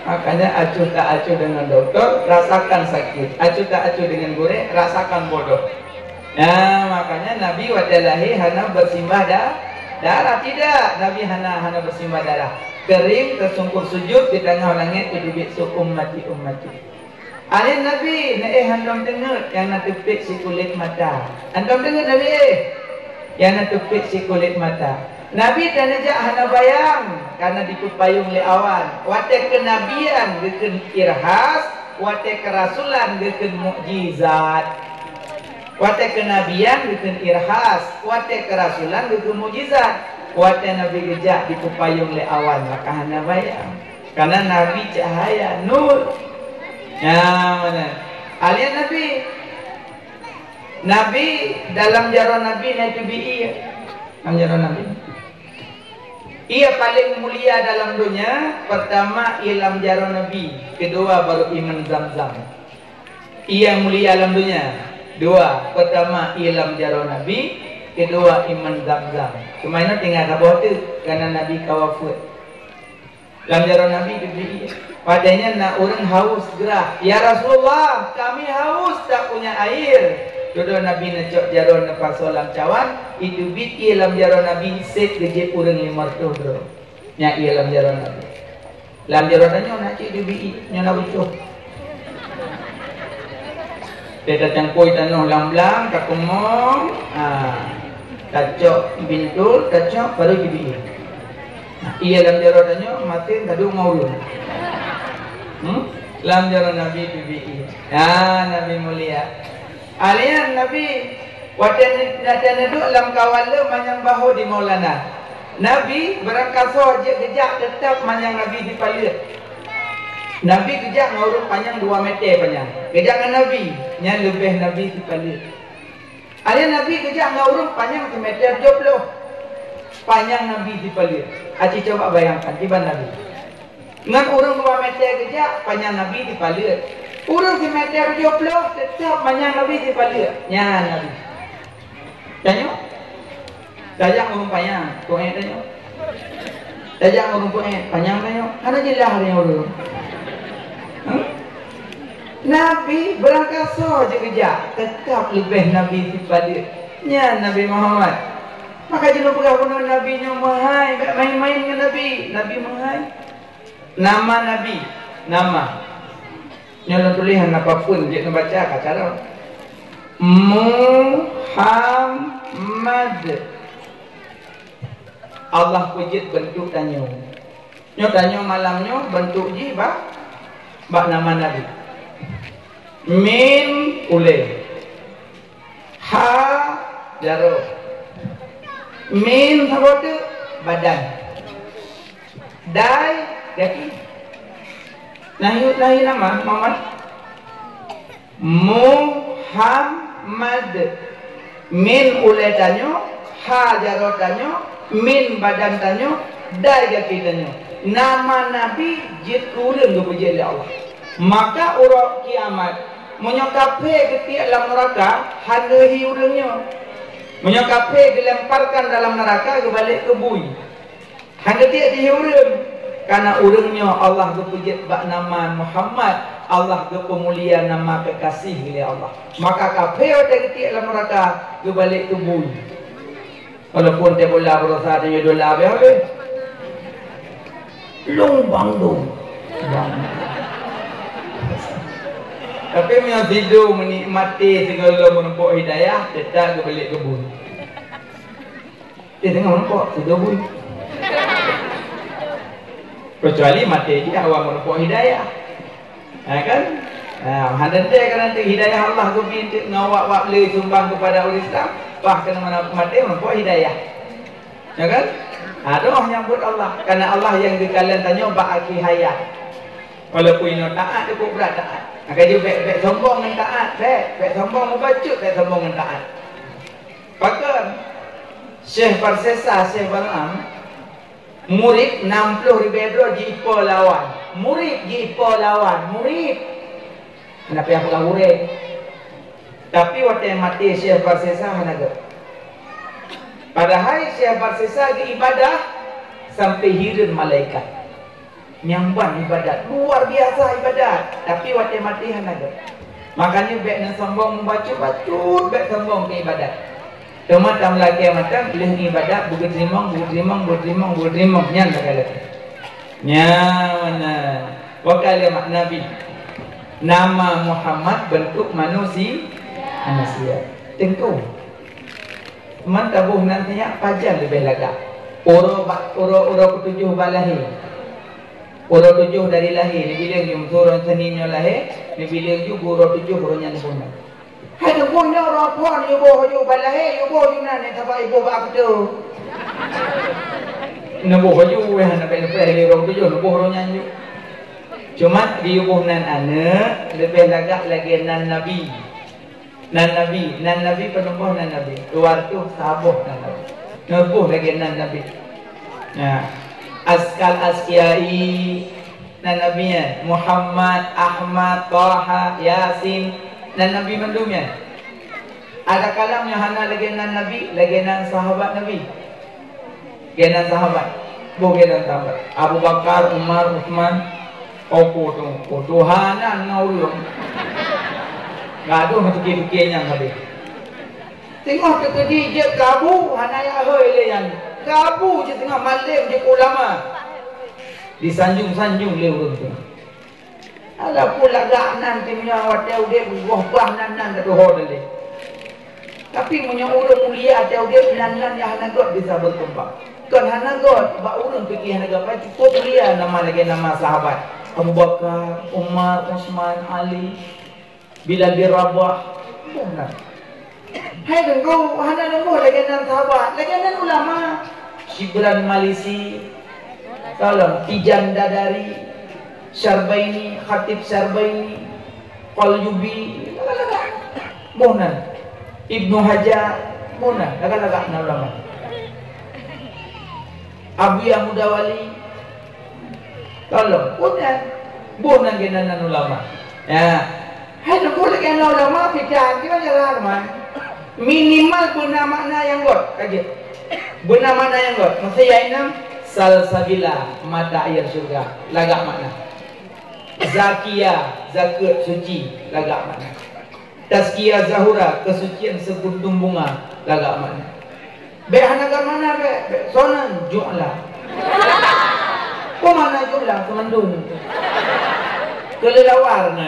Makanya acuh tak acuh dengan doktor, rasakan sakit. Acuh tak acuh dengan gurèe, rasakan bodoh. Nah, makanya Nabi watèe lahé hana bersimbah da-, darah. Tidak, Nabi hana, hana bersimbah darah. Kering, tersungkur sujud di tengah langit, teubiet su, "Ummati, ummati." Alèh Nabi, neuéh hantom teungeut nyang na teupit sikulét mata. Hantom teungeut Nabi éh, nyang na teupit sikulét mata. Nabi dan neujak hana bayang, karena dipeupayong lé awan. Watèe keunabian geukheun irhas, watèe keurasulan geukheun mukjizat. Watèe keunabian geukheun irhas, watèe keurasulan geukheun mukjizat. Watèe Nabi geujak dipeupayong lé awan, maka hana bayang. Karena Nabi cahaya, nur. Ya, mana? Alèh Nabi. Nabi, dalam jaroe Nabi na teubiet ié. Dalam jaroe Nabi. Ié paléng mulia dalam donya, pertama ié lam jaroe Nabi, keudua baru ié meunan Zamzam. Ié mulia lam donya, dua, pertama ié lam jaroe Nabi, keudua ié meunan Zamzam. Cuma inoe tinggai saboh teuk, karena Nabi ka wafeuet. Lam jaroe Nabi teubiet ié. Watèe nyan na ureueng haus geurah, "Ya Rasulullah, kami haus, tak punya air." Dudoe Nabi neucok jaroe neupasoe lam cawan, iteubiet ié lam jaroe Nabi, sép geujép ureueng limong reutôh droe. Nyan ié lam jaroe Nabi. Lam jaroe tanyoe na cit teubiet ié, nyoe na bucoh. Teuh tacangkôi tanoh lam blang, takeumong, ha, tacok bintul, tacok, baru teubiet ié. Ié lam jaroe tanyoe, maté taduek ngon ureueng. Hmm? Lam jaroe Nabi teubiet ié. Ha, Nabi mulia. Alèh nyan Nabi, watèe ne-, watèe neuduek lam kawan lé manyang bahô di Maulana. Nabi beurangkasoe jeuet geujak, teutap manyang Nabi sipaleuet. Nabi geujak ngon ureueng panyang dua mètè panyang. Geujak ngon Nabi, nyan leubeh Nabi sipaleuet. Alèh Nabi geujak ngon ureueng panyang simètè tujoh ploh. Panyang Nabi sipaleuet. Aci cuba bayangkan, kiban Nabi. Ngon ureueng dua mètè geujak, panyang Nabi sipaleuet. Ureueng simètè tujoh ploh, teutap manyang Nabi sipaleuet. Nyan Nabi. Tanyoe? Tajak ureueng panyang, tueng tanyoe. Tajak ureueng panyang, panyang tanyoe. Hana jeulaih tanyoe ureueng. Hah? Nabi beurangkasoe jeuet geujak, teutap leubeh Nabi sipaleuet. Nyan Nabi Muhammad. Maka jinoe peugah bunoe Nabi nyoe meuhai, bèk main-main ngon Nabi. Nabi meuhai. Nama Nabi, nama. Nyoe lôn tuléh hana papeuen, jeuet neubaca ka calon. Muhammad. Allah peujeuet beuntuk tanyoe. Nyoe tanyoe malam nyoe beuntuk jih bak, bak nama Nabi. Mim ulèe. Ha jaroe. Mim saboh teuk badan. Dai gaki. Nahi, nahi nama, Muhammad. Muhammad. Mim ulèe tanyoe, ha jaroe tanyoe, mim badan tanyoe, dai gaki tanyoe. Nama Nabi jeuet keu ureueng geupeujeuet lé Allah. Maka uroe kiamat, meunyoe kaphé geutiek lam neuraka, hana hi ureueng nyoe. Meunyoe kafé geulemparkan dalam neuraka, geubalek keu bui. Hana tiek di ureuëng, karena ureuëng nyoe Allah geupeujeuet bak nama Muhammad, Allah geupeumulia nama kekasih lé Allah. Maka kafé watée geutiek lam neuraka, geubalek keu bui. Walaupun teubola berusaha tanyoe dola habéh-habéh. Lubang dong. Tapi meunyoe sidroe meunikmati sigohlom meurumpok hidayah, teutap geubalek keu bui. Dia tengah meurumpok, sidroe bui. Kecuali maté jih awak meurumpok hidayah. Ha, kan? Ha, hana teuntèe kan nanti hidayah Allah geubi ngon wak-wak le sumbang kepada ureuëng Islam, bah keuneuk maté meurumpok hidayah. Ya kan? Ha, doh nyambut Allah. Karena Allah yang geukalon tanyoe bak akhé hayat. Walaupun inoe taat, cukup brat taat. Maka jih bèk, bèk sombong ngon taat, bèk, bèk sombong mubacut, bèk sombong ngon taat. Pakon? Syekh Barsesa, Syekh Bal'am, murit nam ploh ribèe droe jipo lawan. Murit jipo lawan, murit. Hana payah peugah gurèe. Tapi watèe maté Syekh Barsesa hana gèt. Padahai Syekh Barsesa geuibadah sampai hireuen malaikat. Nyang ban ibadat, luar biasa ibadat, tapi watèe maté hana gèt. Makanya bèk neusombong mubacut-bacut, bèk sombong keu ibadat. Teuma tameulakèe mantong lheueh ibadat, beugeuteumong, beugeuteumong, beugeuteumong, beugeuteumong, nyan lagèe-lagèe. Nyan na. Wa kalimat Nabi. Nama Muhammad bentuk manusi-, manusia. Teungku. Man taboh nan nyak pajan leubeh lagak. Uroe ba-, uroe, uroe keutujôh ba lahé. Uroe tujôh dari lahé, neubilang ju meusuro seni nyoe lahé, neubilang ju uroe tujôh uroe nyan neuboh nan. Hai neuboh nyoe uroe phon, neuboh ju ba lahé, neuboh ju nan, sabab iboh bak keudroe. Neuboh ju, weh, hana payah leupah lé uroe tujôh, neuboh uroe nyan ju. Cuma di uboh nan aneuk, leubeh lagak lagèe nan Nabi. Nan Nabi, nan Nabi, peuneuboh nan Nabi. Dua ratus saboh nan Nabi. Neuboh lagèe nan Nabi. Nah, Azkal Azkiyai, nan Nabi nyan. Muhammad, Ahmad, Taha, Yasin, nan Nabi mandum nyan. Ada kalam nyang hana lagèe nan Nabi, lagèe nan sahabat Nabi. Geunan sahabat, boh geunan sahabat. Abu Bakar, Umar, Utsman, oh, po tu, po tu, hana ngon ureueng. Gadoh meutuki-tuki nyang habéh. Teungoh teukeudi jeuet keu Abu, hana jak hôi lé nyan. Keu Abu jeuet teungoh malém jeuet keu ulama. Disanjung-sanjung lé ureueng tu. Walaupun lagak nan, teuma watèe udép goh bah nan, nan tatuho teuh lé. Tapi meunyoe ureueng mulia watèe udép, nan, nan nyang hana gèt bisa berkembang. Kon hana gèt, bak ureueng pike hana gèt, cukôp mulia nama lagèe nama sahabat. Abu Bakar, Umar, Utsman, Ali, Bilal bin Rabah. Boh nan. Hai teungku, hana leumoh lagèe nan sahabat, lagèe nan ulama. Syibran Malisi, tolong, Tijan Dadari, Syarbaini, Khatib Syarbaini, Qalyubi, lagak-lagak. Boh nan. Ibnu Hajar, boh nan, lagak-lagak nan ulama. Abuya Mudawali, tolong, boh nan. Boh nan geunan nan ulama. Ya. Hai teungku lagèe na ulama, pih hati mah jalan, man. Minimal beuna makna nyang gèt, ka jeuet. Beuna makna nyang gèt. Maksud nyan, Salsabila, mata air syurga, lagak makna. Zakia, zakeuet suci, lagak makna. Tazkiyah Zahura, keusucian seuguntung bunga, lagak makna. Bèk hana geumakna bèk, bèk soe nan, Ju'la. Peue makna Ju'la? Keumandung. Keulelawar na.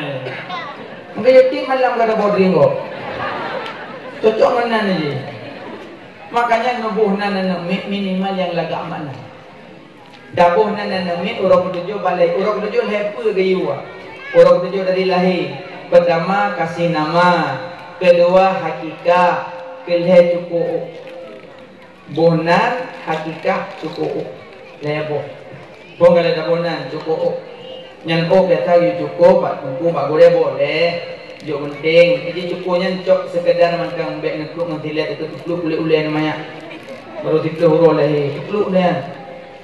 Mungken tiep malam ka taboh deuh gob. Cocok ngon nan jih. Makanya neuboh nan aneuk miet minimal nyang lagak makna. Taboh nan aneuk miet uroe keutujôh balai, uroe keutujôh lhèe peue geuyue. Uroe keutujôh dari lahé. Peutama kasih nama, keudua hakikah, keulhèe cuko ôk. Boh nan hakikah cuko ôk. Lhèe boh. Boh ka lhèe taboh nan cuko ôk. Nyan ôk biasa geuyue cuko bak teungku bak gurèe boleh. Jok geunteng, jadi cuko nyan cok seukeudar mantong bèk neukluk ngon silèt, teukluk ulèe-ulèe nyan manyak. Baru siplôh uroe lahé, teukluk nyan.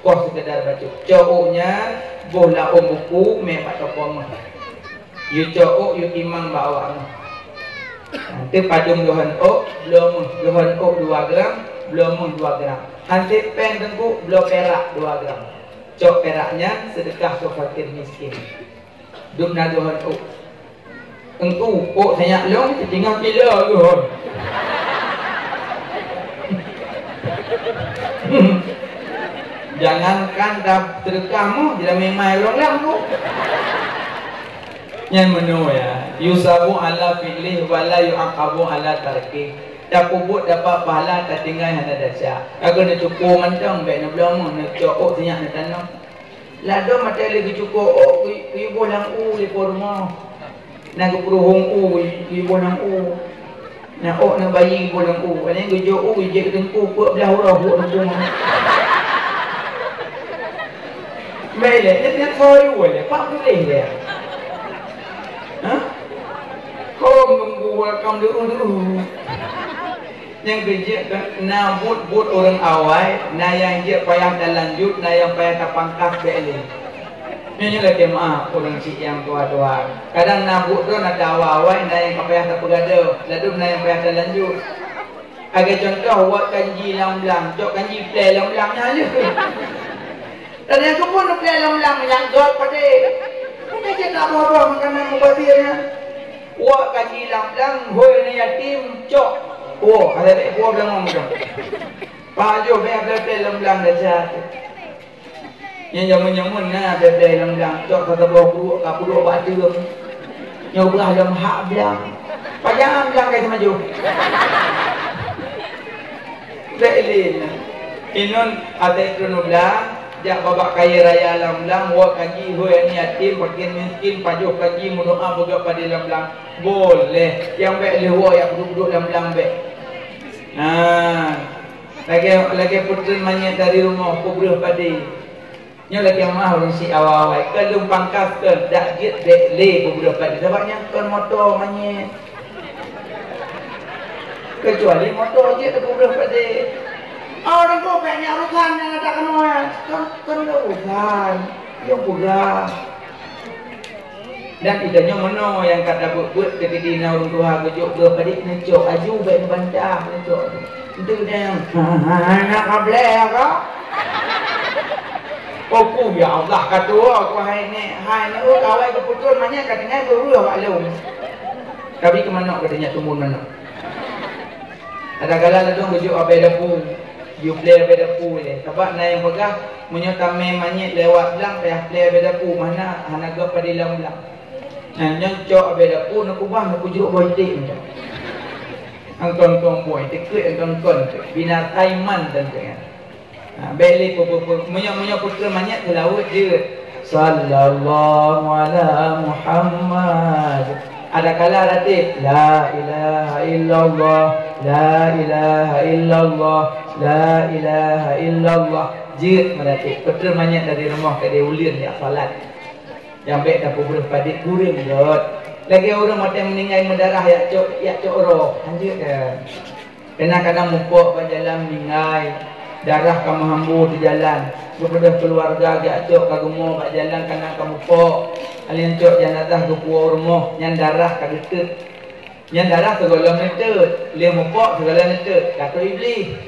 Koh seukeudar bacut. Cok ôk nyan, boh laôn buku, mè bak toko méuh. Yue cok ôk, yue timang bak awak méuh. Teupadum geuhon ôk, bloe méuh geuhon ôk dua gram, bloe méuh dua gram. Hansét péng teungku, bloe pirak dua gram. Cok pirak nyan seudeukah keu fakir miskin. Dum na geuhon ôk. Teungku, ôk sinyak lôn siteungoh kilo geuhon. Jangankan dah seudeukah méuh, jilamé mai ureueng lam tu. Nyan meunoe ya, yusabu ala fi'lih wa la yu'aqabu ala tarkih. Tapeubuet dapat pahala, tatinggai hana desya. Ka keuneuk cuko mantong, bèk neubloe méuh, neucok ôk sinyak neutanom. Ladôm maté lé geucuko ôk, geu-, geuboh lam u lé po rumoh. Na geupeuruhông u, geuboh lam u. Na ôk na bayi geuboh lam u. Ada nyang geujok u, geujak teungku, peuet blah uroe ôk teungku. Bèk lé, nyan, nyan soe lé, pat tuléh lé. Hah? Kong nunggu welcome dulu, dulu. Nyang keujeuet na buet-buet ureueng awai, na nyang jeuet payah talanjut, na nyang payah tapangkas bèk lé. Nyoe, nyoe lakèe meu'ah ureueng syiek nyang tuha-tuha. Kadang na buet droe na ta awai-awai, na nyang ka payah tapeugadôh, ladôm na nyang payah talanjut. Lagèe cuntoh, wot kanji lam blang, cok kanji plè lam blang nyan lé. Dan nyang keupeue neuplè lam blang nyang göt padé. Bukan cit na boh-boh makanan mubazir nyan. Wok kanji lam blang, hôi aneuk yatim, cok. Woe, ada dek buah blang ngom tu. Pajoh bèk plè-plè lam blang dah jahat. Nyang jameun-jameun na plè-plè lam blang, cok saboh pruet ka peuduek bak ateueng. Nyoe beurah lom hak blang. Pajan blang ka teumajoh. Bèk lé na. Inong até keuneuk blang, jak babah kayèe raya lam blang, wok kanji, hôi aneuk yatim, fakir miskin, pajoh kanji, meudoa, peugöt padé lam blang. Boleh. Nyang bèk lé wok jak peuduek-peuduek lam blang bèk. Nah, lagèe, lagèe peutreun manyét dari rumoh, peubreuh padé. Nyoe lakèe meu'ah ureueng syiek awai-awai, keu lôn pangkas keu dak jeuet bèk lé peubreuh padé, sabab nyan kon moto manyét. Keucuali moto jeuet peubreuh padé. Oh, teungku, bèk nyan urusan nyang ada keunoe. Kon, kon lôn urusan. Nyang peugah. Dan geutanyoe meunoe nyang ka tabeuet-beuet, teukeudi na ureueng tuha geujok breuh padé, neucok aju, bèk neubantah, neucok. Enteuk nyang, "Hana ka blèe ka?" Oh, ku, ya Allah, ka tuwo ku, hai nèk, hai nèk, oh, kawai geupeutrön manyét ka tinggai beureueh bak lôn. Tapi keu manok geutanyoe tumbon manok. Kadang-kadang ladôm geujok abèe dapu, geuyue plè abèe dapu lé. Sabab na nyang peugah, meunyoe tamè manyét lewat blang, payah plè abèe dapu, mana hana göt padé lam blang. Nah, nyan cok abèe dapu, neukeubah, neukeujrok boh iték macam. Angkon-kon boh iték, keuek angkon-kon, binatang iman dan dengan. Ha, bèk lé peu-, peu-, peu-, meunyoe, meunyoe peutreun manyét seulaweuet jeuet. Sallallahu ala Muhammad. Ada kala ratéb, la ilaha illallah, la ilaha illallah, la ilaha illallah. Jeuet meuratéb. Peutreun manyét dari rumoh ka di uleuen jak salat. Nyang bèk tapeubreuh padé kureueng rot. Lagèe ureueng watèe meuninggai meudarah jak cok, jak cok roh. Hanjeuet kan? Keunan kadang mupok bak jalan meuninggai, darah ka meuhambo di jalan. Geupeudeuh keuluwarga jak cok ka geumo bak jalan keunan ka mupok. Alèh cok jenazah geupuwoe u rumoh, nyan darah ka geuteut. Nyan darah sigohlom neuteuet, lheueh mupok sigohlom neuteuet, ka trok Iblih.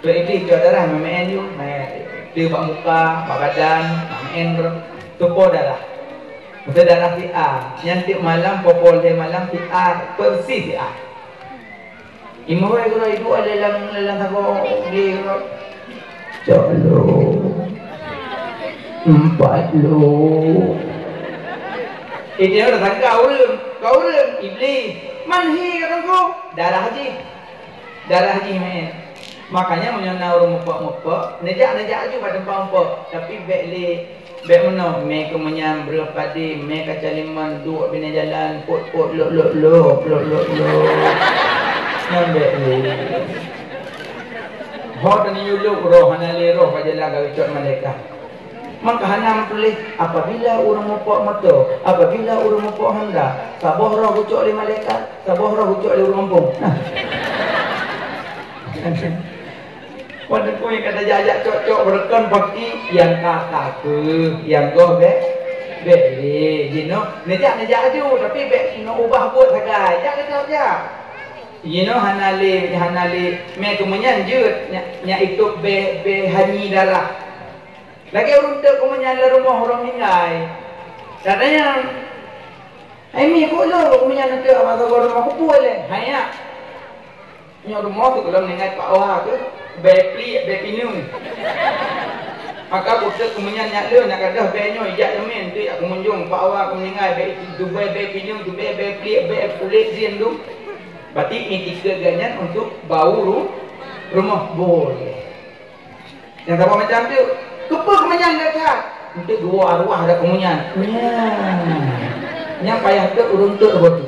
Trok Iblih cok darah meu'en yue, meu'en. Teuh bak muka, bak badan, meu'en, teupo darah. Meuteue darah si A, nyan tiep malam, poh lhèe malam si A, persis si A. Imeum hai gurèe dua dalam, dalam sagoe lé gurèe. Cok lôn. Empat lôn. Eh, dia orang sangka ureueng. Ka ureueng, Iblih. Man hi ka teungku? Darah jih. Darah jih meu'en. Makanya meunyoe na ureueng mupok-mupok, neujak, neujak aju bak teumpat mupok. Tapi bèk lé Bèk meunoe, mè keumeunyan breuh padé, mè kaca limong, duek binéh jalan, pot-pot, lok-lok, lok, lok-lok, lok. Nyan bèk lé. Ho teuneuk lok roh, hana lé roh, bak jalan ka geucok malaikat. Maka hana meutuléh, apabila ureueng mupok moto, apabila ureueng mupok honda, saboh roh geucok lé malaikat, saboh roh geucok lé ureueng gampông. Nah. Wan teungku nyang ka tajak-jak cok-cok beureukan paki, nyang ka takeuh, nyang goh bèk. Bèk lé, jinoe neujak, neujak aju, tapi bèk neuubah buet sagai. Jak, jak, jak. Jinoe hana lé, hana lé. Mé keumeunyan jeuet, nyak, nyak itôb bèe, bèe hanyi darah. Lagèe ureueng teuk keumeunyan lam rumoh ureueng ninggai. Kadang-kadang, "Hai mi, kok lôn keumeunyan teuk masa goe rumoh kupeue lé?" Hai nyak. Nyoe rumoh teuh gohlom ninggai pak wa teuh, bèe pliek, bèe pineung. Maka buteuk keumeunyan nyak lôn, nyak gadôh bèe nyoe ijak teumèn, teuh jak keumunjông pak wa keumeunyan ninggai, bèe itu, bèe, bèe pineung, teuh bèe, bèe pliek, bèe puléh zien tu. Berarti itikeuet geuh nyan untuk bau ru-, rumoh boleh. Nyang saboh macam tu, keupeue keumeunyan that? Untuk dua arwah dak keumeunyan. Nyan. Nyang payah teuk ureueng teuk boh tu.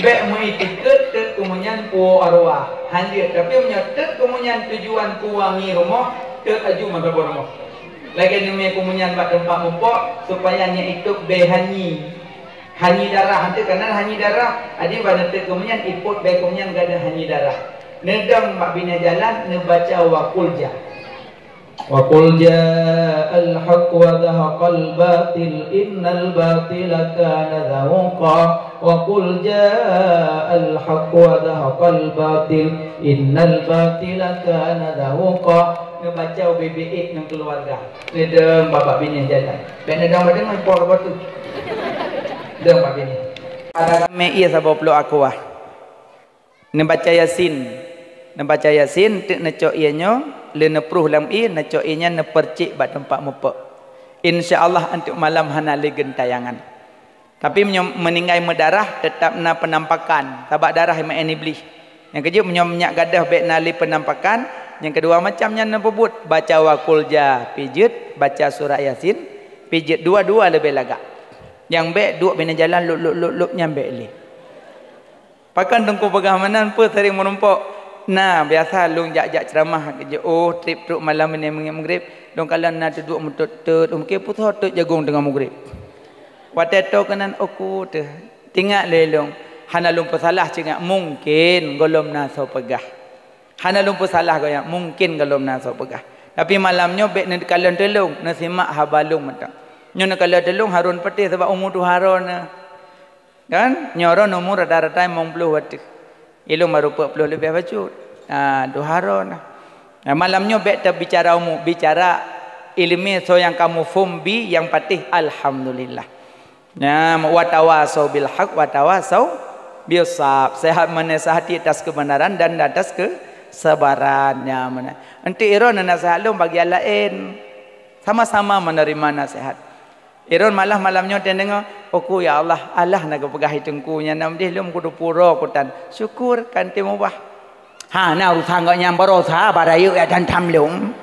Bèk meuitikeuet teuk keumeunyan puwoe arwah. Hanjeuet, tapi meunyoe teuk keumeunyan tujuan peuwangi rumoh, teuk aju meusaboh rumoh. Lagèe neumè keumeunyan bak teumpat mupok, supaya nyan itôb bèe hanyi. Hanyi darah, hantu kanan hanyi darah. Adi bak neuteuk keumeunyan, ipot bèe keumeunyan gadôh hanyi darah. Neudong bak binéh jalan, neubaca wa qul ja. Wa qul ja'al haqq wa zahaqal batil, innal batila kana zahuqa. Wa qul ja'al haqq wa zahaqal batil, innal batila kana zahuqa. Neubaca ubé-bé ék ngon keuluwarga. Neudong bak, bak binéh jalan. Bèk neudong bak deungon, po bak tu. Dong bak binéh. Ada ramè ie saboh ploh aqua. Neubaca Yasin. Neubaca Yasin, teuk neucok ie nyoe, lé neuproh lam ie, neucok ie nyan neupeurcék bak teumpat mupok. Insya Allah, untuk malam hana lé geuntayangan. Tapi meunyoe meuninggai meudarah, teutap na peunampakan, sabab darah meu'èn Iblih. Nyang keujeuet, meunyoe nyak gadôh bèk na lé peunampakan, nyang keudua macam nyan neupeubuet, baca wa qul ja, pijeuet, baca surat Yasin, pijeuet dua-dua leubeh lagak. Nyang bèk duek binéh jalan lop, lop, lop, lop, nyan bèk lé. Pakon Teungku peugah meunan, peue sering meurumpok? Na, biasa lôn jak-jak ceuramah, jiôh trép trok malam binéh meungieng mugrib, lôn kalon na teuduek meutot-tot, mungken putôh tot jagong teungoh mugrib. Watèe toe keunan, "Oh ku teuh, teuingat lé lôn, hana lôn peusalah ceungat, mungken gohlom na soe peugah." Hana lôn peusalah gobnyan, mungken gohlom na soe peugah. Tapi malam nyoe bèk neukalon teulông, neusimak haba lôn mantong. Nyoe neukalon teulông Harun Patéh sabab umu tuha droeneuh. Kan? Nyoe droeneuh umu rata-rata limong ploh watèe. Ilôn baru peuet ploh leubeh bacut. Ah, tuha droeneuh. Nah, malam nyoe bèk tabicara umu, bicara ileumèe soe nyang ka muphom bi nyang patéh, alhamdulillah. Nah, wa tawasau bil haq, wa tawasau bis sab. Sehat menasihati atas kebenaran dan atas kesabaran. Nyan meunan. Enteuk droeneuh naseuhat lôn bagian laén. Sama-sama menerima nasihat. Droeneuh malah malam nyoe teudeungoe, "Oh ku, ya Allah, alah na geupeugah i teungku nyan, nam deh lôn kudu pura kutan." Syukur, kan teumeubah. Hana urusan gobnyan, barosa bak rayeuk jak tantam lôn.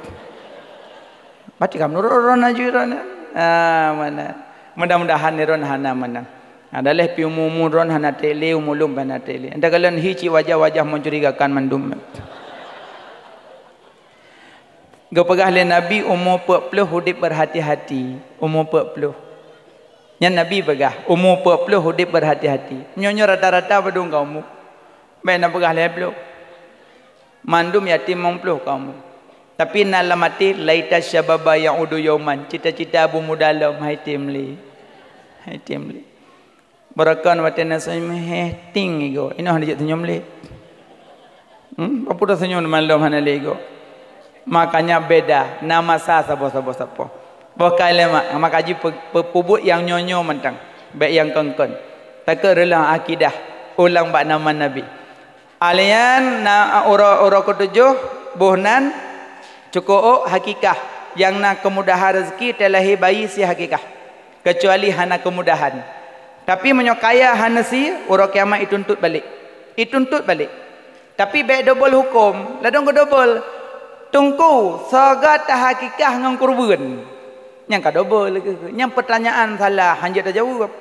Bacut ka meunurot droeneuh aju droeneuh. Ah, meunan. Mudah-mudahan droeneuh hana meunan. Ada lé pi umu-umu droeneuh hana trép lé, umu lôn pih hana trép lé. Entah kalon hi cit wajah-wajah mencurigakan mandum. Geupeugah lé Nabi, umu peuet ploh udép berhati-hati. Umu peuet ploh. Nyan Nabi peugah, umu peuet ploh udép berhati-hati. Nyoe-nyoe rata-rata padum ka umu. Bèk na peugah lhèe ploh. Mandum yatim limong ploh ka umu. Tapi na lam até, "Laita syababa ya'udu yauman." Cita-cita bu muda lom, hai tem lé. Hai tem lé. Baroekon watèe na senyum, heh, ting igoe. Inoe hana jeuet senyum lé. Hmm, peue teusenyum mandum hana lé igoe. Makanya beda, na masa saboh-saboh sapo. Boh kai lé mak, maka jih pe-, pe-, peubuet nyang nyoe-nyoe mantong, bèk nyang kon-kon. Takot reuloh akidah, ulang bak nama Nabi. Alian na uroe, uroe keutujôh, boh nan cukôp ôk hakikah, nyang na keumudahan reuzeki teulahé bayi si hakikah, keucuali hana keumudahan. Tapi meunyoe kaya hana si, uroe kiamat ituntut balek. Ituntut balek. Tapi bèk dobol huköm, ladôm keudobol. Teungku, soe gèt tahakikah ngon kurbeuen? Nyang ka dobol lagèe, nyang peutanyaan salah, hanjeuet tajaweueb.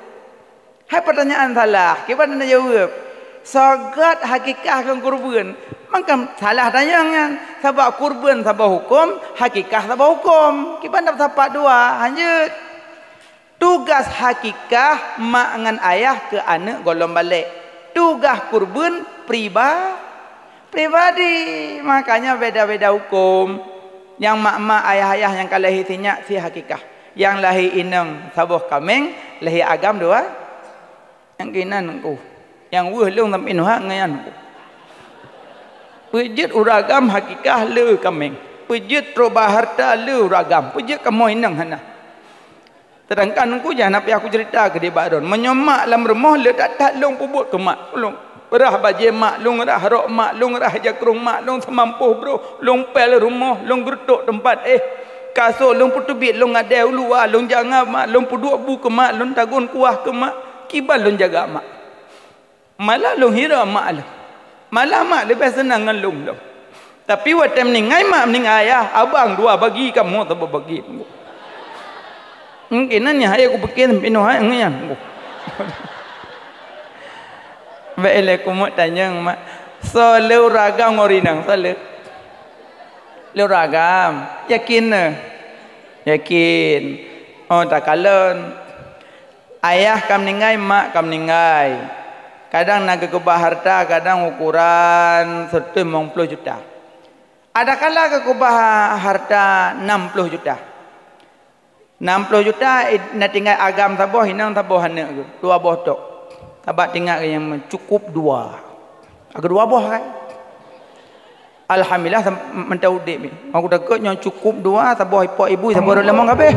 Hai peutanyaan salah, kiban na jaweueb. Soe gèt hakikah ngon kurbeuen? Mangkam salah tanyong nyan. Sabab kurbeuen saboh huköm, hakikah saboh huköm. Kiban na sapat dua, hanjeuet. Tugaih hakikah mak ngon ayah keu aneuk gohlom balek. Tugaih kurbeuen priba-, pribadi. Makanya beda-beda huköm. Nyang mak-mak, ayah-ayah nyang ka lahé sinyak si hakikah. Nyang lahé inong saboh kaméng, lahé agam dua. Nyang kinan ku. Nyang weueh lôn sampoe nyoe nyan ku. Peujeuet ureueng agam hakikah le kaméng. Peujeuet trok ba harta le ureueng agam. Peujeuet kamoe inong hana. Seudangkan ku jih hana payah kuceurita keu dibak droen. Meunyoe mak lam rumoh le that-that lôn peubuet keu mak. Lôn rhah bajée mak, lôn rhah rok mak, lôn rhah jakrong mak, lôn seumampôh broh, lôn pel rumoh, lôn geureutôk teumpat éh. Kasô lôn peuteubiet, lôn gadée u luwa, lôn jangab mak, lôn peuduek bu keu mak, lôn tagun kuah keu mak. Kiban lôn jaga mak. Malah lôn hira mak lôn. Malah mak leubeh seunang ngon lôn lom. Tapi watée meuninggai mak, meuninggai ayah, abang dua bagi, kamoe saboh bagi. Mungkin nyan nyang hai kupike sampoe nyoe hai nyan. Bèk ilée kumeuet tanyong mak. Soe le ureueng agam ngon inong, soe le? Le ureueng agam. Yakin neuh? Yakin. Oh, takalon. Ayah ka meuninggai, mak ka meuninggai. Kadang na geukeubah harta, kadang ukoran seureutôh limong ploh juta. Adakala geukeubah harta nam ploh juta. Nam ploh juta, na tinggai agam saboh, inong saboh aneuk geuh, dua boh tok. Sabab tinggai nyang cukup dua. Agak dua boh kan? Alhamdulillah, sam-, mantong udeb ni. Aku takot nyang cukup dua, saboh ipok ibu, saboh ureueng lemong kabeh.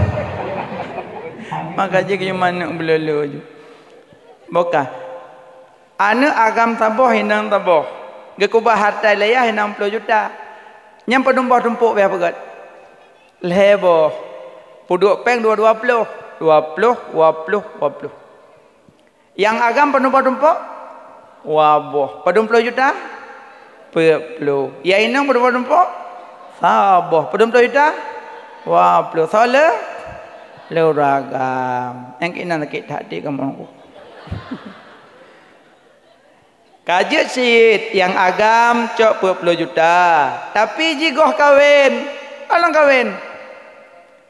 Maka jih keu manok beulolo ju. Bukon. Aneuk agam saboh, inong saboh. Geukeubah harta ilayah inong ploh juta. Nyang padum boh tumpok beh peugét. Lhée boh. Peuduek péng dua, dua ploh. Dua ploh, dua ploh, dua ploh. Nyang agam padum boh tumpok? Dua boh. Padum ploh juta? Peuet ploh. Nyang inong padum boh tumpok? Saboh. Padum ploh juta? Dua ploh. Soe le? Le ureueng agam. Nyang keunan sakét that di kamoe. Ka jeuet cit nyang agam cok peuet ploh juta. Tapi jigoh kawen. Along kawen.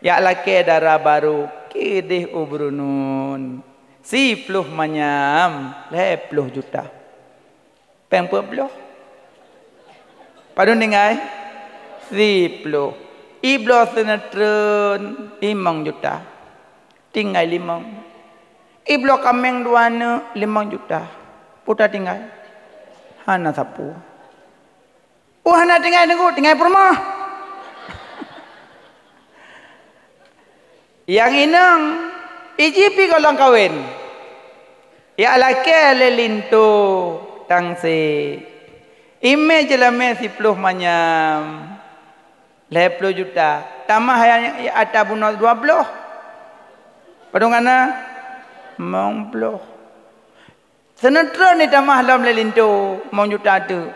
Jak lakée dara barô keudeh u Brunun. Siploh manyam lhée ploh juta. Péng peuet ploh? Padum tinggai? Siploh. Ibloe seuneutreun limong juta. Tinggai limong. Ibloe kaméng dua neuk limong juta. Peue tatinggai? Hana sapeue. Oh, hana tinggai teungku, tinggai peurumoh. Nyang inong, iji pi golom kawen. Jak lakée lé linto tangse. Imé jeulamé siploh manyam. Lhée ploh juta. Tamah nyang ata bunoe dua ploh. Padum kana? Limong ploh. Seuneutreun itamah lom lé linto, limong juta teuk.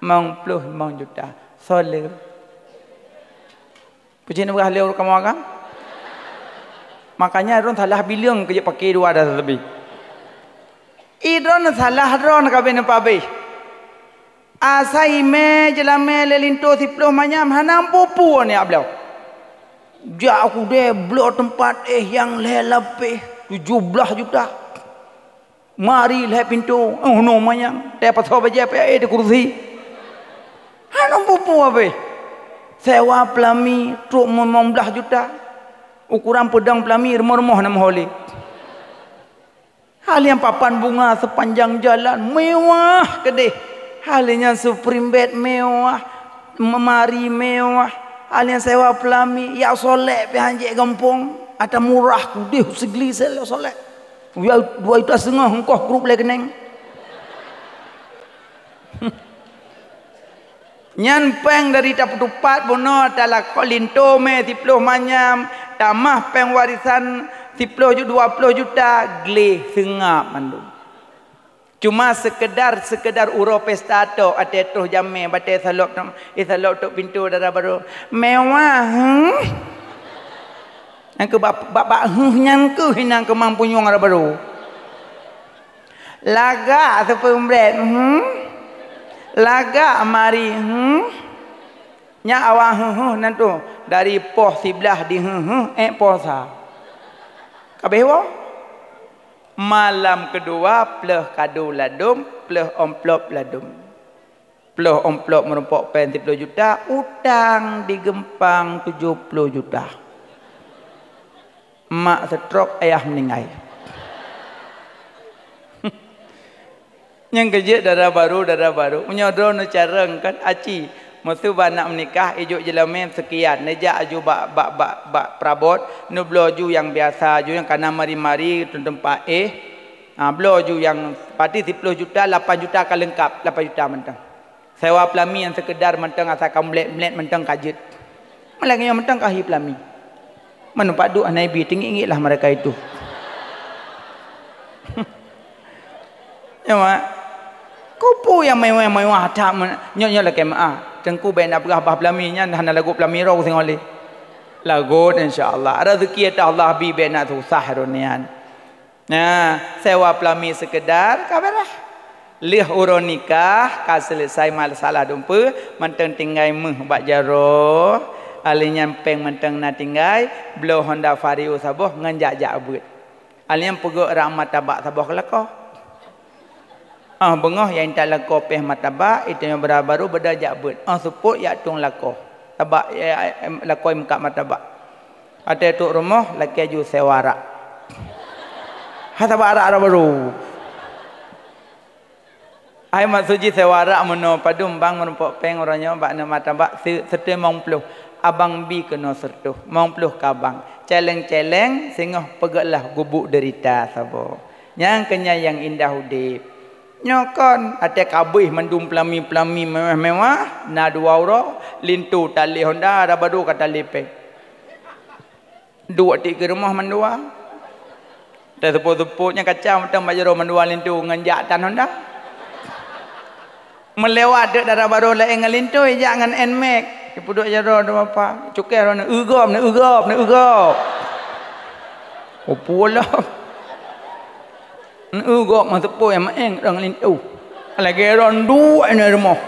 Limong ploh limong juta. Soe le? Puji neubah lé ureueng kamoe agam? Makanya droen salah bileueng keu jeuet pake dua dasa leubeh. I droen salah droen ka beuneupabeh. Asai imé jeulamé lé linto siploh manyam hana peue-peue nyak bloe. Jak u keudè bloe teumpat éh nyang lhée lapéh tujoh blaih juta. Mari lhée pintoe, oh, no manyang, teuh pasoe bajée peuéh di kurusi. Hana peue-peue abéh. Sewa peulami trok limong blaih juta. Ukoran peudong peulami rumoh-rumoh na meuhôi lé. Hal nyang papan bunga sepanjang jalan mewah keudeh. Hal nyang Supreme Bed mewah, lemari mewah. Hal nyang sewa peulami, jak solek pih hanjeuet gampông. Ata murah keudeh sigli sel solek. Dua juta setengah ongkoh grup lé keuneng. Nyan péng dari tapeutupat bunoe talakoe linto mé siploh manyam, tamah péng warisan siploh ju-, dua ploh juta, gleh seungab mandum. Cuma seukeudar, seukeudar uroe pesta tok, até troh jamé, batée salop, isalop tok pintoe dara barô. Mewah, hmm? Nyang keu bak, bak, bak, hmm, nyan keuh inong keumang punyueng dara barô. Lagak seupeumbret, hmm? Lagak mari, hmm? Nyan awak heuh-heuh nan tu, dari poh siblaih di heuh-heuh ék poh sa. Kabeh woe. Malam keudua pleuh kado ladôm, pleuh amplop ladôm. Ploh amplop meurumpok péng siploh juta, utang di Geumpang tujoh ploh juta. Mak stroke, ayah meuninggai. Nyang keujeuet dara barô, dara barô. Meunyoe droeneuh carông kan, aci. Meuseu bak nak meunikah, ijok jeulamé seukian. Neujak aju bak, bak, bak, bak peurabot, neubloe aju nyang biasa, aju nyang kana mari-mari, teumpat éh. Ha, bloe aju nyang pati siploh juta, lapan juta ka leungkap, lapan juta mantong. Sewa peulami nyang seukeudar mantong asai ka meulet-meulet mantong ka jeuet. Malah nyoe mantong ka hi peulami. Meuneumpat duek hana ibi, teungiek-ngiek lah mereka itu. Ya, Mak. Kupu nyang mewah-mewah that men-, nyoe, nyoe lakée meu'ah. Teungku bék na peugah bah peulami nyan hana lagot peulami roh singoh lé. Lagot insya Allah. Rezeki ata Allah bi bék na susah roh nyan. Nah, sewa peulami seukeudar ka beureh. Lheueh uroe nikah ka seuleusai masalah dumpeue, mantong tinggai méuh bak jaroe. Ahli nyan péng mantong na tinggai, bloe Honda Vario saboh ngon jak-jak beuet. Ahli nyan peugöt rak martabak saboh keu lakoe. Ah, beungoh jak intat lakoe péh martabak, iteunyoe beurah barô beudôh jak beuet. Ah, seupôt jak tueng lakoe. Tabak, eh, eh, lakoe meukat martabak. Watée trok rumoh, lakée ju sewa rak. Ha, sabak rak, rak barô. Hai maksud jih sewa rak meunoe, padum bang meurumpok péng uroe nyoe bak neumat tabak se-, seutôt limong ploh. Abang bi keunoe seutôt, limong ploh ka bang. Celeng-celeng singoh peugöt lah gubuk deurita saboh. Nyang keunyan nyang indah udeb. Nyoe kon, watée ka abéh mandum peulami-peulami mewah-mewah, na dua uroe, linto talé Honda, dara barô ka talé péng. Duek tiek keu rumoh mandua. Teuseupôt-seupôt nyan kacau mantong bak jaroe mandua linto ngon jak tan Honda. Meulewat deuk dara barô laén ngon linto, ijak ngon Nmax. Ipeuduek jaroe dua apa. Cukéh droeneuh, "Eu gob, neu eu gob, neu eu gob." Opo lom. Neu eu gob meuseupôt nyang maén ngon linto. Lagée droe duek ngon rumoh.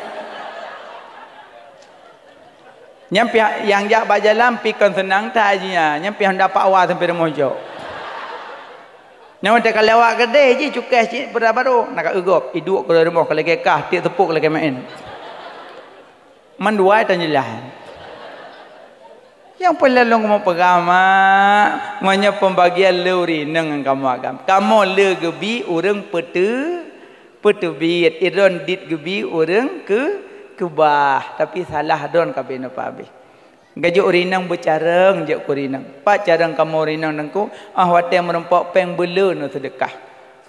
Nyan pih nyang jak bak jalan pih kon seunang that jih nyan, nyan pih hana dapat wa sampoe rumoh jok. Nyan watée ka lewat keudeh jih cukéh cit peura barô, na ka eu gob, iduek keudeh rumoh ka lagée kah, tiek teupok lagée maén. Mandua tan jeulaih. Nyang peue lôn kamoe peugah, Mak, meunyoe pembagian le ureueng inong ngon kamoe agam. Kamoe le geubi ureueng peuteu-, peuteubiet, idon dit geubi ureueng keu-, keubah, tapi salah don ka binoe pabeh. Gajok ureueng inong beucarông jok keu ureueng inong. Pat carông kamoe ureueng inong Teungku, ah watée meurumpok péng beuleu neu seudeukah.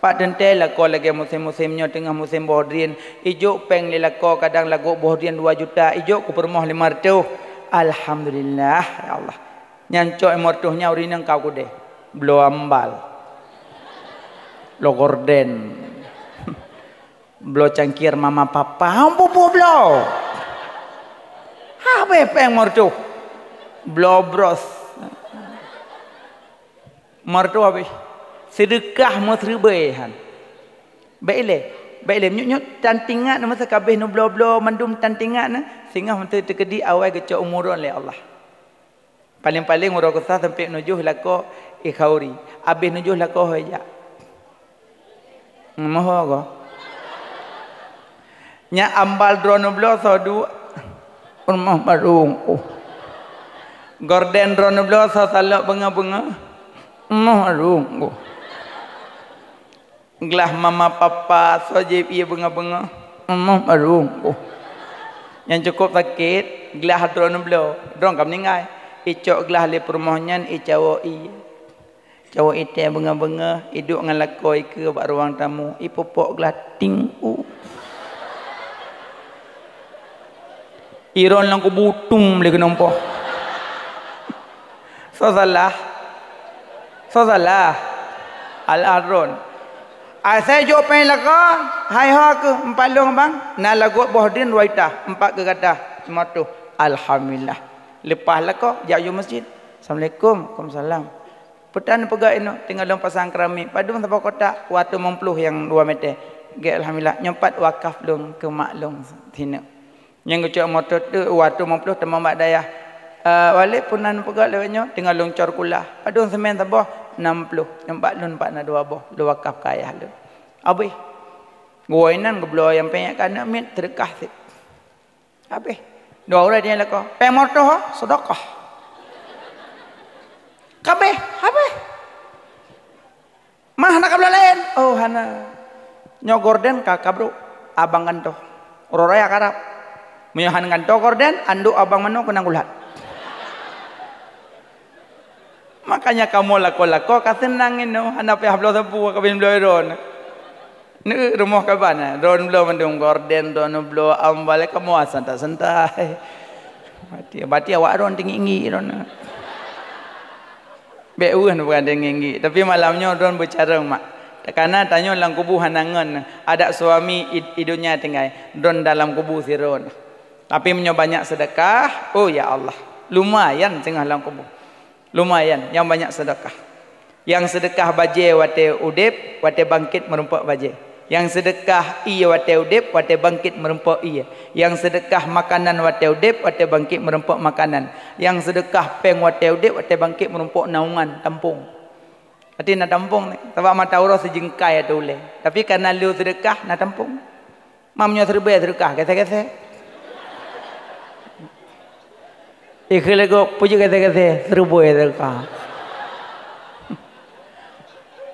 Pat teuntée lakoe lagée musém-musém nyoe teungoh musém boh drien, ijok péng lé lakoe kadang lagot boh drien dua juta, ijok keu peurumoh lima reutôh. Alhamdulillah, ya Allah. Nyan cok lima reutôh nyan ureueng inong ka keudeh. Bloe ambal. Bloe gorden. Bloe cangkier mama papa, hom pupu bloe. Habéh péng meureutoh. Bloe bros. Meureutoh habéh. Seudeukah meuseureubée han. Bék ilée, bék ilée. Meunyoe-nyoe tan tingat na masa ka abéh neubloe-bloe mandum tan tingat na, singoh meunteue teukeudi awai geucok umuron lé Allah. Paleng-paleng uroe keusa seumpek neujôh lakoe ikhauri. Abéh neujôh lakoe hôi jak. Moho goe. Nyak ambal droeneuh bloe soe duek. Rumoh barô. Gorden droeneuh bloe soe salok beungoh-beungoh. Rumoh barô. Glah mama papa soe jieb ié beungoh-beungoh. Rumoh barô. Nyang cukôp sakét, glah droeneuh bloe, droeneuh ka meuninggai. Icok glah lé peurumoh nyan, icawoe ié. Cawoe ié tée beungoh-beungoh, iduek ngon lakoe ikeue bak ruang tamu, ipupok glah ting u. Iron lam kubu tum lé keunoe poh. Soe salah? Soe salah? Al-Aron. Asai jok péng lakoe, hai ho keuh empat lôn bang, na lagot boh drien dua juta, empat keu gata, lima reutôh. Alhamdulillah. Leupah lakoe, jak u meuseujid. Assalamualaikum. Waalaikumsalam. Peutan peugah inoe, tinggai lôn pasang keramik. Padum saboh kotak, dua reutôh limong ploh nyang dua meter. Gét alhamdulillah, nyoe pat wakaf lôn keu mak lôn sineuk. Nyang geucok moto teuk dua reutôh limong ploh teuma bak dayah. Eh, Walid peunan peugah lewat nyoe, tinggai lôn cor kula. Padum seumén saboh, enam ploh. Nyoe bak lôn pat na dua boh, lôn wakaf keu ayah lôn. Abéh. Geuwoe inan geubloe nyang panyang ka aneuk miet teudeukah sit. Habéh. Dua ureuëng tanyong lakoe, "Péng moto ho?" "Sedekah." Ka habéh, habéh. "Mah, hana kabloe laén?" "Oh, hana. Nyoe gorden ka, ka brok. Abang gantoe. Uroe raya karab. Meunyoe hana gantoe gorden, andok abang manoe keunong gulat." Makanya kamoe lakoe-lakoe ka seunang inoe, hana payah bloe sapeue, ka bin bloe droeneuh. Neu rumoh kaban, droeneuh bloe mandum gorden, droeneuh bloe ambal, kamoe santai-santai. Bati, bati awak droeneuh teungiek-ngiek droeneuh. Bék weueh bukan teungiek-ngiek, tapi malam nyoe droeneuh beucarông mak. Takana tanyoe lam kubu hana ngon, adak suami i, i donya tinggai, droeneuh dalam kubu sidroe. Tapi meunyoe banyak sedekah, oh ya Allah, lumayan singoh lam kubu. Lumayan nyang banyak sedekah. Nyang sedekah bajée watée udeb, watée bangkét meurumpok bajée. Nyang sedekah ié watée udeb, watée bangkét meurumpok ié. Nyang sedekah makanan watée udeb, watée bangkét meurumpok makanan. Nyang sedekah péng watée udeb, watée bangkét meurumpok naungan, tampong. Arti na tampong ni, sabab mata uroe sijeungkai atau ulée. Tapi kana lheueh sedekah na tampong. Mam nyoe siribée sedekah, geseh-geseh. Ikheun lé gob, peue jeuet geseh-geseh, siribée sedekah.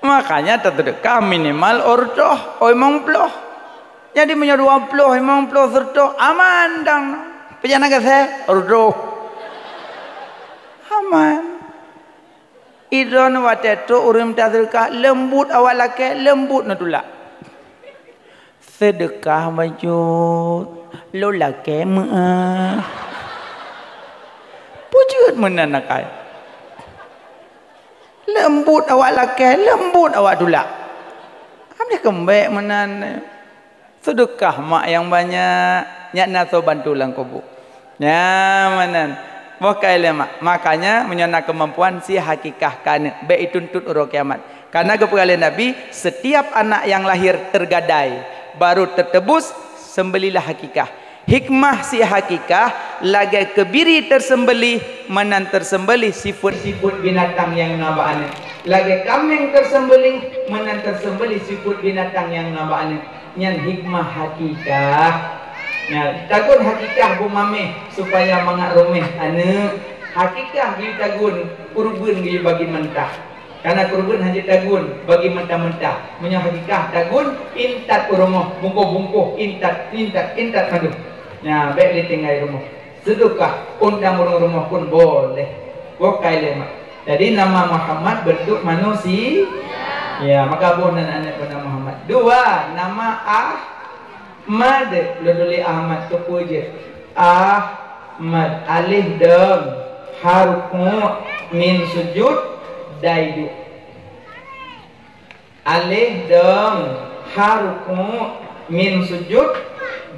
Makanya tasedekah minimal uroe, oh, limong ploh. Jadi meunyoe dua ploh, limong ploh, siratoh, aman dang. Peue jeuet na geseh, uroe. Aman. Idon watée trok ureuëng mita seudeukah, leumbut awak lakée, leumbut neutulak. Seudeukah bacut, lôn lakée meu'ah. Peue jeuet meunan akai. Leumbut awak lakée, leumbut awak tulak. Am deh keumbék meunan. Seudeukah mak nyang banyak, nyan na soe bantu lam kubu. Nyan meunan. Boh ka ilée mak. Makanya, meunyoe na keumampuan, sie hakikah keu aneuk. Bék ituntut uroe kiamat. Karena geupeugah lé Nabi, setiap anak yang lahir tergadai, baru tertebus, sembelilah hakikah. Hikmah sie hakikah, lagée keubiri teuseumbelih, meunan teuseumbelih sifeuet-sifeuet binatang nyang na bak aneuk. Lagée kaméng teuseumbelih, meunan teuseumbelih sifeuet binatang nyang na bak aneuk. Nyan hikmah hakikah. Nah, tagun hakikah beumaméh supaya mangat ruméh aneuk. Hakikah geuyue tagun, kurban geuyue bagi mentah. Karena kurban hana jeuet tagun bagi mentah-mentah. Meunyoe hakikah tagun, intat u rumoh, bungkôh-bungkôh, intat, intat, intat mandum. Nah, bék lé tinggai rumoh. Seudeukah, undang ureuëng rumoh pun boleh. Boh ka ilée mak. Jadi, nama Muhammad bentuk manusia. Ya, maka boh nan aneuk bernama Muhammad. Dua, nama Ahmad. Lôn tuléh Ahmad, keupeue jeuet? Ahmad, alif dom, ha ruku', mim sujud, dai duek. Alif dom, ha ruku', mim sujud,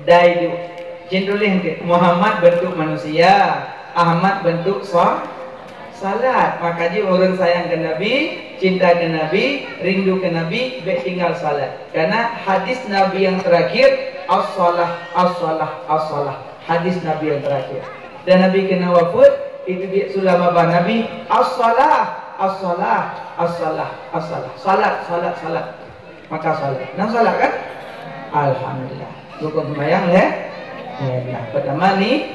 dai duek. Cit tuléh engkeuh, Muhammad bentuk manusia, Ahmad bentuk sa-, salat. Maka jih ureuëng sayang keu Nabi, cinta keu Nabi, rindu keu Nabi, bék tinggal salat. Karena hadis Nabi yang terakhir, "As-salah, as-salah, as-salah." Hadis Nabi yang terakhir. Dan Nabi keuneuk wafeuet, itu di sulam babah Nabi, "As-salah, as-salah, as-salah, as-salah." Salat, salat, salat. Maka salat. Nah, salat kan? Alhamdulillah. Rukun sembahyang, ya? Ya, ya. Pertama ni,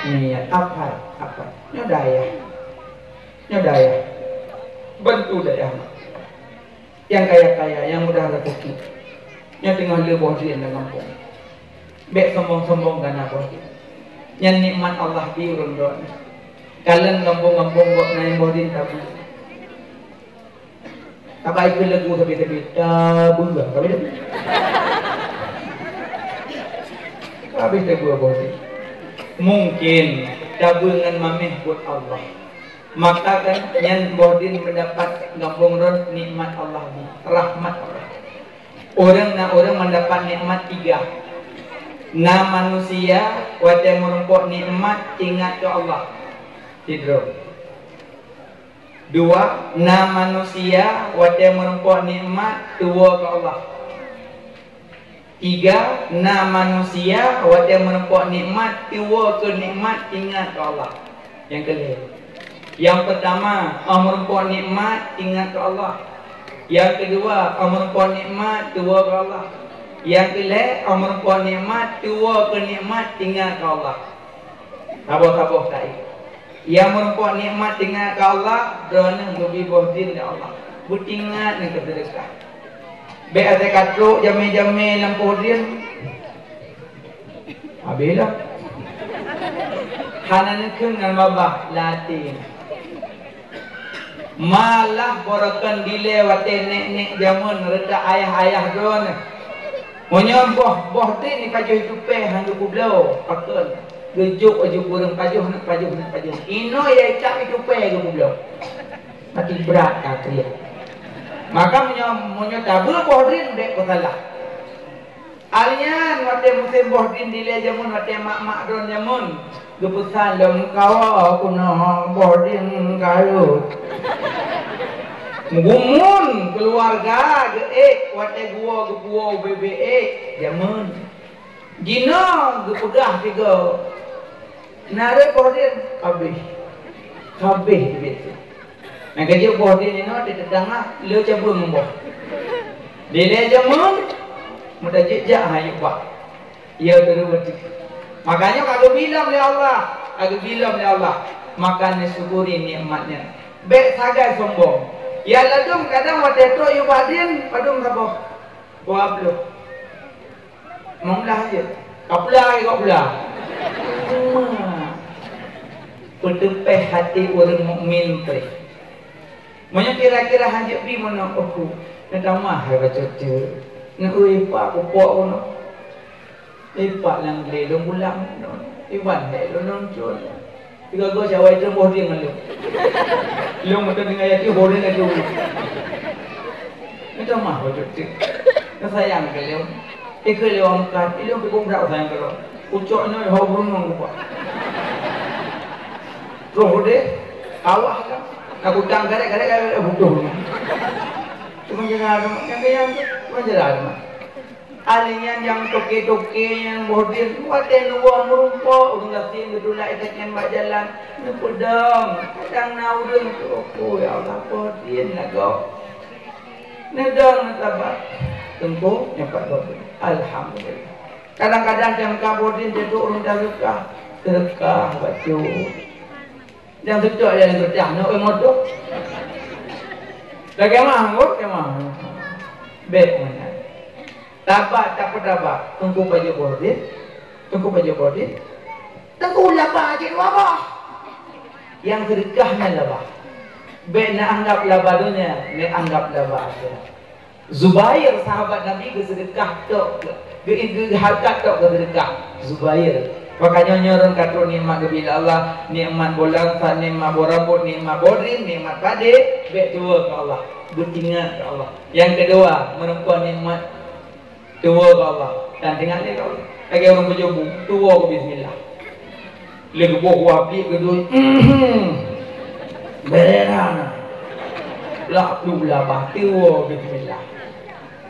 niat. Apa? Apa? Nyoe dayah. Nyoe dayah. Bantu dayah. Nyang kaya-kaya, nyang mudah raseuki. Nyan teungoh le boh drien lam gampông. Bék sombong-sombong gana boh drien. Nyan nikmat Allah di ureuëng droe. Kalon gampông-gampông buet naik boh drien tabu. Tabai keu lagu sabe-sabe, tabu lah, sabe-sabe. Habis tabu boh drien. Mungkin tabu ngon maméh buet Allah. Maka kan nyan boh drien meudapat gampông droe nikmat Allah ni, rahmat Allah. Ureuëng na ureuëng meudapat nikmat tiga. Na manusia watée meurumpok nikmat ingat keu Allah. Sidroe. Dua, na manusia watée meurumpok nikmat tuwoe keu Allah. Tiga, na manusia watée meurumpok nikmat, tuwoe keu nikmat, ingat keu Allah. Nyang keulhée. Nyang peutama, 'oh meurumpok nikmat, ingat keu Allah. Nyang keudua, 'oh meurumpok nikmat, tuwoe keu Allah. Nyang keu lhèe, 'oh meurumpok nikmat, tuwoe keu nikmat tinggai keu Allah. Saboh-saboh kali. Nyang meurumpok nikmat tinggai keu Allah, droeneuh geubri boh drien lé Allah. Beutinggai ngon keu seudeukah. Bèk asai ka trok jamé-jamé lam poh drien. Habéh lah. Hana neukheun ngon babah, lam até. Malah barokon dilèe watèe nèk-nèk jameun, reuta ayah-ayah droeneuh. Meunyoe boh, boh drien jipajoh tupèe han geupeubloe, pakon. Geujok laju kureueng pajoh, nèk pajoh, nèk pajoh. Inoe nyang ikab tupèe geupeubloe. Mati brat ka kriet. Maka meunyoe, meunyoe tabeuet boh drien, bèk peusalah. Alnyan watèe musém boh drien dilèe jameun, watèe mak-mak droen jameun, geupeusan lom kawa keunoe boh drien ka rhot. Meugumun keuluwarga geuék, watèe geuwoe geupuwoe ubé-bé ék jameun. Jinoe geupeugah sigoe, "Na rhot boh drien?" "Habéh." Habéh ubé ék. Nyang ka jeuet boh drien inoe di teutangah, le cabeueng boh. Dilèe jameun, meutajak-jak han jeuet bak. Iya, teureubeuteuh. Makanya ka geubi lom lé Allah, ka geubi lom lé Allah. Maka neusyukuri nikmat nyan. Bèk sagai sombong. Ya ladôm kadang watèe trok yue bak drien, padum saboh. Dua ploh. Meunyoe lah jeuet. Ka pula lagi, ka pula. Cuma peuteupéh hati ureueng mukmin teuh. Meunyoe kira-kira han jeuet bi meunoe, "Oh, ku, neutamah hai bacut jeuet. Neu-ui pak pupok keunoe. Ipak nyang glé lôn pulang keunoe. Iban hék lôn nonton." Tiga goe syawai teuh boh drien ngon lôn. Lôn meuteungoh yatim boh drien ngon lôn. Neutamah bacut jeuet. Neusayang keu lôn. Ikeu lewat muka, ilôn pih brat sayang keu lôn. Ucok nyoe ho beurunong lupa. Roh udeh, awah kan. Aku tang karek-karek butuh. Cuma jalan, nyang kaya tu, cuma jalan. Ahli nyan nyang toke-toke nyang boh drien, watèe neuwoe meurumpok, ureueng gasien geutulak itat nyan bak jalan, neupeudong. Kadang na ureueng tu, "Oh, ya Allah, boh drien lagoe." Neudong, neutabat. Teungku, nyoe pat boh drien. Alhamdulillah. Kadang-kadang nyang ka boh drien, jeuet ureueng dah seudeukah. Seudeukah bacut. Nyang seudeukah nyang seudeukah, nyoe moto. Dah kemah, ngon kemah. Bèk meunan. Tabat, tak peuh tabat. Teungku pajoh boh drien. Teungku pajoh boh drien. Teungku laba jeuet dua boh. Nyang seudeukah nyan laba. Bèk neuanggap laba donya, neuanggap laba akhirat. Zubair, sahabat Nabi, geuseudeukah tok, geu-, geu-, geuhareukat tok geuseudeukah. Zubair. Makanya nyoe ureueng ka trok nikmat geubri lé Allah, nikmat buleuen, sa-, nikmat boh rambôt, nikmat boh drien, nikmat padé, bèk tuwoe keu Allah, beutinggai keu Allah. Nyang keudua, meurumpok nikmat tuwoe keu Allah dan tinggai lé keu Allah. Lagèe ureueng beujobu, tuwoe keu bismillah. Lé geuboh wah pliek keu dua. Bèrèh na. Lak pluek laba, tuwoe bismillah.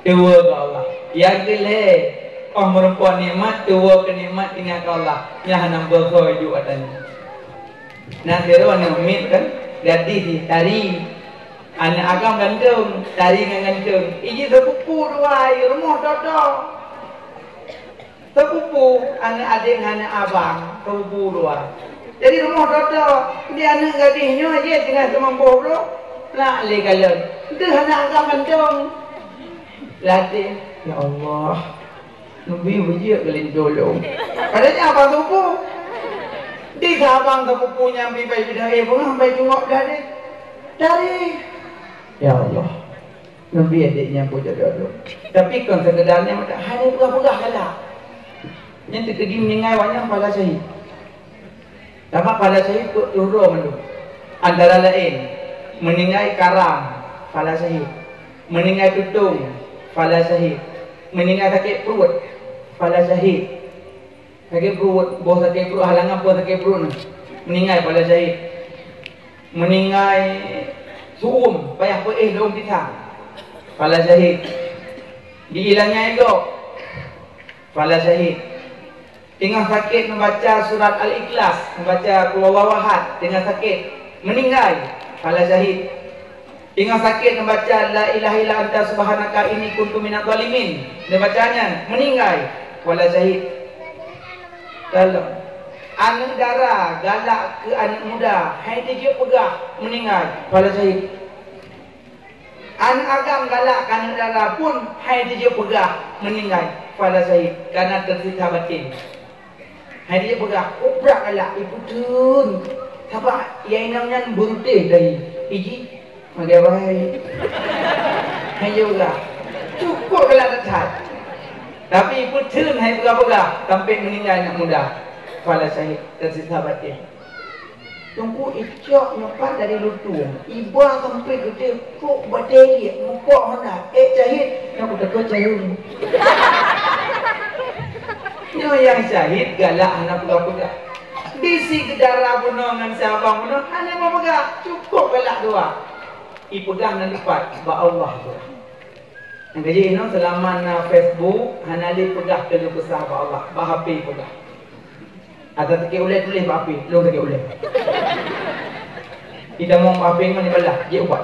Tuwoe keu Allah. Nyang keu lhèe, 'oh meurumpok nikmat, tuwoe keu nikmat tinggai keu Allah. Nyan hana beusoe idup ata nyoe. Na sidroe aneuk miet kan, gadih jih tari. Aneuk agam ganteng, tari ngon ganteng. Iji seupupu dua, i rumoh toto. Seupupu, aneuk adék ngon aneuk abang, seupupu dua. Jadi rumoh toto, di aneuk gadih nyoe jih teungoh teumeuboh brôk, plak lé kalon. Deuh aneuk agam ganteng. Latih, "Ya Allah, neubi beujeuet keu linto lôn." Padahai abang seupupu. Di abang seupupu nyan bi bai bidang, "Eh, beungoh bai cungok dah deh." Dari, "Ya Allah, neubi adék nyan beujeuet lôn." Tapi kon sekedar nyan, hana peugah-peugah galak. Nyan teukeudi meuninggai awak nyan pahala syahid. Sabab pahala syahid peuet ploh droe mandum. Antara laén, meuninggai karam, pahala syahid. Meuninggai tutong, pahala syahid. Meuninggai sakét pruet, pahala syahid. Sakét pruet, boh sakét pruet, halangan boh sakét pruet nyan. Meuninggai, pahala syahid. Meuninggai su'um, payah peuéh daun pisang, pahala syahid. Di ilangai gob, pahala syahid. Teungoh sakét neubaca surat Al-Ikhlas, neubaca Qul Huwallahu Ahad, teungoh sakét, meuninggai, pahala syahid. Ingat sakét neubaca, "La ilaha illa anta subhanaka inni kuntu minadh dhalimin." Neubaca nyan, meuninggai, fahuwa syahid. Tolong. Aneuk dara galak keu aneuk muda, hai teujeuet peugah, meuninggai, fahuwa syahid. Aneuk agam galak keu aneuk dara pun, hai teujeuet peugah, meuninggai, fahuwa syahid. Kana teusiksa batin. Hai dia peugah, "Ubrak galak, ipeutheun." Sabab nyang inong nyan beureuteh dari iji. Magai bahai. Hai dia peugah, "Cukôp galak that-that." Tapi ipeutheun hai peugah-peugah, sampai meuninggai aneuk muda. Fahuwa syahid, teusiksa batin. Teungku, icok nyoe pat dari lutung, iba sampai geude, kok batée liek, mukok hana, ék syahid, nyoe kuteupeu syahid. Nyoe nyang syahid galak hana peugah-peugah. Di si dara bunoe ngon si abang bunoe hana peugah, cukôp galak dua. Ipeugah nan dipat, bak Allah peugah. Nyang keujih inoe, seulama na Facebook, hana lé peugah keuluh kesah bak Allah, bak H P peugah. Atawa teukeu ulée tuléh bak H P, lôn teukeu ulée. Itamong bak H P ngon ibalah, jeuet ubat.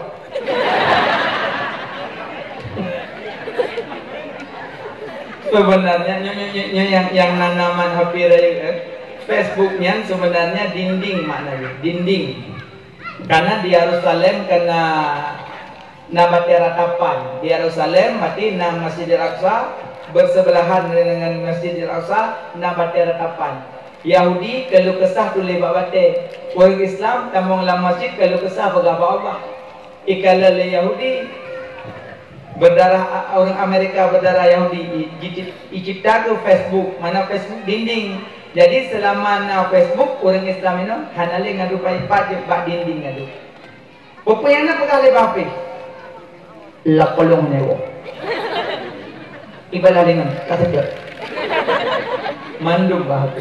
Sebenarnya nyoe, nyoe, nyoe, nyoe nyang, nyang nan naman H P rayeuk, eh. Facebook nyan sebenarnya dinding makna jih, dinding. Karena di Yerusalem kana, na batée ratapan. Di Yerusalem, berarti na Masjidil Aqsa, bersebelahan dengan Masjidil Aqsa, na batée ratapan. Yahudi keuluh kesah tuléh bak batée. Ureuëng Islam tamong lam masjid keuluh kesah peugah bak Allah. Ikalon lé Yahudi, berdarah, ureuëng Amerika berdarah Yahudi, i-, i-, icipta keu Facebook, mana Facebook dinding. Jadi, seulama na Facebook, ureuëng Islam inoe hana lé ngadu pat-pat bak dinding ngadu. Peue nyang na peugah lé bak H P? Lakolong nyoe. Ibalah deungon, ka seujok. Mandum bak H P.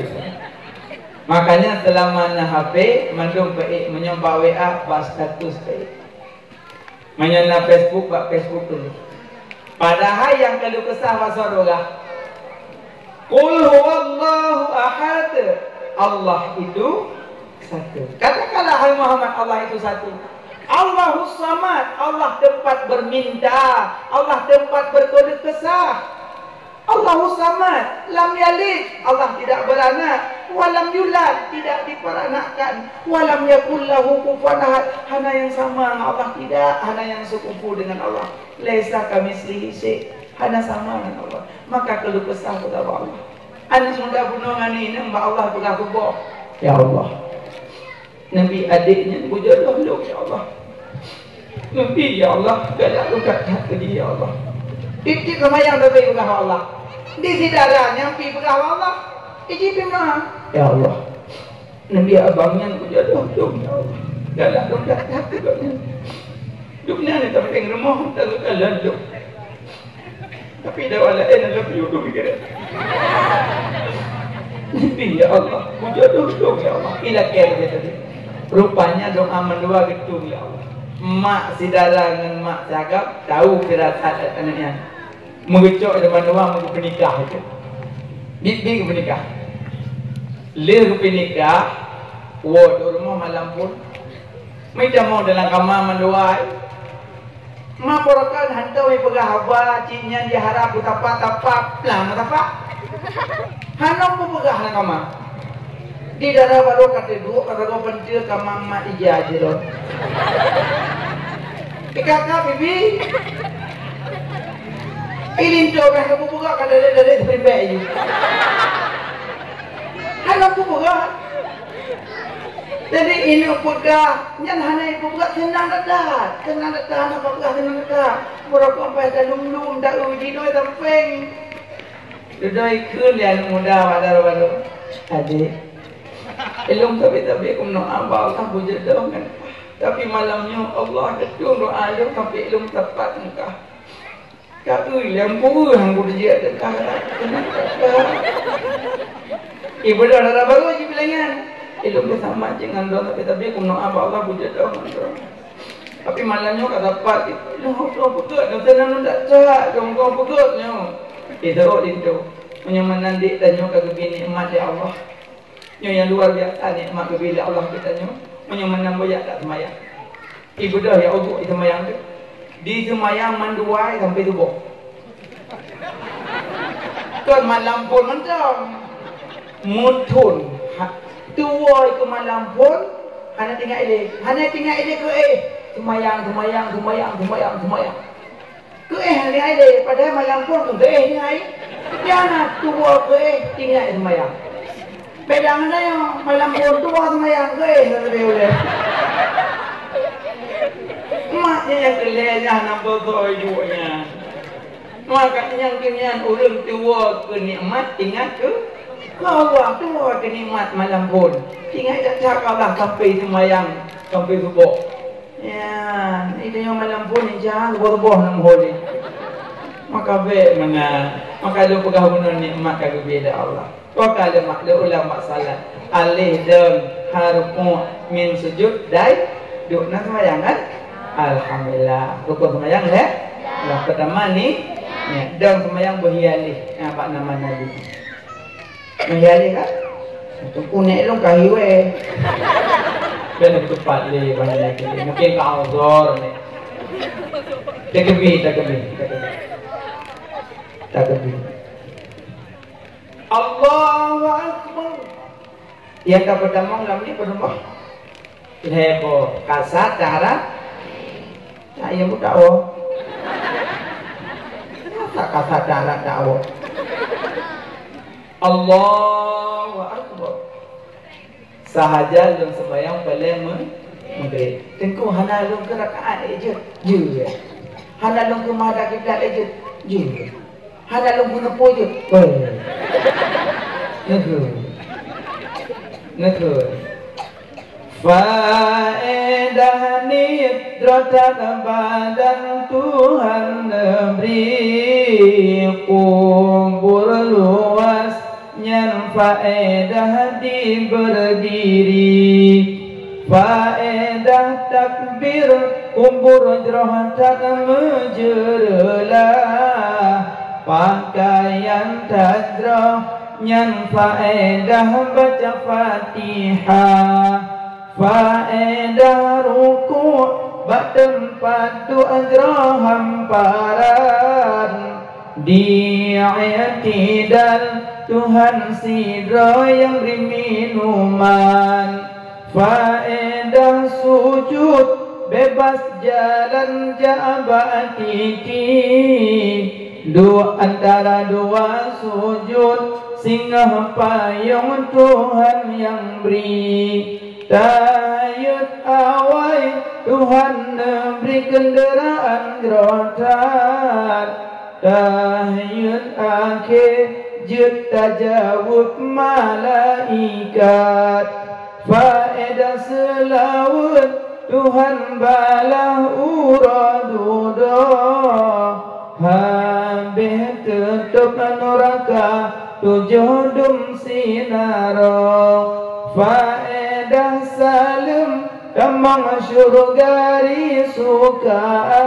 Makanya, seulama na H P, mandum peuék, meunyoe bak W A, bak status peuék. Meunyoe na Facebook, bak Facebook tuléh. Padahai nyang keuluh kesah bak saudara, "Qul huwallahu ahad." Allah itu satu. Katakanlah, hai Muhammad, Allah itu satu. Allahus samad, Allah tempat berminta, Allah tempat berkeuluh kesah. Allahus samad, lam yalid, Allah tidak beranak, wa lam yulad, tidak diperanakkan, wa lam yakul lahu kufuwan ahad, hana nyang sama ngon Allah, tidak, hana nyang seukupu dengan Allah. Laisa kamitslihi syai, hana sama ngon Allah. Maka keuluh kesah kepada Allah. Aneuk muda bunoe ngon inong bak Allah peugah tuboh, "Ya Allah, neubi adék nyan beujodoh lôn, ya Allah. Neubi, ya Allah, galak lôn that-that keu jih, ya Allah." Tieb-tieb seumayang sabe peugah bak Allah. Di si dara nyan pi peugah bak Allah. Iji pi meu'ah, "Ya Allah, neubi abang nyan beujodoh lôn, ya Allah. Galak lôn that-that keu gobnyan. Gobnyan nyang tapéng rumoh, takalon lôn." Tapi dawa laén adalah piôh dua pikiran. Mimpi, "Ya Allah, beujodoh lôn, ya Allah." Ilakée lagée tadi. Rupanya doa mandua geutung, ya Allah. Mak si dara ngon mak si agam tahu firasat aneuk nyan. Meugeucok di mandua, meugeupenikah itu. Biet-biet geupeunikah. Lheueh geupeunikah, woe di rumoh malam phon. Meutamong dalam kama mandua. Ma Porokan hantom jipeugah haba, cit nyan jiharab beutapa-tapa, plang beutapa. Hana meupeugah lam kama. Di dara barô ka teuduek, ka sagoe panteue kama mak ija jih lom. Ikaka bibi. Ilinto meh ka meupeugah ka dalek-dalek teuprimbek jih. Hana meupeugah. Jadi, ineuk peugah, nyan hana ipeugah seunang that-that. Seunang that-that, hana peugah seunang that-that. Meurokok pai talum-lum, taeu jinoe sampeng. Dudoe ikheun lé aneuk muda bak daru-daru. Adék, ilôn sabe-sabe kumeudoá bak Allah beujodoh ngon. Tapi malam nyoe Allah geutung doá lôn sampai ilôn sapat ngon kah. Ka eu lé, peue nyang kuteujeuet teuka. Ibu dah dara barô jibilangan. Ilôn beusama cit ngon droe, tapi, tapi kumeudoá bak Allah beujodoh ngon droe. Tapi malam nyoe ka dapat, ilôn hana peugöt, nyoe teunan lôn that-that, lôn hana peugöt nyoe. Idroe linto. Meunyoe meunan dik tanyoe ka geubri nikmat lé Allah. Nyoe nyang luar biasa nikmat geubri lé Allah keu tanyoe. Meunyoe meunan boyak that seumayang. Ibadah ya Allah di seumayang tu. Di seumayang mandua sampai suboh. Kon malam phôn mantong. Muthôn. Ha, tuwoe keu malam phôn, hana tinggai ilée. Hana tinggai ilée keu éh. Seumayang, seumayang, seumayang, seumayang, seumayang. Keu éh hana tinggai ilée, padahai malam phôn keu éh tinggai. Nyan na tuwoe keu éh tinggai seumayang. Beda ngon tanyoe, malam phôn tuwoe seumayang keu éh sabe ulée. Mak nyan nyang keu lhée nyan na bogoe juek nyan. Maka nyang keu nyan ureuëng tuwoe keu nikmat ingat keu, keu Allah, tuwoe keu nikmat malam phôn. Ingat that-that keu Allah sampai seumayang, sampai suboh. Ya, itu nyang malam phôn ni jangan suboh-suboh na meuhôi. Maka bék meunan, maka lôn peugah bunoe nikmat ka geubri lé Allah. Maka lé mak lé ulama salaf, aléh dong hareupoh min sujud dai duek na seumayang kan? Alhamdulillah. Rukun seumayang lé? Lah pertama ni, ni dong seumayang beuhialéh, ha, bak nama Nabi. Meuhialéh kan? Teungku nek lôn ka hiwé. Kena tepat lé bang lagi. Mungkin ka uzur ni. Takbir, takbir, takbir. Takbir. Allahu Akbar. Nyang ka peutamong lam ni peurumoh. Lhée boh kasat darat. Tak iya mudah oh. Masa kasat darat dakwah. Allahu Akbar. Sahaja lôn seumayang paleng me-, Maghrib. Teungku hana lôn keu rakaat lé jeuet. Jeuet. Hana lôn keu mada kiblat lé jeuet. Jeuet. Hana lôn keu neupôi jeuet. Weh. Neukheun. Neukheun. Faedah nit droe that badan Tuhan neubri kubur luwas. Nyan faedah di beurdiri, faedah takbir kubur jroh that meujeureulah, pakaian that jroh nyan faedah baca Fatihah, faedah rukuk bak teumpat duek jroh hamparan. Di i'tidal Tuhan sidroe nyang bri minuman, faedah sujud bebas jalan jak bak titi. Duek antara dua sujud singoh payong Tuhan nyang bri. Tahiyat awai Tuhan neubri keundeuraan jroh that. Tahiyat akhé jeuet tajaweueb malaikat. Faedah seulaweuet Tuhan balaih uroe dudoe. Habéh teutôb nuraka tujoh dum sinaroe. Faedah saleuem tamong syeuruga risukaan.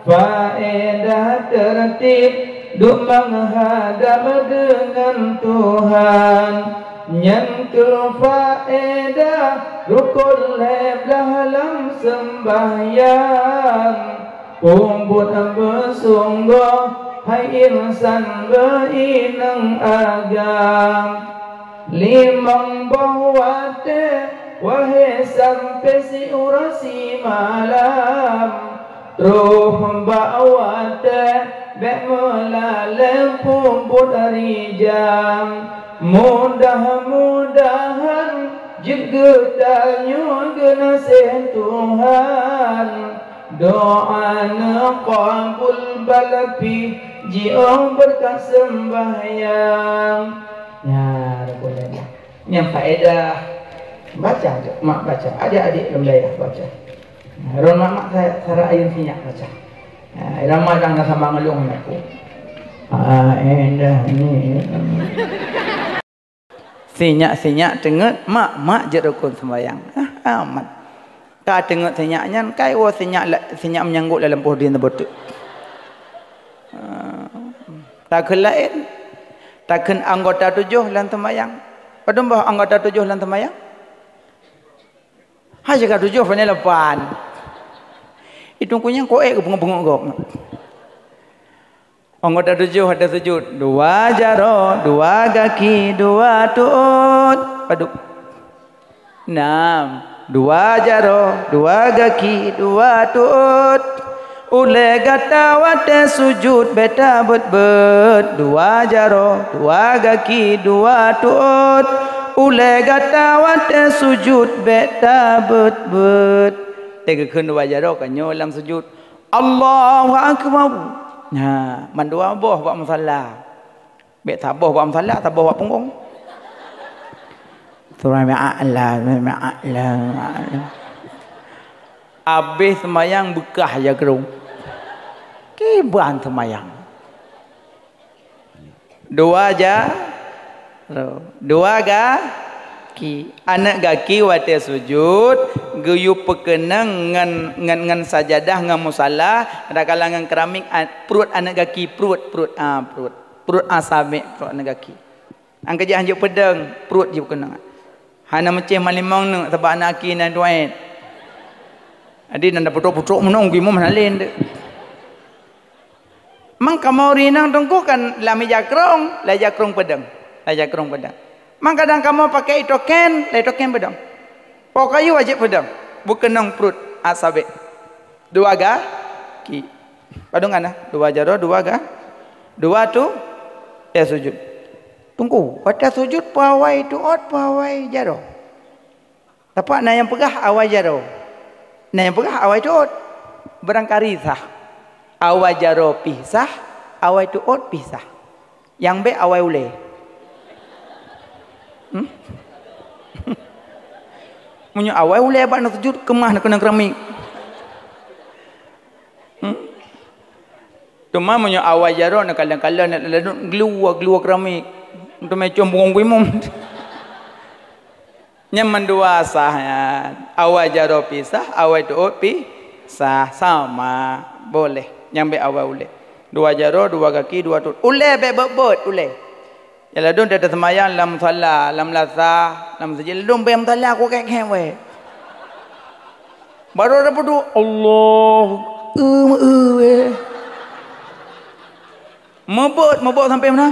Faedah teurtib duek meuhadab deungon Tuhan. Nyan keuh faedah rukon lhée blaih lam seumbahyang. Peubuet beusunggoh hai insan beuinong agam. Limong boh watée wahé sampoe siuroe simalam. Troh bak watée bék meulalée peubuet rijang. Mudah-mudahan jeuet geutanyoe geunaséh Tuhan. Doa neukabul balaih pih jiôh beureukat seumbahyang. Nyan, boleh. Nyan faedah. Baca, mak baca. Adik-adik lom dayah baca. Ron mak-mak saya, Sarah Ayun Sinyak baca. Ha, Ramadan dah sama ngelung aku. Faedah ni. Sinyak-sinyak teungeut mak-mak jeuet rukon seumbahyang. Ah, amat. Ka teungeut sinyak nyan, kai woe sinyak la-, sinyak meunyanggok lam poh dien teubeuteuek. Ah, takheun laén, takheun anggota tujoh lam seumbahyang. Padum boh anggota tujoh lam seumbahyang? Hai jaka tujoh pane lapan. Itu kunyang koek peungok-peungok gob. Anggota tujoh ada sujud. Dua jaroe, dua gaki, dua tuot. Padub. Nam. Dua jaroe, dua gaki, dua tuot. Ulée gata watée sujud bék tabeuet-beuet. Dua jaroe, dua gaki, dua tuot. Ulée gata watée sujud bék tabeuet-beuet. Teugeukheun dua jaroe ka nyoe lam sujud. Allahu Akbar. Nah, mandua boh bak musala. Bék saboh bak musala, saboh bak punggong. Surah Al-A'la, Surah Al-A'la. Abéh seumayang beukah jakrong. Kiban seumayang. Dua ja-, dua gaki. Aneuk gaki watée sujud, geuyue peukeunong ngon, ngon, ngon sajadah, ngon musala, kadang-kadang ngon keramik, a-, pruet aneuk gaki, pruet, pruet, ah, pruet. Pruet asabek, pruet aneuk gaki. Angka jih hanjeuet peudong, pruet jih peukeunong. Hana meucéh malimong neuk, sabab aneuk gaki na duet. Jadi, na putrok-putrok meunong, geumoh hana lé deuek. Mang kamoe rinang teungku kan lam ija krong, lam ija krong peudong. Lam ija krong peudong. Mang kadang kamoe pakai itoken, lam itoken peudong. Po kayu wajéb peudong. Beukeunong pruet asabek. Dua gaki. Padum kana? Dua jaroe, dua ga-, dua tu, ya sujud. Teungku, watée sujud peue awai tuot, peue awai jaroe? Tapak na nyang peugah awai jaroe, na nyang peugah awai tuot. Barangkali sah. Awai jaroe pih sah, awai tuot pih sah. Nyang bék awai ulée. Hmm? Meunyoe awai ulée bak na sujud, keumah na keunong keramik. Hmm? Teuma meunyoe awai jaroe na kalon-kalon na ladom gluwa-gluwa keramik. Teuma com bungong guimong. Nyang mandua sah nyan. Awai jaroe pih sah, awai tuot pih sah. Sama. Boleh. Nyang bék awai ulée. Dua jaroe, dua gaki, dua tuot. Ulée bék beuet-beuet, ulée. Ya ladom teuh seumayang lam musala, lam lasah, lam masjid. Ladom bék musala ku kek-kek wée. Baru ada peuduek, Allah. Eu, eu, wée. Meubeuet, meubeuet sampai mana?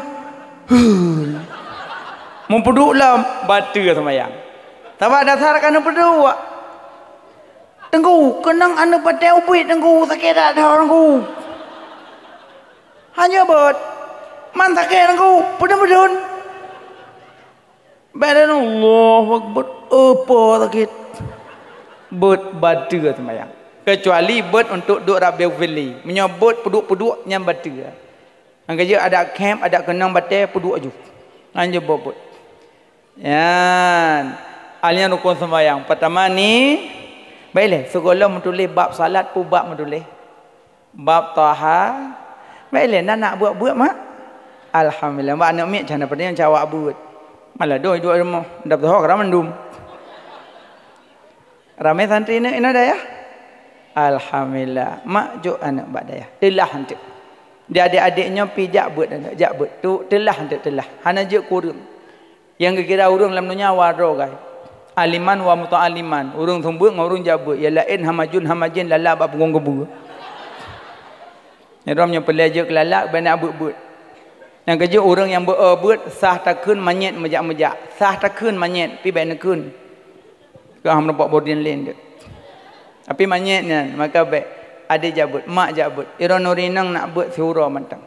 Meupeuduek lam, bateue seumayang. Sabab dasar ka neupeuduek. Teungku, keunong aneuk patéh ubit, Teungku, sakét that, that, Teungku. Hana beuet. Man sakét, Teungku, peudon-peudon. Badan Allahu Akbar, apa sakét? Beuet bateue seumayang. Kecuali beuet untuk duek Rabbighfirli. Meunyoe beuet peuduek-peuduek nyan bateue. Nyang keujeuet adak khém, adak keunong batée peuduek aju. Nyan jeuet beuet-beuet. Nyan. Hal nyan rukon seumayang. Peutama ni, baik lé, sigohlom meutuléh bab salat peue bab meutuléh. Bab Taha. Baik lé, na nak beuet-beuet mak? Alhamdulillah. Bak aneuk miet cana peudeh cawak beuet. Malah doi duek rumoh. Dap Taha keu mandum. Ramé santri neuk inoe dayah? Alhamdulillah. Mak jok aneuk bak dayah. Teulah anteuk. Di adék-adék nyoe pi jak beuet aneuk, jak beuet. Tu teulah anteuk teulah. Hana jeuet kureueng. Nyang geukira ureuëng lam donya wa droe gai. Aliman wa muta'aliman. Ureuëng seumeubeuet ngon ureuëng jak beuet. Ya laén hamajun hamajén lala bak punggong geubeue. Nyoe droe nyoe peureulée jeuet keu lala, bak na beuet-beuet. Nyang keujeuet ureuëng nyang beu-, beuet, sah takheun manyét meujak-meujak. Sah takheun manyét, pi bék neukheun. Keu hana meurumpok bodin lén deuek. Tapi manyét nyan, maka bék adék jak beuet, mak jak beuet. Iroe nuri nang nak beuet siuroe mantong.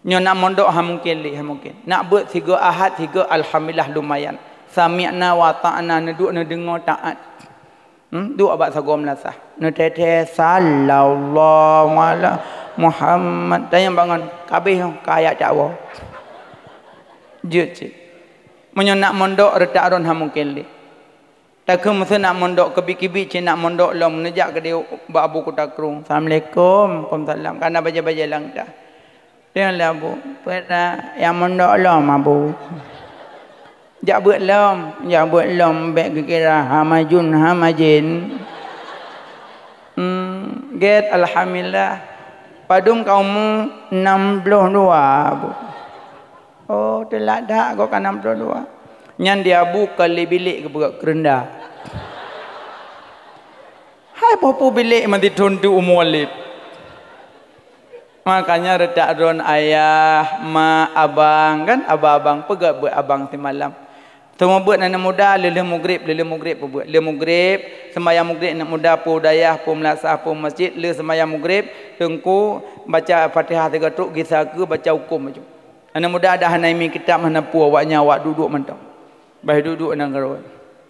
Nyoe nak mondok ha mungken lé, ha mungken. Nak beuet sigoe Ahad, sigoe alhamdulillah lumayan. Sami'na wa ata'na, neuduek neudeungoe taát. Hmm, duek bak sagoe meulasah. Neuteuthée sallallahu ala Muhammad. Tanyong bangon, kabeh nyoe ka ayat dakwa. Jeuet cit. Meunyoe nak mondok reutak ron ha mungken lé. Takheun meuseu nak mondok keubiet-keubiet cit nak mondok lom neujak keudeh bak Abu Kuta Krueng. Assalamualaikum. Waalaikumsalam. Kana bajée-bajée lam tah. Deungon lé Abu, "Peue na nyang mondok lom, Abu?" "Jak beuet lom, jak beuet lom, bék geukira hamajun hamajén." "Hmm, gét, alhamdulillah. Padum ka umu?" "Nam ploh dua, Abu." "Oh, teulat that goe ka nam ploh dua." Nyan di Abu ka lé bilék geupeugah keureunda. Boh peubilék mantong thon tu umu lip. Makanya reutak droen ayah, mak, abang, kan? Abang-abang, peugah buet abang simalam. Teuma buet aneuk muda, lheuh-lheuh mugrib, lheuh-lheuh mugrib peubuet. Lheuh mugrib, seumayang mugrib aneuk muda, peue u dayah, peue meulasah, peue masjid, lheuh seumayang mugrib, teungku baca Fatihah tiga trok, gisa keue baca huköm bacut. Aneuk muda dah hana imi kitab, hana peue, awaknyan awak duek-duek mantong. Bah duek-duek nanggroe.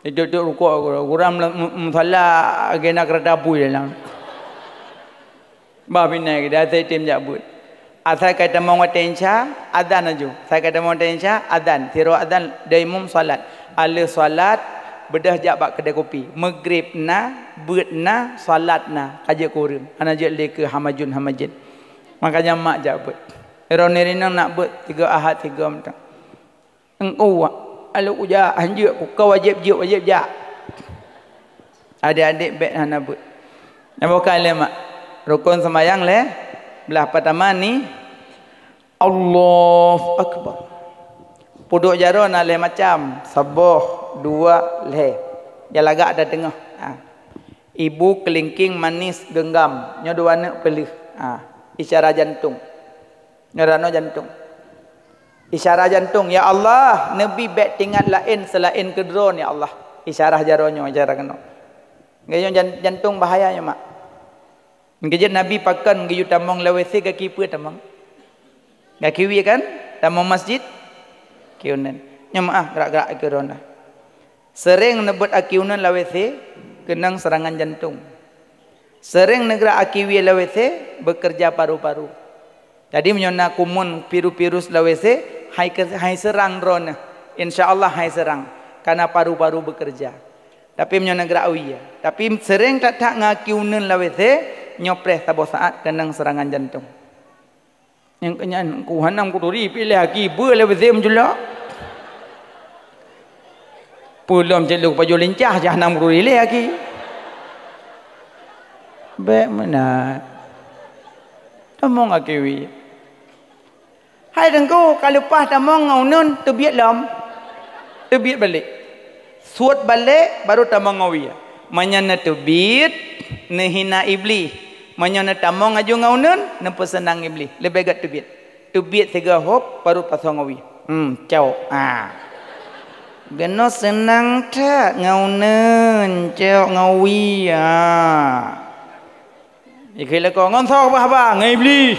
Duek-duek rukok, kurang mu-, musala agenda kereta apui dalam. Bah binéh geuda asai tem jak beuet. Asai ka tamong watèe Isya, azan laju. Asai ka tamong watèe Isya, azan. Sidroe azan, dai imum salat. Aleuh salat, beudôh jak bak keudè kupi. Mugrib na, beuet na, salat na. Ka jeuet keu ureueng. Hana jeuet lé keu hamajun-hamajén. Makanya mak jak beuet. Droeneuh rinong nak beuet, tiga Ahad, tiga mantong. Engkau, alok uja, hanjeuet ku, ka wajéb jeuet, wajéb jak. Adék-adék bèk hana beuet. Nyang bukan lé mak. Rukon seumayang lé blah, peutama ni, Allahu Akbar. Peuduek jaroe na lhèe macam, saboh, dua, lhèe. Nyang lagak di teungoh. Ha. Ibu kelingking manis genggam, nyoe dua neuk peuleuh. Ha. Isyarat jantong. Nyoe ranoe jantong. Isyarah jantong, "Ya Allah, neubi bèk teuingat laén seulaén keu Droe, ya Allah." Isyarah jaroe nyoe, isyarah keunoe. Nyoe jan-, jantong bahaya nyoe, mak. Meukeujeuet Nabi pakon geuyue tamong lam W C, gaki peue tamong? Gaki wie kan? Tamong masjid? Kiuneuen. Nyoe meu'ah grak-grak keu Droe. Seuréng neubeuet aki uneun lam W C, keunong seurangan jantong. Seuréng neugrak aki wie lam W C, beukeureuja paru-paru. Jadi, meunyoe na kumun virus-virus lam W C, hai ke-, hai seurang droeneuh. Insya Allah hai seurang, kareuna paru-paru beukeureuja. Tapi, meunyoe neugrak wie, tapi seuréng that-that ngon aki uneun lam W C, nyoe preh saboh saát keunong seurangan jantong. Nyang keunyan ku hana meukuturi, piléh aki beu lé W C meujulak. Peulom cit lôn pajoh lincah, jah hana meukuturi lé aki. Bèk meunan. Tamong aki wie. Hai Teungku, ka leupah tamong ngon uneun, teubiet lom. Teubiet balek. Suet balek, baru tamong ngon wie. Meunyoe neuteubiet, neuhina Iblih. Meunyoe neutamong laju ngon uneun, neupeuseunang Iblih. Leubeh gèt teubiet. Teubiet sigoe hôb, baru pasoe ngon wie. Hmm, cok. Ah. Geunoe seunang that ngon uneun, cok ngon wie. Ah. Ikheun lakoe ngon soe bah-bah, ngon Iblih.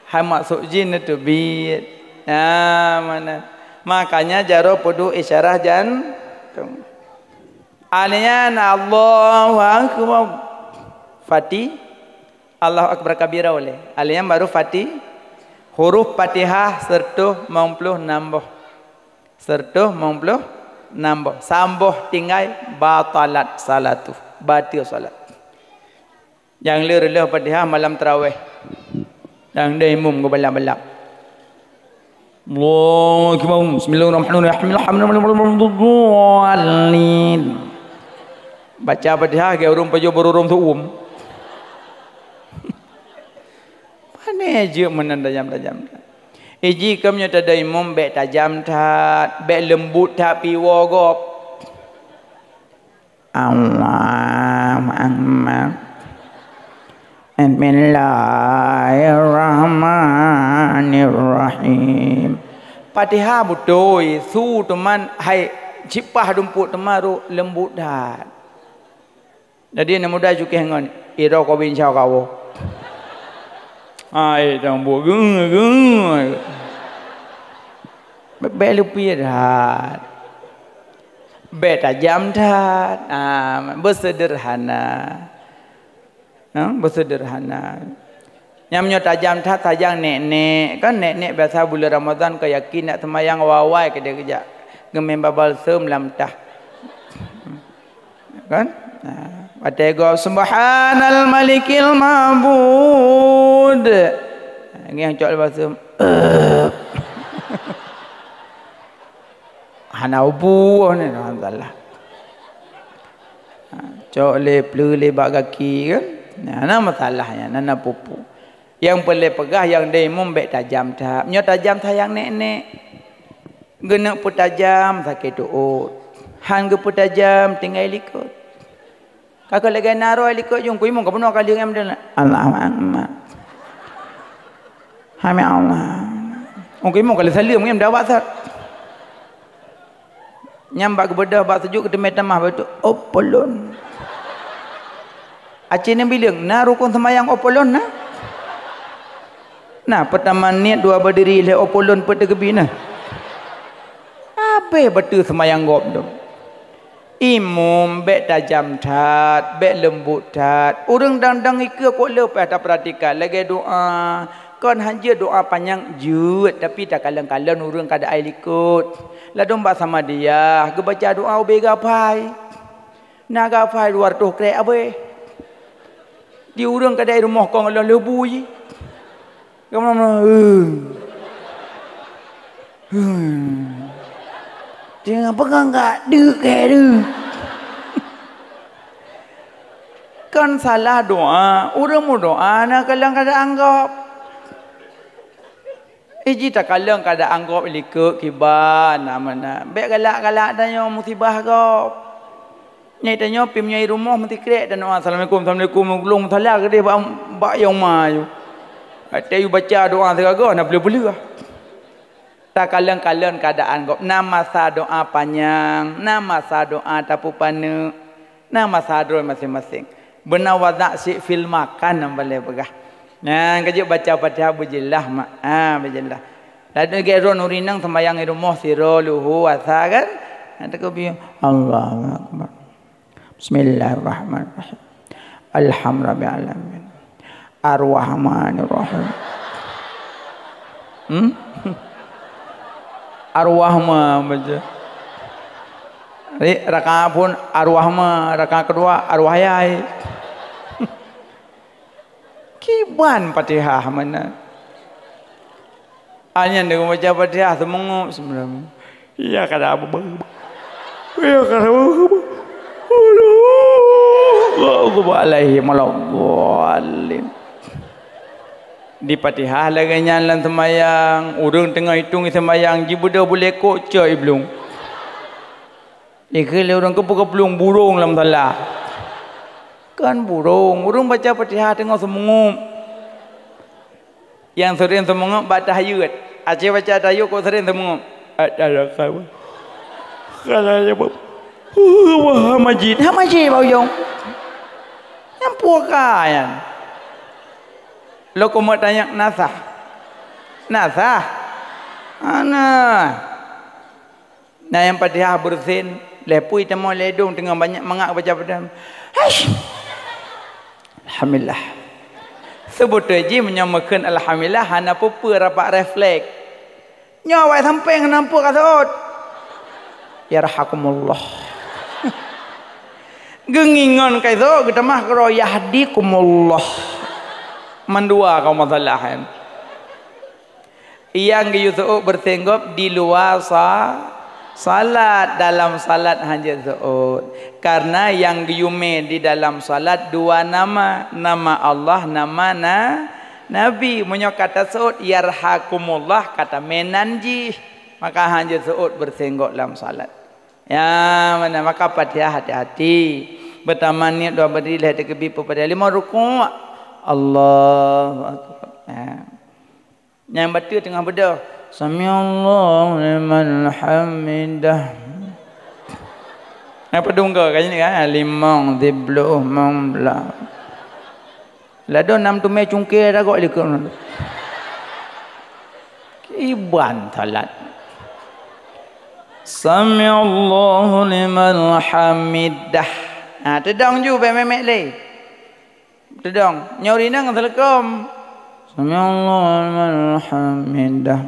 Hai maksud jih neuteubiet. Nah, mana? Makanya jaroe peuduek isyarah jantong. Alèh nyan Allahu Akbar. Fati-, Allahu Akbar kabira ulèe. Alèh nyan baru Fati-, huruf Fatihah seureutôh limong ploh nam boh. Seureutôh limong ploh nam boh. Saboh tinggai, batalat salatuh. Bateue salat. Nyang le reuloh Fatihah malam tarawih. Nyang deuh imum geubalap-balap. Allahu Akbar. Bismillahirrahmanirrahim. Alhamdulillahirabbil alamin. Baca Fatihah, geu ureueng pajoh beururôm seuuem. Pane jeuet meunan tajam-tajam. Iji keu meunyoe tadong imum bèk tajam that, bèk leumbot that piwoe gob. Allahu Akbar. Bismillahirrahmanirrahim. Fatihah beutôi, su teuma hai cipah dumpuk teuma ru leumbot that. Jadi aneuk muda cukéh ngon, "Idroe kobe insya Allah." Hai, dang buet geu-, geu-. Bèk, bèk leupie that. Bèk tajam that. Ah, beuseuderhana. Ha, beuseuderhana. Nyang meunyoe tajam that, tajang nek-nek. Kan nek-nek biasa buleuen Ramadhan ka yakin nak seumayang awai-awai keudeh geujak geumè balsem lam tah. Kan? Ha, watèe gob, "Subhanal Malikil Ma'bud." Ngieng cok balsem. Hana ubu nyan, hana masalah. Ha, cok lé, pleue lé bak gaki kan. Nah, hana masalah nyan, hana peue-peue. Nyang peureulèe peugah nyang deuh imum bèk tajam that. Meunyoe tajam that nyang nek-nek. Geuneuk peutajam sakét tuôt. Han geupeutajam tinggai likot. Ka keu lagèe na roh likot jong ku imum ka bunoe ka lheueh ngon Allahu Akbar. Hami Allah. Ong ku imum ka lheueh saleuem ngon dah bak that. Nyang bak geubeudôh bak sujut geuteumé tamah bak tu, "Opolon." Aci neubileung, na rukon seumayang opolon na? Na, peutama niet dua badiri lhèe opolon peuet teugeubi na. Abéh bateue seumayang gob tu. Imum, bèk tajam that, bèk leumbot that. Ureueng dang-dang ikeue kok le payah tapeuratikan lagèe doa. Kon hanjeuet doa panyang jeuet, tapi takalon-kalon ureueng keuadaan likot. Ladôm bak Samadiyah, geubaca doa ubé gapai. Na gapai dua reutôh krek abéh. Di ureueng keuadaan rumoh kong lôn leubui. Kamu nama? Hei. Hei. Jangan pegang kak, deuk kak, deuk. Kan salah doa, ureueng meudoa na kalon keuadaan gob. Iji takalon keuadaan gob likot kiban na meunan. Bèk galak-galak tanyoe musibah gob. Nyan tanyoe pih meunyoe i rumoh meusikrek tanyoe, "Assalamualaikum, assalamualaikum," ulôn meusalah keudeh bak, bak yong ma yôh. Watèe yôh baca doa sigoe na peuleueh-peuleueh. Takalon-kalon keuadaan gob, na masa doa panyang, na masa doa tapeupaneuk, na masa droe maséng-maséng. Beuna wadak sik fil makan nyang paleng peugah. Nyan ka jeuet baca Fatihah beujeulaih mak. Ha, beujeulaih. Ladôm gèt droe nuri nang seumayang i rumoh sidroe luhu asa kan? Nyan takbir, Allahu Akbar. Bismillahirrahmanirrahim. Alhamdulillahirabbil alamin. Arrahmanirrahim. Hmm? Arwah ma baca. Ri, rakaat phôn arwah ma, rakaat keudua arwah yai. Kiban Fatihah meunan. Hanya deungon baca Fatihah seumeungop seumeurang. Ya kada apa. Ya kada apa. Allahu Akbar alaihim waladdallin. Di Fatihah lagèe nyan lam seumayang, ureueng teungoh itong seumayang jibeudôh bulèe kok cok iblong. Dikheun lé ureueng keupeue ka plueng burông lam salah. Kan burông, ureueng baca Fatihah teungoh seumeungop. Nyang seuring seumeungop bak tahiyat. Aci baca tahiyat kok seuring seumeungop. Wah, majid, ha majid bak ujong. Nyang peue ka nyan? Lôn keumeung tanyong, na sah? Na sah? Hana. Na nyang Fatihah beureusen, lhèe pui tamong lé dong teungoh banyak mangat baca Fatihah. Haish! Alhamdulillah. Seubeutôi jih meunyoe meukheun alhamdulillah hana peue-peue rapat refleks. Nyoe awai sampéng hana peue ka seuôt. Yarhakumullah. Geungingon ka seuôt geutamah keudroe yahdikumullah. Mandua kamoe masalah nyan. Nyang geuyue seuôt beureusen gob di luwa sa-, salat, dalam salat hanjeuet seuôt. Karena nyang geuyue di dalam salat dua nama, nama Allah, nama na-, Nabi. Meunyoe ka taseuôt yarhakumullah, ka tamé nan jih, maka hanjeuet seuôt beureusen gob lam salat. Ya, mana maka Fatihah hati-hati. Beutama niet dua badi lhèe takbir peupadang lima rukuk. Allahu Akbar. Ya. Nyang bateue teungoh beudôh, "Samiallahu liman hamidah." Nyang padum goe ka nyan kan? Limong, siploh, limong blah. Ladôm nam teumé cungké ragoe likot. Kiban salat. "Samiallahu liman hamidah." Ha, teudong ju bèk mèmèk lé. Teudong, nyoe rinang seuleukom. Samiallahu liman hamidah.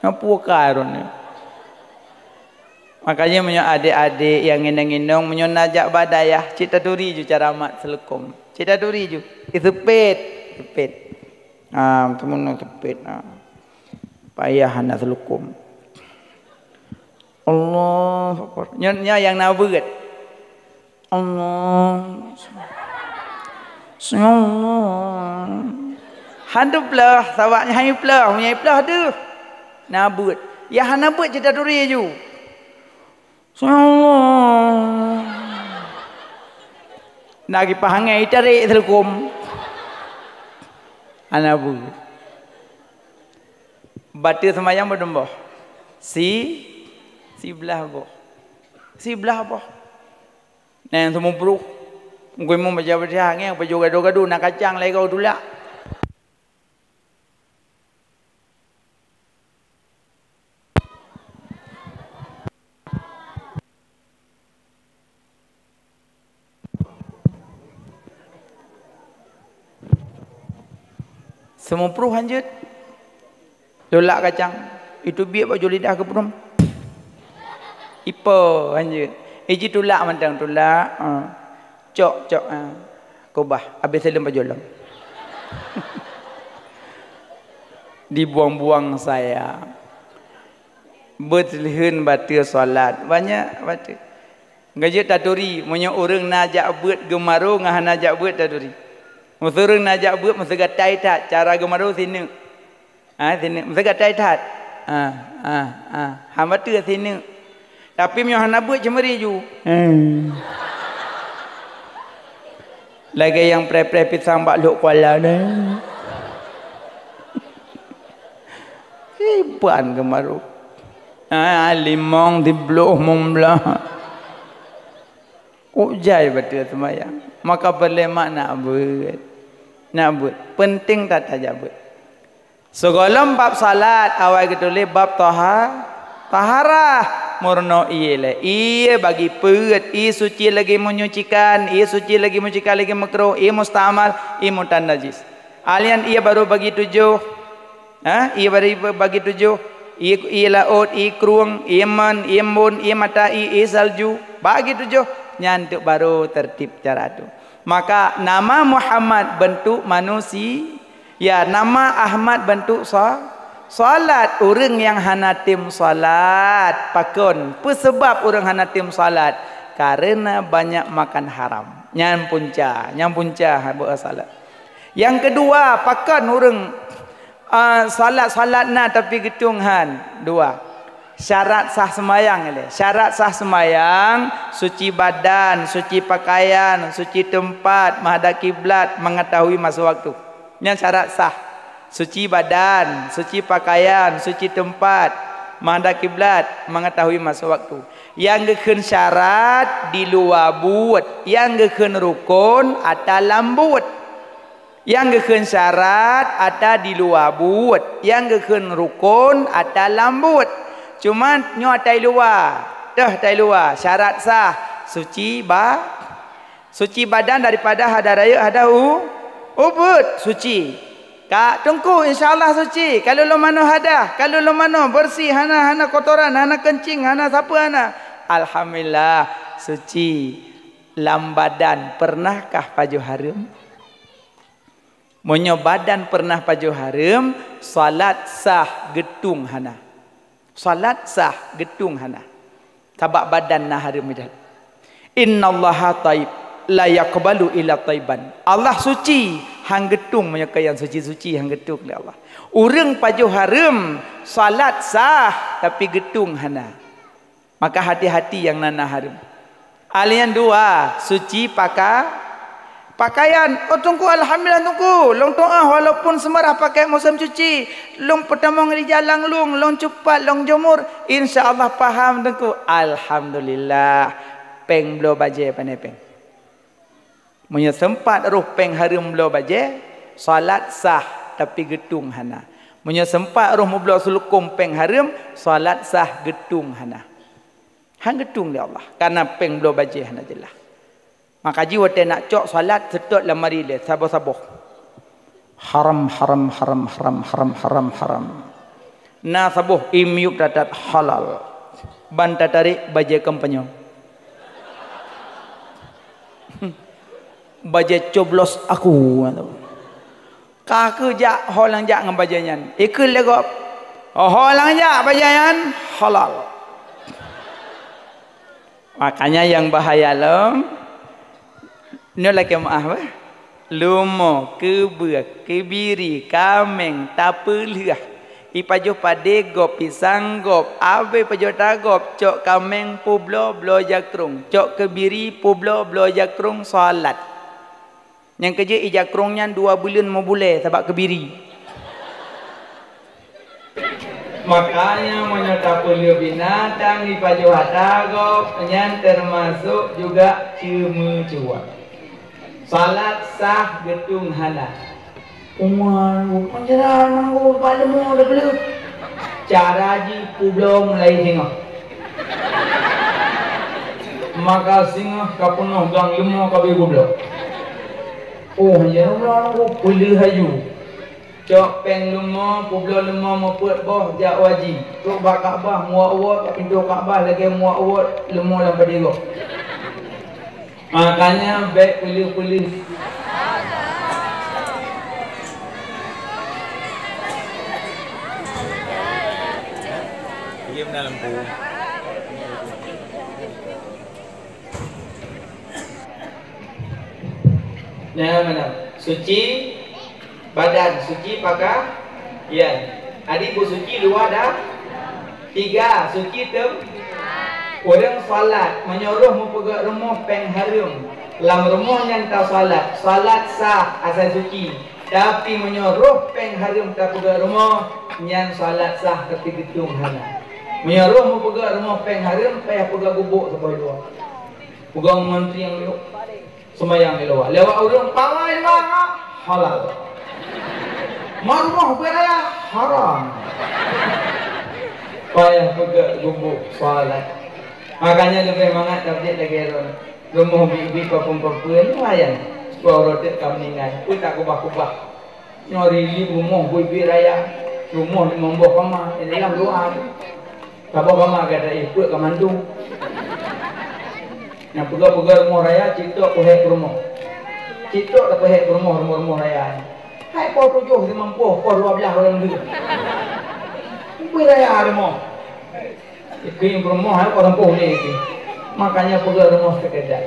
Nyoe peue ka rot nyoe? Makanya meunyoe adék-adék nyang inong-inong, meunyoe na jak bak dayah, cit taturi ju cara mat seuleukom. Cit taturi ju. Iseupet, seupet. Ah, teumeunoe seupet. Ah. Payah hana seuleukom. Allahu Akbar. Nyoe, nyoe nyang na beuet. Allah. Allah. Han teuplôh, sabab nyan han teuplôh, meunyo teuplôh deuh. Na beuet. Ya hana beuet cit taturi ju. Allah. Na kipah angén itarek seulukôm. Hana beuet. Bateue seumayang padum boh? Si, siblaih boh. Siblaih boh. Na nyang seumeupluh. Mungkén baca Fatihah angén, pajoh gado-gado, na kacang lagèe tulak. Seumeupluh hanjeuet. Tulak kacang. Itu biet bak jôk lidah keupeudum. Ipo hanjeuet. Iji tulak mantong, tulak. Ha. Cok, cok, ha. Kubah, abéh saleuem pajoh lom. Dibuang-buang saya. Beuet lheueh bateue salat. Banyak bateue. Geujeuet taturi, meunyoe ureuëng na jak beuet geumaro ngon hana jak beuet taturi. Meuseu ureuëng na jak beuet meuseugatai that, cara geumaro sineuk. Ha, sineuk. Meuseugatai that. Ha, ha, ha. Hana bateue sineuk. Tapi meunyoe hana beuet ceumeuri ju. Hmm. Lagèe nyang preh-preh pisang bak lhok kuala nyan. Iban geumaro. Ha, limong sibloh mong blah. Kok jai bateue seumayang. Maka peureulèe mak nak beuet. Nak beuet. Peunteng that tajak beuet. Sigohlom bab salat, awai geutuléh bab taha-, taharah. Meurunoe ié lé. Ié bagi peuet, ié suci lagi menyucikan, ié suci lagi menyucikan lagi makruh, ié mustamal, ié mutan najis. Alian ié baru bagi tujoh. Ha? Ié bari bagi tujoh. Ié, ié laôt, ié krueng, ié man, ié embôn, ié mata ié, ié salju. Bagi tujoh. Nyan teuk baru tertib cara tu. Maka nama Muhammad bentuk manusi-, ya, nama Ahmad bentuk sa-, salat. Ureuëng nyang hana tem salat. Pakon? Peue seubab ureuëng hana tem salat? Karena banyak makan haram. Nyan punca, nyan punca buet salat. Nyang keudua, pakon ureuëng, ah, salat-salat na tapi geutueng han? Dua. Syarat sah seumayang ilée. Syarat sah seumayang, suci badan, suci pakaian, suci teumpat, meuhadap kiblat, mengetahui masa waktu. Nyan syarat sah. Suci badan, suci pakaian, suci teumpat, meuhadap kiblat, mengetahui masa waktu. Nyang geukheun syarat di luwa buet, nyang geukheun rukon ata lam buet. Nyang geukheun syarat ata di luwa buet, nyang geukheun rukon ata lam buet. Cuma nyoe ata i luwa, teuh ata i luwa, syarat sah, suci ba-, suci badan daripada hadas rayeuk, hadas u-, ubeut, suci. Ka teungku, insya Allah suci. Ka lôn manoe hadas, ka lôn manoe beureusi, hana, hana kotoran, hana keuncing, hana sapeue, hana. Alhamdulillah, suci. Lam badan pernahkah pajoh hareuem? Meunyoe badan pernah pajoh hareuem, salat sah, geutueng hana. Salat sah, geutueng hana. Sabab badan na hareuem idat. "Innallaha thayyib, la yaqbalu illa thaiban." Allah suci, han geutueng meunyoe ka nyang suci-suci, han geutueng lé Allah. Ureuëng pajoh hareuem, salat sah, tapi geutueng hana. Maka hati-hati nyang na, na hareuem. Alian dua, suci paka-, pakaian. Oh, Teungku, alhamdulillah, Teungku. Lôn tu'oh, walaupun seumeurah pakai musém cuci, lôn peutamong rijal lam lueng, lôn cupat, lôn jemur, insya Allah paham, Teungku. Alhamdulillah. Péng bloe bajée, pane péng. Meunyoe seumpat roh péng hareuem bloe bajée, salat sah, tapi geutueng hana. Meunyoe seumpat roh meubloe seulukôm péng hareuem, salat sah, geutueng hana. Han geutueng lé Allah, kareuna péng bloe bajée hana jeulaih. Maka jih watée nak cok salat, seutôt lam ari lé, saboh-saboh. Haram, haram, haram, haram, haram, haram, haram. Na saboh i miyueb that-that halal. Ban tatarek bajée kampanye. Bajée coblos aku. Ka keuh jak, ho nyang jak ngon bajée nyan. Ikheun lé gob. Ho nyang jak bajée nyan halal. Makanya nyang bahaya lom, nyoe lakée meuáh bah. Lumoh, keubeueh, keubiri, kaméng, tapeulheueh. Ipajoh padé gob, pisang gob, abéh pajoh ta gob, cok kaméng peubloe-bloe jakrong, cok keubiri peubloe-bloe jakrong, salat. Nyang keujeuet ija krong nyan dua buleuen meubulée sabab keubiri. Makanya meunyoe tapeuleueh binatang jipajoh ata gob, nyan teumasok juga ceumeucue. Salat sah geutung hana. Umat, panjara nanggroe bak leumô dah gleh. Cara jih peubloe mulai singoh. Maka singoh ka peunoh gang leumô ka beu peubloe. Oh, ya Allah, nanggroe peuleueh laju. Cok péng leumô, peubloe leumô meupeuet boh jak u haji. Trok bak Ka'bah, muwak uwot bak pintoe Ka'bah lagée muwak uwot leumô lam padé gob. Makanya bék peuleueh-peuleueh. Iya, benar, lampu. Nah, mana? Suci badan, suci pakaian. Jadi, beusuci luwa dan tiga, suci tem-, ureuëng salat, meunyoe roh meupeugét rumoh péng hareuem, lam rumoh nyan tasalat, salat sah asai suci. Tapi meunyoe roh péng hareuem tapeugét rumoh, nyan salat sah tapi geutung hana. Meunyoe roh meupeugét rumoh péng hareuem, payah peugét gubuk saboh dua. Peugét mantri nyang lhok. Seumayang di luwa. Lewat ureuëng pawai luwa, halal. Marumoh beuraya, haram. Payah peugét gubuk salat. Makanya leubeh mangat tabjek lagée droe. Rumoh biet-biet papon-papon, lumayan. Sebab uroe teuk ka meuninggai. Peue tak kubah-kubah. Nyoe rili rumoh bui-bui raya, rumoh limong boh kama, di dalam dua tu. Saboh kama gata ih peuet ka mandum. Nyang peugah-peugah rumoh raya, cit tok peuhek rumoh. Cit tok dah peuhek rumoh, rumoh-rumoh raya. Hai poh tujoh limong poh, poh dua belas ureuëng deuh. Bui raya rumoh. Ikui peurumoh hai orang poh lé itu. Makanya peugah rumoh sekedar.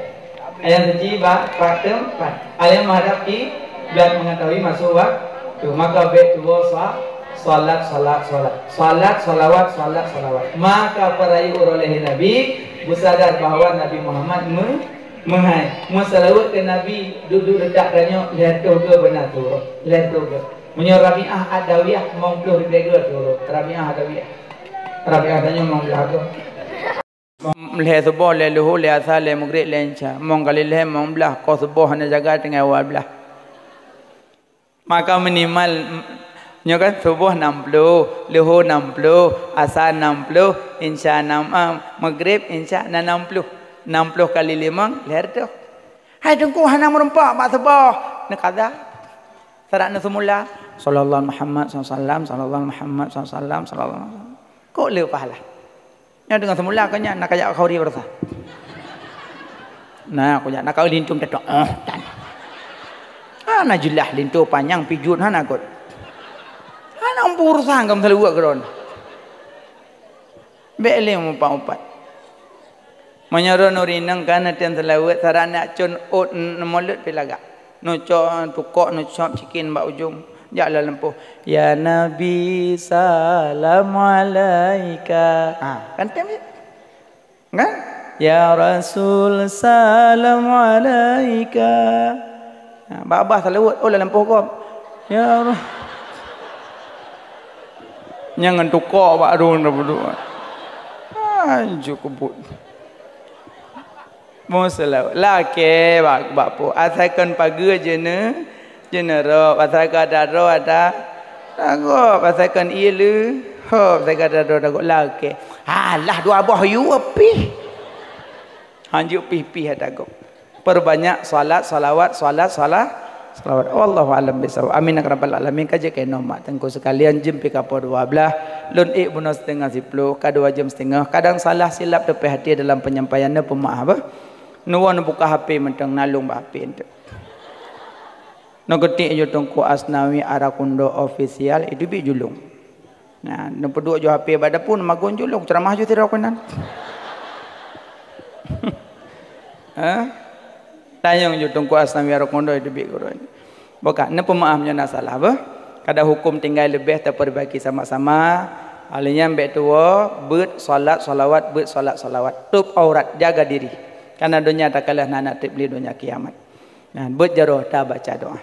Ayat suci ba, pat teumpat. Ayat menghadap kiblat mengetahui masuk waktu. Maka bék tuwoe sa-, salat, salat, salat. Salat, salawat, salat, salawat. Maka peurayeuk uroe lahé Nabi beusadar bahwa Nabi Muhammad me-, meuhai. Meusalawat keu Nabi duek-duek dekat tanyoe lhèe toh geu beuna turot. Lhèe toh geu. Meunyoe Rabi'ah Adawiyah, limong ploh ribèe geu turot. Rabi'ah Adawiyah. Rabi'ah tanyoe limong blah geu. Lhèe suboh, lhèe luho, lhèe asa, lhèe mugreb, lhèe insya. Limong kali lhèe, limong blah. Koh suboh hana jaga tinggai dua blah. Maka minimal, nyoe kan suboh nam ploh, luho nam ploh, asa nam ploh, insya nam, ah, mugreb, insya na nam ploh. Nam ploh kali limong, lhèe reutôh. Hai Teungku, hana meureumpok bak suboh. Neukada. Sarat neuseumula. Sallallahu Muhammad sallallahu alaihi wasallam, sallallahu Muhammad sallallahu alaihi wasallam, sallallahu. Kok le pahala? Nyan deungon seumula keu nyan, na kajak khauri beurasa. Na kujak, na kau lintung tetok. Oh, tan. Hana jeulaih linto panyang pijot hana kot. Hana urusan kamoe saluwat keudroe. Bék lé mupat-upat. Meunyoe droeneuh rinong ka neutem seulaweuet, sarat neucon ôt n-, mulod pih lagak. Neucok tukok, neucop cikin bak ujong. Jak lam lampôh, "Ya Nabi, salam alaika." Ha, kan tem je. Kan? "Ya Rasul, salam alaika." Ha, babah seulaweuet, oh, lam lampôh gob. Ya Ra-, nyan ngon tukok bak droeneuh dah beudua. Anjok keubut. Meuseulaweuet. Lakée bak, bak po. Asai kon pageue jeuneu, jeuneu rot. Asai kon ada droe ada, ada gob. Asai kon ié leuhop, asai kon ada droe ada gob. Lakée. Alah, dua boh yue pih. Hanjeuet pih-pih ada gob. Perbanyak salat, salawat, salat, salat, salawat. Wallahu a'lam bissawab. Amin ya rabbal alamin. Ka jeuet keunoe mak teungku sekalian, jeuem pih ka poh dua blah. Lôn ék bunoe siteungoh siploh, ka dua jeuem siteungoh. Kadang salah silap teupih hati dalam penyampaian, neupeumaáh beuh. Neuwoe neubuka H P mantong, nalong bak H P eunteuk. Neuketik ju Teungku Asnawi Arakundo Official, itu bit julong. Nah, neupeuduek ju H P bak dapu, neumagun julong, ceramah ju sidroe keunan. Ha? Tanyong ju Teungku Asnawi Arakundo, itu bit gurèe. Bukan, neupeumaáh meunyoe na salah beuh. Kada huköm tinggai leubeh tapeurbaiki sama-sama. Alèh nyan bèk tuwoe, beuet salat salawat, beuet salat salawat. Tôb aurat, jaga diri. Karena donya takalon hana trép lé donya kiamat. Nah, beuet jaroe tabaca doa.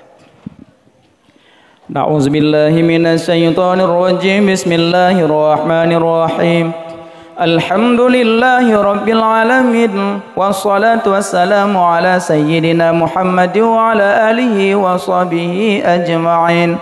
A'udzubillahi minasyaitonirrajim. Bismillahirrahmanirrahim. Alhamdulillahi rabbil alamin. Wassalatu wassalamu ala sayyidina Muhammad wa ala alihi wa sahbihi ajma'in.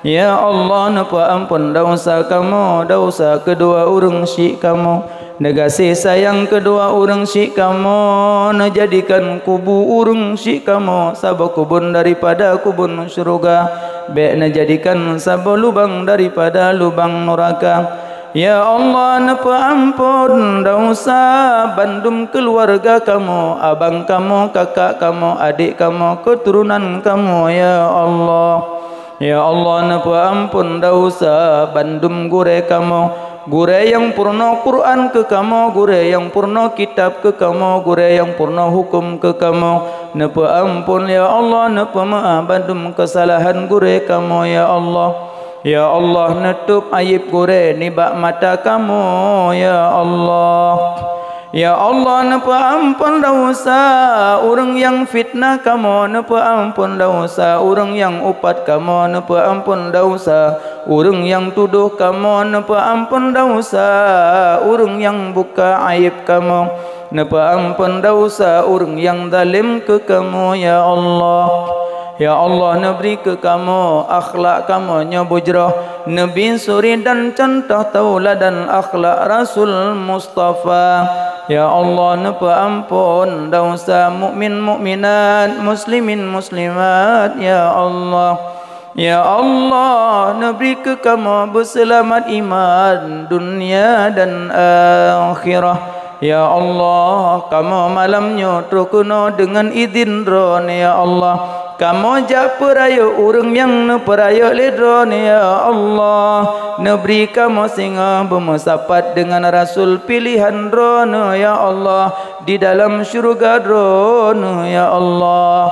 Ya Allah, neupeuamphon desya kamoe, desya keudua ureuëng syik kamoe. Neugaséh sayang keudua ureuëng syik kamoe, neujadikan kubu ureuëng syik kamoe saboh kubun daripada kubun syeuruga, bék neujadikan saboh lubang daripada lubang nuraka. Ya Allah, neupeuamphon desya bandum keuluwarga kamoe, abang kamoe, kakak kamoe, adék kamoe, keuturonan kamoe, ya Allah. Ya Allah, neupeuamphon desya bandum gurée kamoe, gurée nyang peurunoe Quran keu kamoe, gurée nyang peurunoe kitab keu kamoe, gurée nyang peurunoe huköm keu kamoe. Neupeuamphon, ya Allah, neupeumeuáh bandum keusalahan gurée kamoe, ya Allah. Ya Allah, neutôb aieb gurée nibak mata kamoe, ya Allah. Ya Allah, neupeuamphon desya ureuëng nyang fitnah kamoe, neupeuamphon desya ureuëng nyang upat kamoe, neupeuamphon desya ureuëng nyang tudoh kamoe, neupeuamphon desya ureuëng nyang buka aieb kamoe, neupeuamphon desya ureuëng nyang zalém keu kamoe, ya Allah. Ya Allah, neubri keu kamoe akhlak kamoe nyoe beujroh, neubi suri dan cuntoh tauladan akhlak Rasul Mustafa. Ya Allah, neupeuamphon desya mukmin mukminat, muslimin muslimat, ya Allah. Ya Allah, neubri keu kamoe beuseulamat iman dunia dan akhirah. Ya Allah, kamoe malam nyoe troh keunoe deungon idhin Droeneuh, ya Allah. Kamoe jak peurayeuk ureuëng nyang neupeurayeuk lé Droeneuh, ya Allah. Neubri kamoe singoh beumeusapat deungon Rasul pilihan Droeneuh, ya Allah, di dalam syeuruga Droeneuh, ya Allah.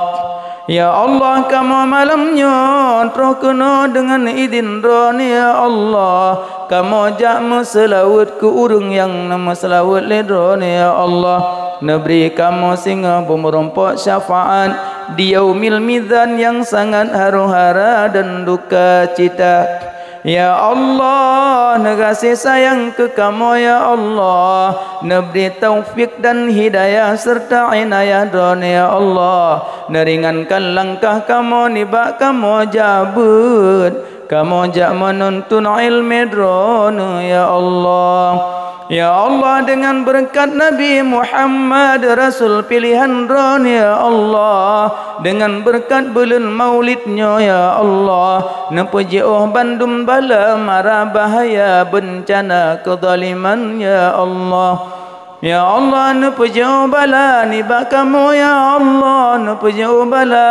Ya Allah, kamoe malam nyoe troh keunoe deungon idhin Droeneuh, ya Allah. Kamoe jak meuseulaweuet keu ureuëng nyang neumeuseulaweuet lé Droeneuh, ya Allah. Neubri kamoe singoh beumeurumpok syafaat di Yaumil Mizan nyang sangat haru hara dan duka cita. Ya Allah, neugaséh sayang keu kamoe, ya Allah. Neubri taufik dan hidayah serta inayah Droeneuh, ya Allah. Neuringankan langkah kamoe nibak kamoe jak beuet, kamoe jak meununtut iéleumé Droeneuh, ya Allah. Ya Allah, deungon beureukat Nabi Muhammad, Rasul pilihan Droeneuh, ya Allah, deungon beureukat buleuen Maulid nyoe, ya Allah, neupeujiôh bandum bala mara bahaya beuncana keuzaliman, ya Allah. Ya Allah, neupeujiôh bala nibak kamoe, ya Allah, neupeujiôh bala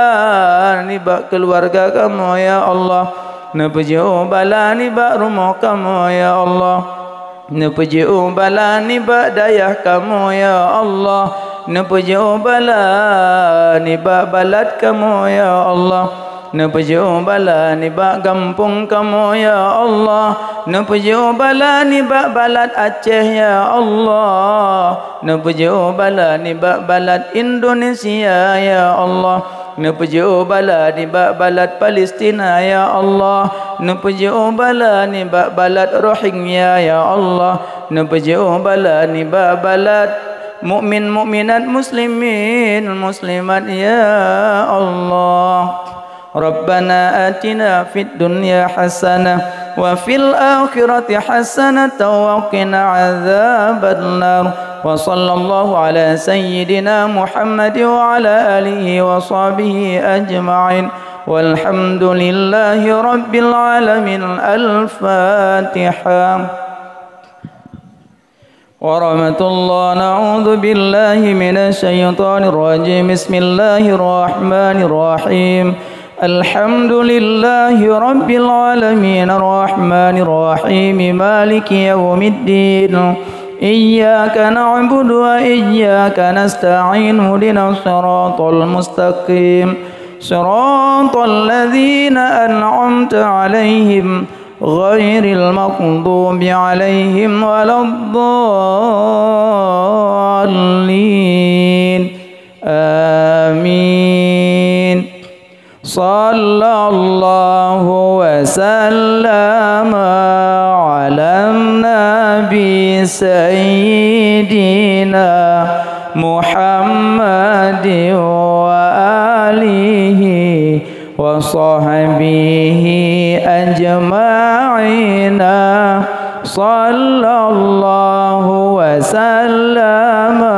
nibak keuluwarga kamoe, ya Allah, neupeujiôh bala nibak rumoh kamoe, ya Allah. Neupeujiôh bala nibak dayah kamoe, ya Allah. Neupeujiôh bala nibak balat kamoe, ya Allah. Neupeujiôh bala nibak gampông kamoe, ya Allah. Neupeujiôh bala nibak balat Aceh, ya Allah. Neupeujiôh bala nibak balat Indonesia, ya Allah. Neupeujiôh bala nibak balat Palestina, ya Allah. Neupeujiôh bala nibak balat Rohingya, ya Allah. Neupeujiôh bala nibak balat mukmin mukminat, muslimin muslimat, ya Allah. Rabbana atina fid dunya hasanah wa fil akhirati hasanatan wa qina adzabannar. Wa sallallahu ala sayyidina Muhammad wa ala alihi wa sahbihi ajma'in. Walhamdulillahi rabbil alamin. Al-Fatihah. ورحمة الله. نعوذ بالله من الشيطان الرجيم. بسم الله الرحمن الرحيم. الحمد لله رب العالمين. الرحمن الرحيم. مالك يوم الدين. إياك نعبد وإياك نستعين. اهدنا الصراط المستقيم. صراط الذين أنعمت عليهم غير المغضوب عليهم ولا الضالين. آمين. Sallallahu wa sallama ala nabi sayyidina Muhammad wa alihi wa sahbihi ajma'ina. Sallallahu wa sallama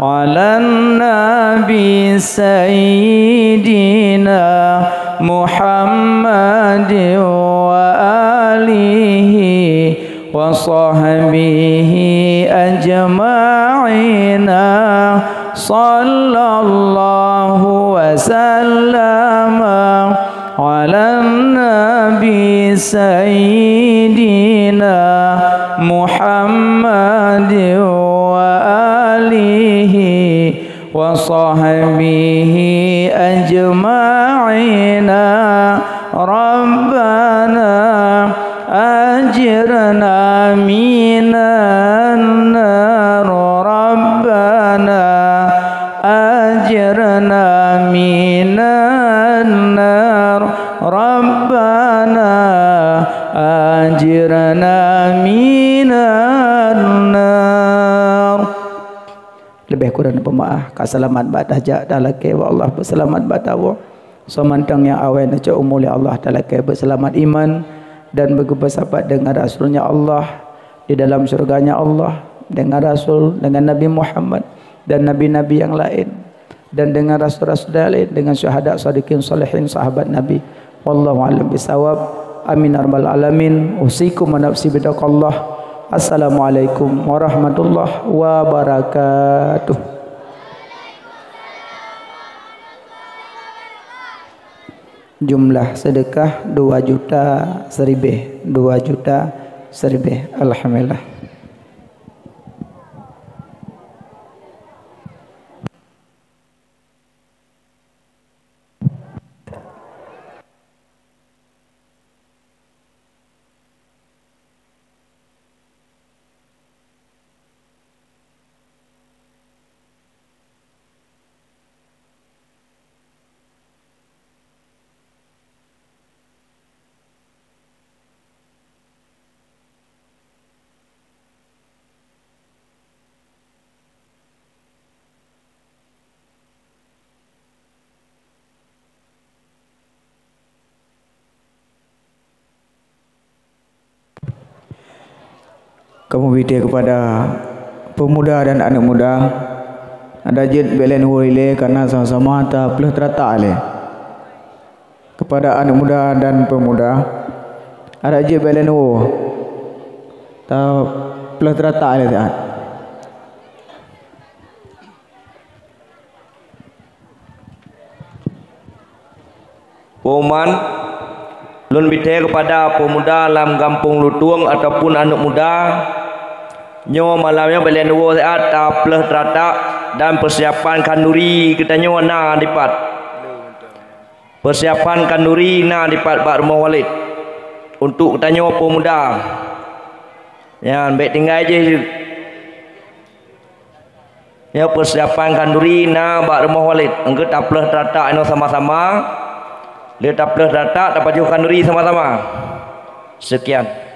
ala nabi sayyidina Muhammad wa alihi wa sahbihi ajma'ina. Sallallahu wa sallama ala nabi sayyidina Muhammad wa alihi wa sahbihi ajma'ina. Rabbana ajirna minan nar. Rabbana ajirna minan nar. Rabbana ajirna minan nar. Leubeh kurang peumaáh, ka seulamat bak tajak, talakée bak Allah, beuseulamat bak tawoe. Soe mantong nyang awai neucok umu lé Allah, talakée beuseulamat iman dan beugeupeusapat deungon Rasul-Nya Allah di dalam syurga-Nya Allah, deungon Rasul, deungon Nabi Muhammad dan nabi-nabi nyang laén, dan deungon rasul-rasul nyang laén, deungon syuhada, shadiqin, shalihin, sahabat Nabi. Wallahu a'lam bishawab. Amin ya rabbal alamin. Usikum wa nafsi bitaqwallah. Assalamualaikum warahmatullahi wabarakatuh. Jumlah sedekah dua juta seribèe, dua juta seribèe. Alhamdulillah. Kamoe bri tée keupada peumuda dan aneuëk muda, adak jeuet bék lé neuwoe ilée, kareuna sama-sama tapeuleueh teuratak ilée. Keupada aneuëk muda dan peumuda, adak jeuet bék lé neuwoe, tapeuleueh teuratak ilée siat. Peuman, lôn bri tée keupada peumuda lam gampông Lutueng ataupun aneuëk muda, nyoe malam nyoe bék lé neuwoe siat, tapeuleueh teuratak dan peusiapan khanduri geutanyoe na dipat. Peusiapan khanduri na dipat bak rumoh Walid untuk geutanyoe peumuda. Nyan bék tinggai jih. Nyoe peusiapan khanduri na bak rumoh Walid. Engkeu tapeuleueh teuratak inoe sama-sama. Lheueh tapeuleueh teuratak, tapajoh khanduri sama-sama. Seukian.